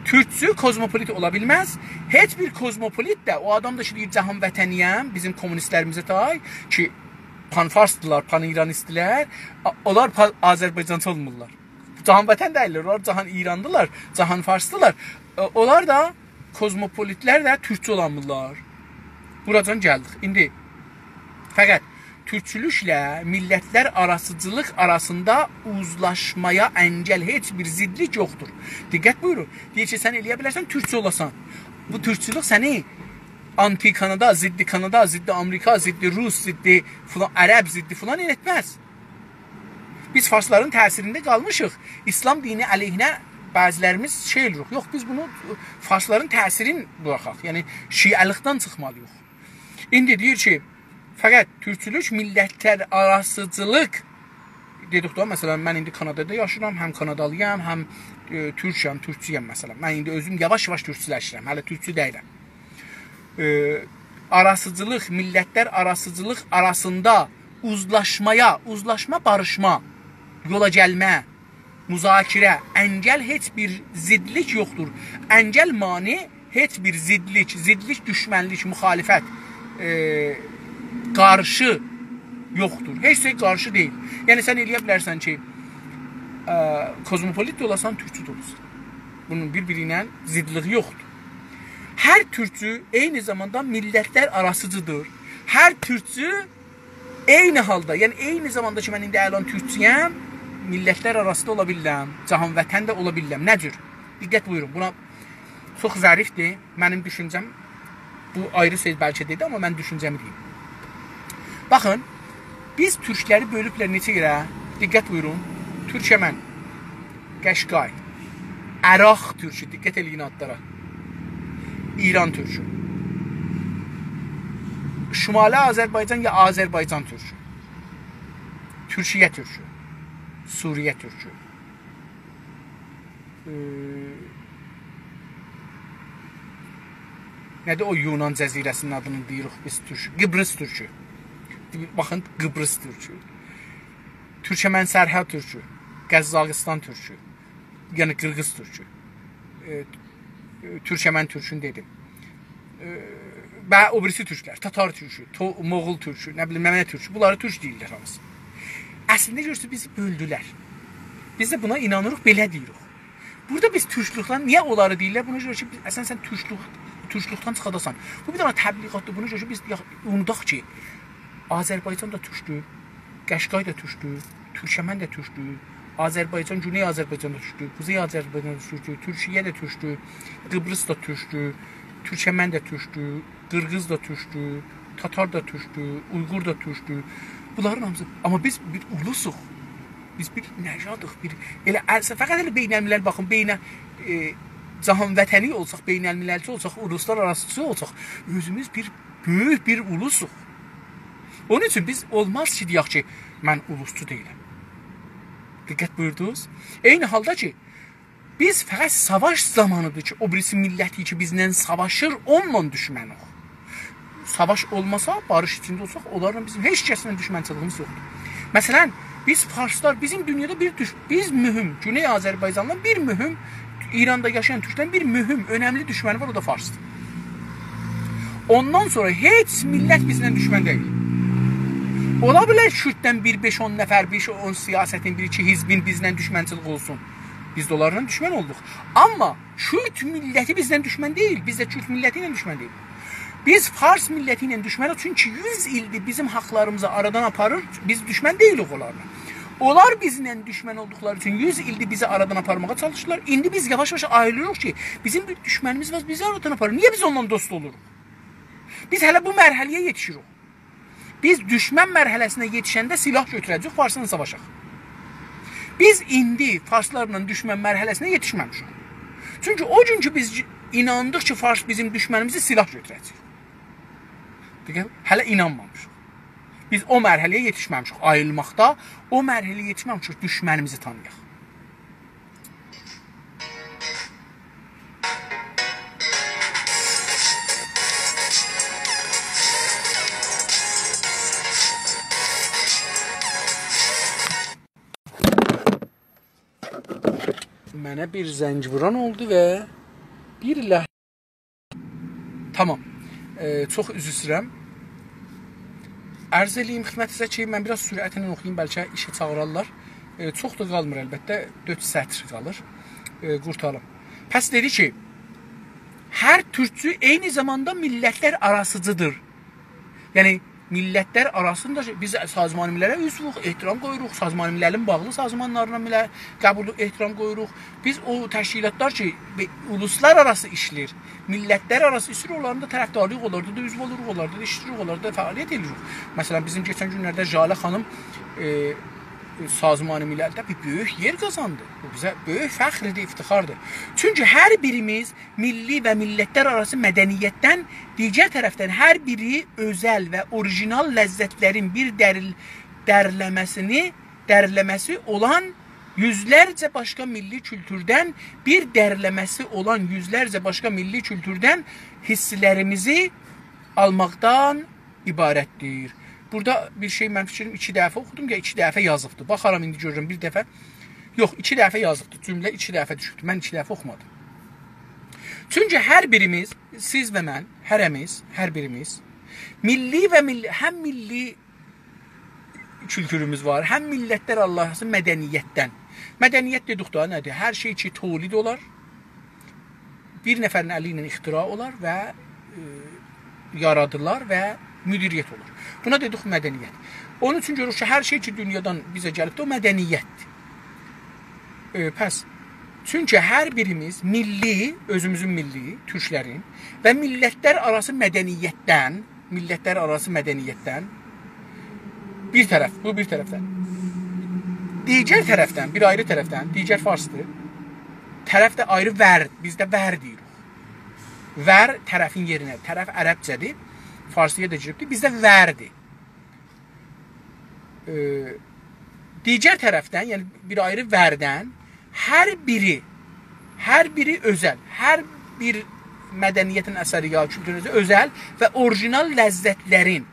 تورکچو کوزموپولیت اولا بیلمز. هئچ بیر کوزموپولیت ده، او آدام دا کی، دئییر، جهان وطنی‌یم، بیزیم کومونیستلریمیزه تای کی، پان‌فارسدیلار، پان‌ایرانیستدیلر، آ-، اونلار پا-، آذربایجانچی اولمورلار. جهان وطن دئییللر، اونلار جهان ایراندیلار، جهان فارسدیلار. ائ، اونلار دا، کوزموپولیتلر ده تورکچو اولامیرلار. بوراجان گلدیک. ایندی فقط تورکچولوکله میللتلر آراسیجیلیق آراسیندا اوزلاشمایا انگل، هئچ بیر ضدلیک یوخدور. دقت بویورون. دئییر کی، سن ائلیه بیلرسن تورکچو اولاسان. بو تورکچولوک سنی آنتی کانادا، ضد کانادا، ضد آمریکا، ضد روس، ضد فلان، عرب، ضد فلان ائلتمز. بیز فارسلارین تأثیرینده قالمیشیق. ایسلام دینی علیهینه بعضی‌لریمیز شئی ائله‌ییریک. یوخ، بیز بونو فارسلارین تأثیرین بوراخاق. یعنی شیعه‌لیکدن چیخمالی‌ییق. ایندی دئییر کی، فقط تورکچولوک میللتلر آراسیجیلیق دئدیک دا، مثلا، من ایندی کانادادا یاشاییرام، هم کانادالی‌یام، هم، ائ، تورکم، تورکچویم، مثلا. من ایندی اؤزوم یاواش-یاواش تورکچولشیرم، هله تورکچو دئییلم. ائ، آراسیجیلیق، میللتلر آراسیجیلیق آراسیندا اوزلاشمایا، اوزلاشما، باریشما، یولا گلمه، مذاکره، انگل، هئچ بیر ضدلیک یوخدور. انگل، مانع، هئچ بیر ضدلیک، ضدلیک، دوشمنلیک، مخالفت، ائ، قارشی یوخدور. هئچ شئی قارشی دئییل. یعنی سن ائلیه بیلرسن کی، ائ، کوزموپولیت ده اولاسان، تورکچو ده اولاسان. بونون بیر-بیری ایله ضدلیگی یوخدور. هر تورکچو عینی زاماندا میللتلر آراسیجیدیر. هر تورکچو عینی حالدا، یعنی عینی زاماندا کی، من ایندی الان تورکچویم، میللتلر آراسی دا اولا بیلیرم، جهان وطن ده اولا بیلیرم. نه جور؟ دقت بویورون، بونا چوخ ظریفدیر. منیم دوشونجه‌م، بو آیری سؤز بلکه دئدی، آمما من دوشونجه‌می دئییم. باخین، بیز تورکلری بؤلوبلر نئچه یئره؟ دقت بویورون. تورکمن، قشقای، عراق تورکو، دقت ائله‌یین آدلارا. ایران تورکو. شمالی آذربایجان یا آذربایجان تورکو. تورکیه تورکو. سوریه تورکو. ائ، نه‌دیر او یونان جزیره‌سینین آدینی دئییریک بیز تورک؟ قیبریس تورکو. باخین، قیبریس تورکو. تورکمن سرحد تورکو. قزاقستان تورکو. یعنی قیرغیز تورکو. ائ، ائ، تورکمن تورکونو دئدیم. ائ، و او بیریسی تورکلر، تاتار تورکو، تو-، موغول تورکو، نه بیلیم، ممه تورکو. بونلاری تورک دئییرلر هامیسی. اصلینده گؤرورسونوز، بیزی بؤلدولر. بیز ده بونا اینانیریق، بئله دئییریک. بورادا بیز تورکلوکدن، نییه اونلاری دئییرلر؟ بونا گؤره کی، بیز، اصلا سن تورکلوک، تورکلوکدن چیخاداسان. بو بیر دنه تبلیغاتدیر. بونا گؤره کی، بیز یا-، اونوداق کی، آذربایجان دا تورکدور، قشقای دا تورکدور، تورکمن ده تورکدور، آذربایجان، گونئی آذربایجان دا تورکدور، قوزئی آذربایجان دا تورکدور، تورکیه ده تورکدور، قیبریس دا تورکدور، تورکمن ده تورکدور، قیرغیز دا تورکدور، تاتار دا تورکدور، اویغور دا تورکدور. بونلارین هامیسی. آمما بیز بیر اولوسوق. بیز بیر نژادیق، بیر ائله ال-، فقط ائله بین‌الملل، باخین، بینه، ائ، جهان وطنی اولساق، بین‌المللچی اولساق، اولوسلار آراسیچی اولساق، اؤزوموز بیر بؤیوک بیر اولوسوق. اونون اوچون بیز اولماز کی، دئیک کی، من اولوسچو دئییلم. دقت بویوردونوز؟ عینی حالدا کی، بیز فقط ساواش زامانیدیر کی، او بیریسی میللتی کی، بیزله ساواشیر، اونونلا دوشمنیک. ساواش اولماسا، باریش ایچینده اولساق، اونلارلا بیزیم هئچ کسله دوشمنچیلیگیمیز یوخدور. مثلا، بیز فارسلار، بیزیم دونیادا بیر دوش-، بیز مهم، گونئی آذربایجاندان بیر مهم، ایراندا یاشایان تورکلرین بیر مهم، اؤنملی دوشمنی وار، او دا فارسدیر. اوندان سونرا هئچ میللت بیزله دوشمن دئییل. اولا بیلر کورددن بیر بئش-اون نفر، بیر اون سیاستین، بیر ایکی حزبین بیزله دوشمنچیلیک اولسون. بیز ده اونلارلا دوشمن اولدوق. آمما کورد میللتی بیزله دوشمن دئییل، بیز ده کورد میللتی ایله دوشمن دئییل. بیز فارس میللتی ایله دوشمنیک، چونکی یوز ایلدیر بیزیم حاقلاریمیزی آرادان آپاریر، بیز دوشمن دئییلیک اونلارلا. اونلار بیزله دوشمن اولدوقلاری اوچون یوز ایلدیر بیزی آرادان آپارماغا چالیشیرلار. ایندی بیز یاواش-یاواش آییلیریق کی، بیزیم بیر دوشمنیمیز وار، بیزی آرادان آپاریر. نییه بیز اوننان دوست اولوروق؟ بیز هله بو مرحله‌یه یئتیشیریک. بیز دوشمن مرحله‌سینه یئتیشنده سلاح گؤتوره‌جه‌ییک، فارسلا ساواشاق. بیز ایندی فارسلارلا دوشمن مرحله‌سینه یئتیشمه‌میشیک. چونکی او گون کی، بیز ایناندیق کی، فارس بیزیم دوشمنیمیزدیر، سلاح گؤتوره‌جه‌ییک. دقت، هله اینانمامیشیق. بیز او مرحله‌یه یئتیشمه‌میشیک آییلماقدا، او مرحله‌یه یئتیشمه‌میشیک دوشمنیمیزی تانییاق. منه بیر زنگ ووران اولدو و بیر لح-، تامام. ائ، چوخ عذر ایسته‌ییرم. عرض ائله‌ییم خدمتینیزه کی، من بیر آز سرعتله اوخویوم، بلکه ایشه چاغیرارلار. ائ، چوخ دا قالمیر البته، دؤرد سطر قالیر. ائ، قورتاریم. پس دئدی کی، هر تورکچو عینی زاماندا میللتلر آراسیجیدیر. یعنی، میللتلر آراسیندا، بیز سازمان ملله عضووق، احترام قویوروق، سازمان مللین باغلی سازمانلارینا مله-، قبول، احترام قویوروق. بیز او تشکیلاتلار کی، بئ-، اولوسلار آراسی ایشله‌ییر، میللتلر آراسی ایشله‌ییر، اونلارین دا طرفدارلیغی، اونلاردا دا عضو اولوروق، اونلاردا دا ایشله‌ییریک، اونلاردا دا فعالیت ائدیریک. مثلا، بیزیم کئچن گونلرده ژاله خانیم، ائ، سازمان مللده بیر بؤیوک یئر قازاندی. بو بیزه بؤیوک فخردیر، افتخاردیر. چونکی هر بیریمیز میللی و میللت‌لر آراسی مدنیتدن، دیگر طرفدن هر بیری اؤزل و اوریژینال لذت‌لرین بیر دریل-، درلمه‌سینی، درلمه‌سی اولان یوزلرجه باشقا میللی کولتوردن، بیر درلمه‌سی اولان یوزلرجه باشقا میللی کولتوردن حیس‌لریمیزی آلماقدان عبارتدیر. بورادا بیر شئی، من فیکریم ایکی دفعه اوخودوم، یا ایکی دفعه یازیبدی. باخارام، ایندی گؤرورم بیر دفعه. یوخ، ایکی دفعه یازیبدی. جمله ایکی دفعه دوشوبدو. من ایکی دفعه اوخومادیم. چونکی هر بیریمیز، سیز و من، هره‌میز، هر بیریمیز میللی و میللی، هم میللی کولتوروموز وار، هم میللت‌لر آراسی مدنیتدن. مدنیت دئدیک دا نه‌دیر؟ هر شئی کی تولید اولار، بیر نفرین الی ایله اختراع اولار و، ائ، یارادیلار و مدیریت اولار. بونا دئدیک مدنیت. اونون اوچون گؤروروک کی، هر شئی کی دونیادان بیزه گلیبدیر، او مدنیتدیر. ائ، پس، چونکی هر بیریمیز میللی، اؤزوموزون میللی، تورکلرین و میللت‌لر آراسی مدنیتدن، میللت‌لر آراسی مدنیتدن بیر طرف، بو بیر طرفدن. دیگر طرفدن، بیر آیری طرفدن، دیگر فارسدیر. طرف ده آیری، ور، بیزده ور دئییریک. ور طرفین یئرینه، طرف عربجه‌دیر، فارسی‌یا دا گیریبدیر، بیزده وردیر. ائ، دیگر طرفدن، یعنی بیر آیری وردن، هر بیری، هر بیری اؤزل، هر بیر مدنیتین اثری یا کولتورون اؤزو اؤزل و اوریژینال لذت‌لرین،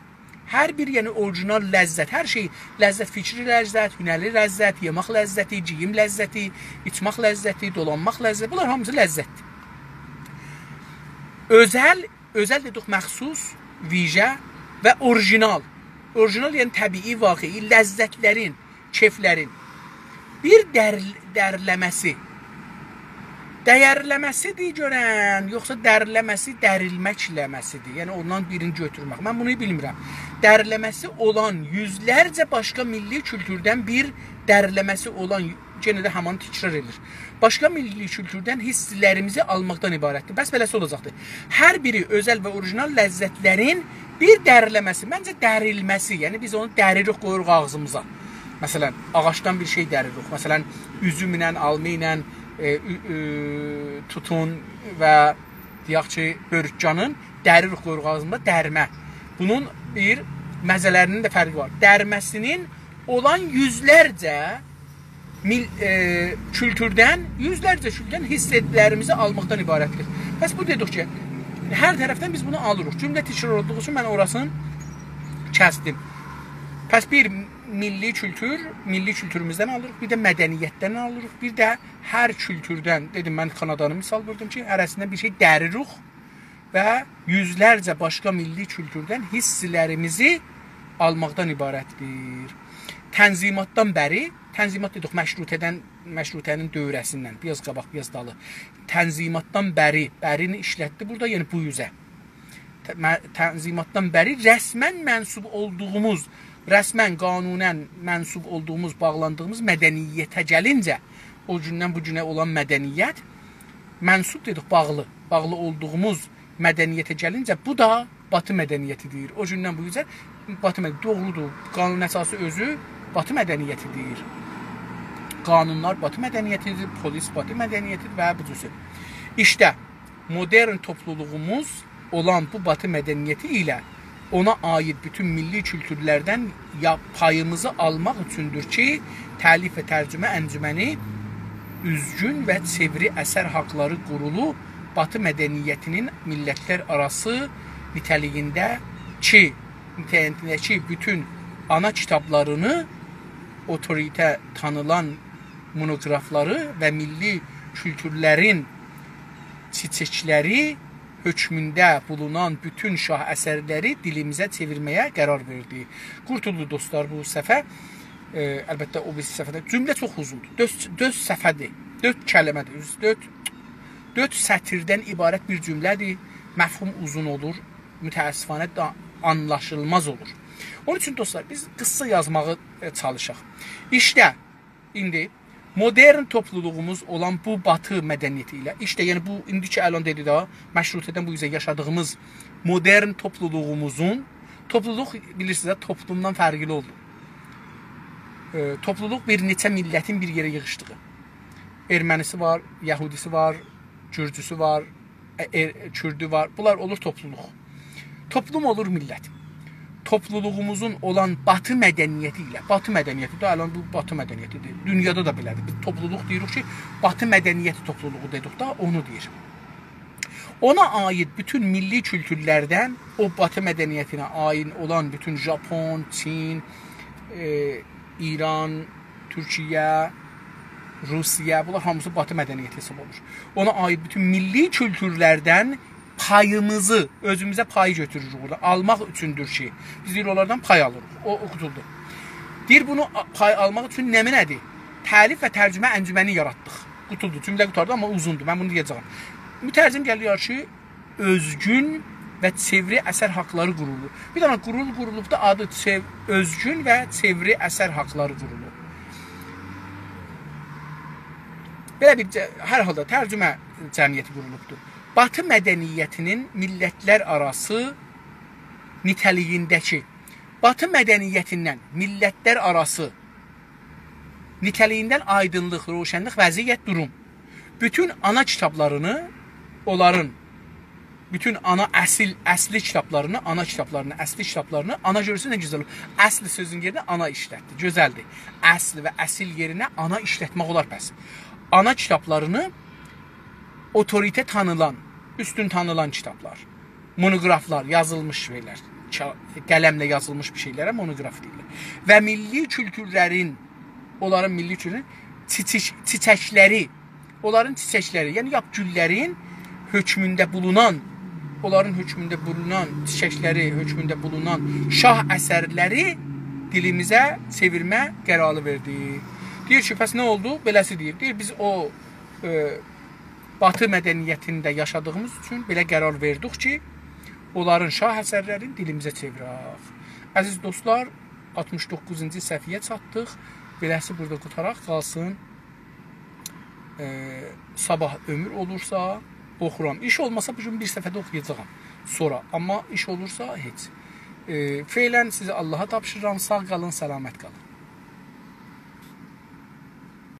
هر بیر، یعنی اوریژینال لذت، هر شئی لذت، فکری لذت، هنری لذت، یئمک لذتی، گئییم لذتی، ایچمک لذتی، دولانماق لذتی، بونلار هامیسی لذتدیر. اؤزل، اؤزل دئدیک مخصوص، ویژه و اوریژینال. اوریژینال، یعنی طبیعی، واقعی لذت‌لرین، کئف‌لرین بیر در-، درلمه‌سی. دیرلمه‌سی‌دیر گؤرن، یوخسا درلمه‌سی، دریلمکله‌مه‌سی‌دیر؟ یعنی اوندان بیرینی گؤتورمک. من بونو بیلمیرم. درلمه‌سی اولان یوزلرجه باشقا میللی کولتوردن بیر درلمه‌سی اولان، یئنه ده همان تکرار ائدیر. باشقا میللی کولتوردن حیس‌لریمیزی آلماقدان عبارتدیر. بس بئله‌سی اولاجاقدیر. هر بیری اؤزل و اوریژینال لذت‌لرین بیر درلمه‌سی، منجه دریلمه‌سی، یعنی بیز اونو دریریک، قویوروق آغزیمیزا. مثلا، آغاجدان بیر شئی دریریک. مثلا، اوزوم ایله، آلما ایله، ائ، او-، ائ، توتون و دئیک کی، بؤرکجانین دریریک، قویوروق آغزیمیزا، درمه. بونون بیر مزه‌لرینین ده فرقی وار. درمه‌سینین اولان یوزلرجه میل-، ائ، کولتوردن، یوزلرجه کولتوردن حیس‌لریمیزی آلماقدان عبارتدیر. پس بو دئدیک کی، هر طرفدن بیز بونو آلیریق. جمله تکرار اولدوغو اوچون من اوراسینی کسدیم. پس بیر میللی کولتور، میللی کولتوروموزدن آلیریق، بیر ده مدنیتدن آلیریق، بیر ده هر کولتوردن، دئدیم، من کانادانی مثال ووردوم کی، هره‌سیندن بیر شئی دریریک و یوزلرجه باشقا میللی کولتوردن حیس‌لریمیزی آلماقدان عبارتدیر. تنظیماتدان بری، تنظیمات دئدیک، مشروطه‌دن، مشروطه‌نین دؤوره‌سیندن، بیر آز قاباق، بیر آز دالی. تنظیماتدان بری، برینی ایشلتدی بورادا، یعنی بو اوزه. ت-، مه-، تنظیماتدان بری رسما منسوب اولدوغوموز، رسما، قانونا منسوب اولدوغوموز، باغلاندیغیمیز مدنیته گلینجه، او گوندن بو گونه اولان مدنیت، منسوب دئدیک، باغلی، باغلی اولدوغوموز مدنیته گلینجه، بو دا باتی مدنیتی‌دیر. او گوندن بو گونه باتی مد-، دوغرودور، قانون اساسی اؤزو باتی مدنیتی‌دیر. قانونلار باتی مدنیتی‌دیر، پلیس باتی مدنیتی‌دیر و بو جور شئی. ایشته، مدرن توپلولوغوموز اولان بو باتی مدنیتی ایله اونا عایید بوتون میللی کولتورلردن یا-، پاییمیزی آلماق اوچوندور کی، تألیف و ترجمه انجمنی، اوزگون و چئوری اثر حاقلاری قورولو باتی مدنیتینین میللت‌لر آراسی نیته‌لیگینده کی، نیته‌لیگینده کی، بوتون آنا کیتابلارینی، اوتوریته تانیلان مونوگرافلاری و میللی کولتورلرین چیچکلری حؤکمونده بولونان بوتون شاه اثرلری دیلیمیزه چئویرمه‌یه قرار وئردی. قورتولدو، دوستلار، بو صفحه. ائ، البته، او بیریسی صفحه‌ده. جمله چوخ اوزوندور. دؤرد، دؤرد صفحه‌دیر. دؤرد کلمه‌دیر. دؤرد، دؤرد سطیردن عبارت بیر جمله‌دیر. مفهوم اوزون اولور. متأسفانه دا آنلاشیلماز اولور. اونون اوچون، دوستلار، بیز قیسا یازماغی، ائ، چالیشاق. ایشته، ایندی مدرن توپلولوغوموز اولان بو باتی مدنیتی ایله، ایشته، یعنی بو ایندیکی الان دئدی ده، مشروطه‌دن بو اوزه یاشادیغیمیز مدرن توپلولوغوموزون، توپلولوق، بیلیرسینیز ده، توپلومدان فرقلی اولدو. ائ، توپلولوق بیر نئچه میللتین بیر یئره ییغیشدیغی. ائرمنی‌سی وار، یهودی‌سی وار، گورجوسو وار، ائ، ائ، کوردو وار. بونلار اولور توپلولوق. توپلوم اولور میللت. توپلولوغوموزون اولان باتی مدنیتی ایله، باتی مدنیتی ده، الان بو باتی مدنیتی‌دیر. دونیادا دا بئله‌دیر. بیز توپلولوق دئییریک کی، باتی مدنیتی توپلولوغو دئدیک ده، اونو دئییر. اونا عایید بوتون میللی کولتورلردن، او باتی مدنیتینه عایید اولان بوتون ژاپون، چین، ائ، ایران، تورکیه، روسیه، بونلار هامیسی باتی مدنیتی حساب اولونور. اونا عایید بوتون میللی کولتورلردن پاییمیزی، اؤزوموزه پای گؤتوروروک اورادا. آلماق اوچوندور کی، بیز دئییر اونلاردان پای آلیریق. او، او قوتولدو. دئییر بونو آ-، پای آلماق اوچون نمنه‌دیر؟ تألیف و ترجمه انجمنی یاراتدیق. قوتولدو، جمله قوتاردی، آمما اوزوندور. من بونو دئیه‌جه‌یم. مترجم گلیر کی، اؤزگون و چئوری اثر حاقلاری قورولو. بیر دنه قورول قورولوبدو، آدی چئو-، اؤزگون و چئوری اثر حاقلاری قورولو. بئله بیر جه-، هر حالدا ترجمه جمعیتی قورولوبدور. باتی مدنیتینین میللتلر آراسی نیته‌لیگینده‌کی، باتی مدنیتیندن میللتلر آراسی نیته‌لیگیندن آیدینلیق، روشنلیک، وضعیت، دوروم. بوتون آنا کیتابلارینی، اونلارین بوتون آنا اصیل، اصلی کیتابلارینی، آنا کیتابلارینی، اصلی کیتابلارینی، آنا گؤرورسن نه گؤزل. اصلی سؤزون یئرینه آنا ایشلتدی. گؤزلدیر. اصلی و اصیل یئرینه آنا ایشلتمک اولار پس. آنا کیتابلارینی اوتوریته تانیلان، اوستون تانیلان کیتابلار، مونوگرافلار، یازیلمیش شئیلر، کا-، قلمله یازیلمیش بیر شئیلره مونوگراف دئییرلر. و میللی کولتورلرین، اونلارین میللی کولتورون چیچیک-، چیچکلری، اونلارین چیچکلری، یعنی لاپ گوللرین حؤکمونده بولونان، اونلارین حؤکمونده بولونان، چیچکلری حؤکمونده بولونان شاه اثرلری دیلیمیزه چئویرمه قراری وئردی. دئییر کی، پس نه اولدو؟ بئله‌سی دئییر. دئییر، بیز او، ائ، باتی مدنیتینده یاشادیغیمیز اوچون بئله قرار وئردیک کی، اونلارین شاه اثرلرینی دیلیمیزه چئویرک. عزیز دوستلار، آلتمیش دوققوزونجو صفحه‌یه چاتدیق. بئله‌سی بورادا قوتاراق قالسین. ائ، صاباح عؤمور اولورسا، اوخورام. ایش اولماسا، بو گون بیر صفحه ده اوخویاجاغام سونرا. آمما ایش اولورسا، هئچ. ائ، فعلاً سیزی آللاها تاپشیریرام. ساغ قالین، سلامت قالین.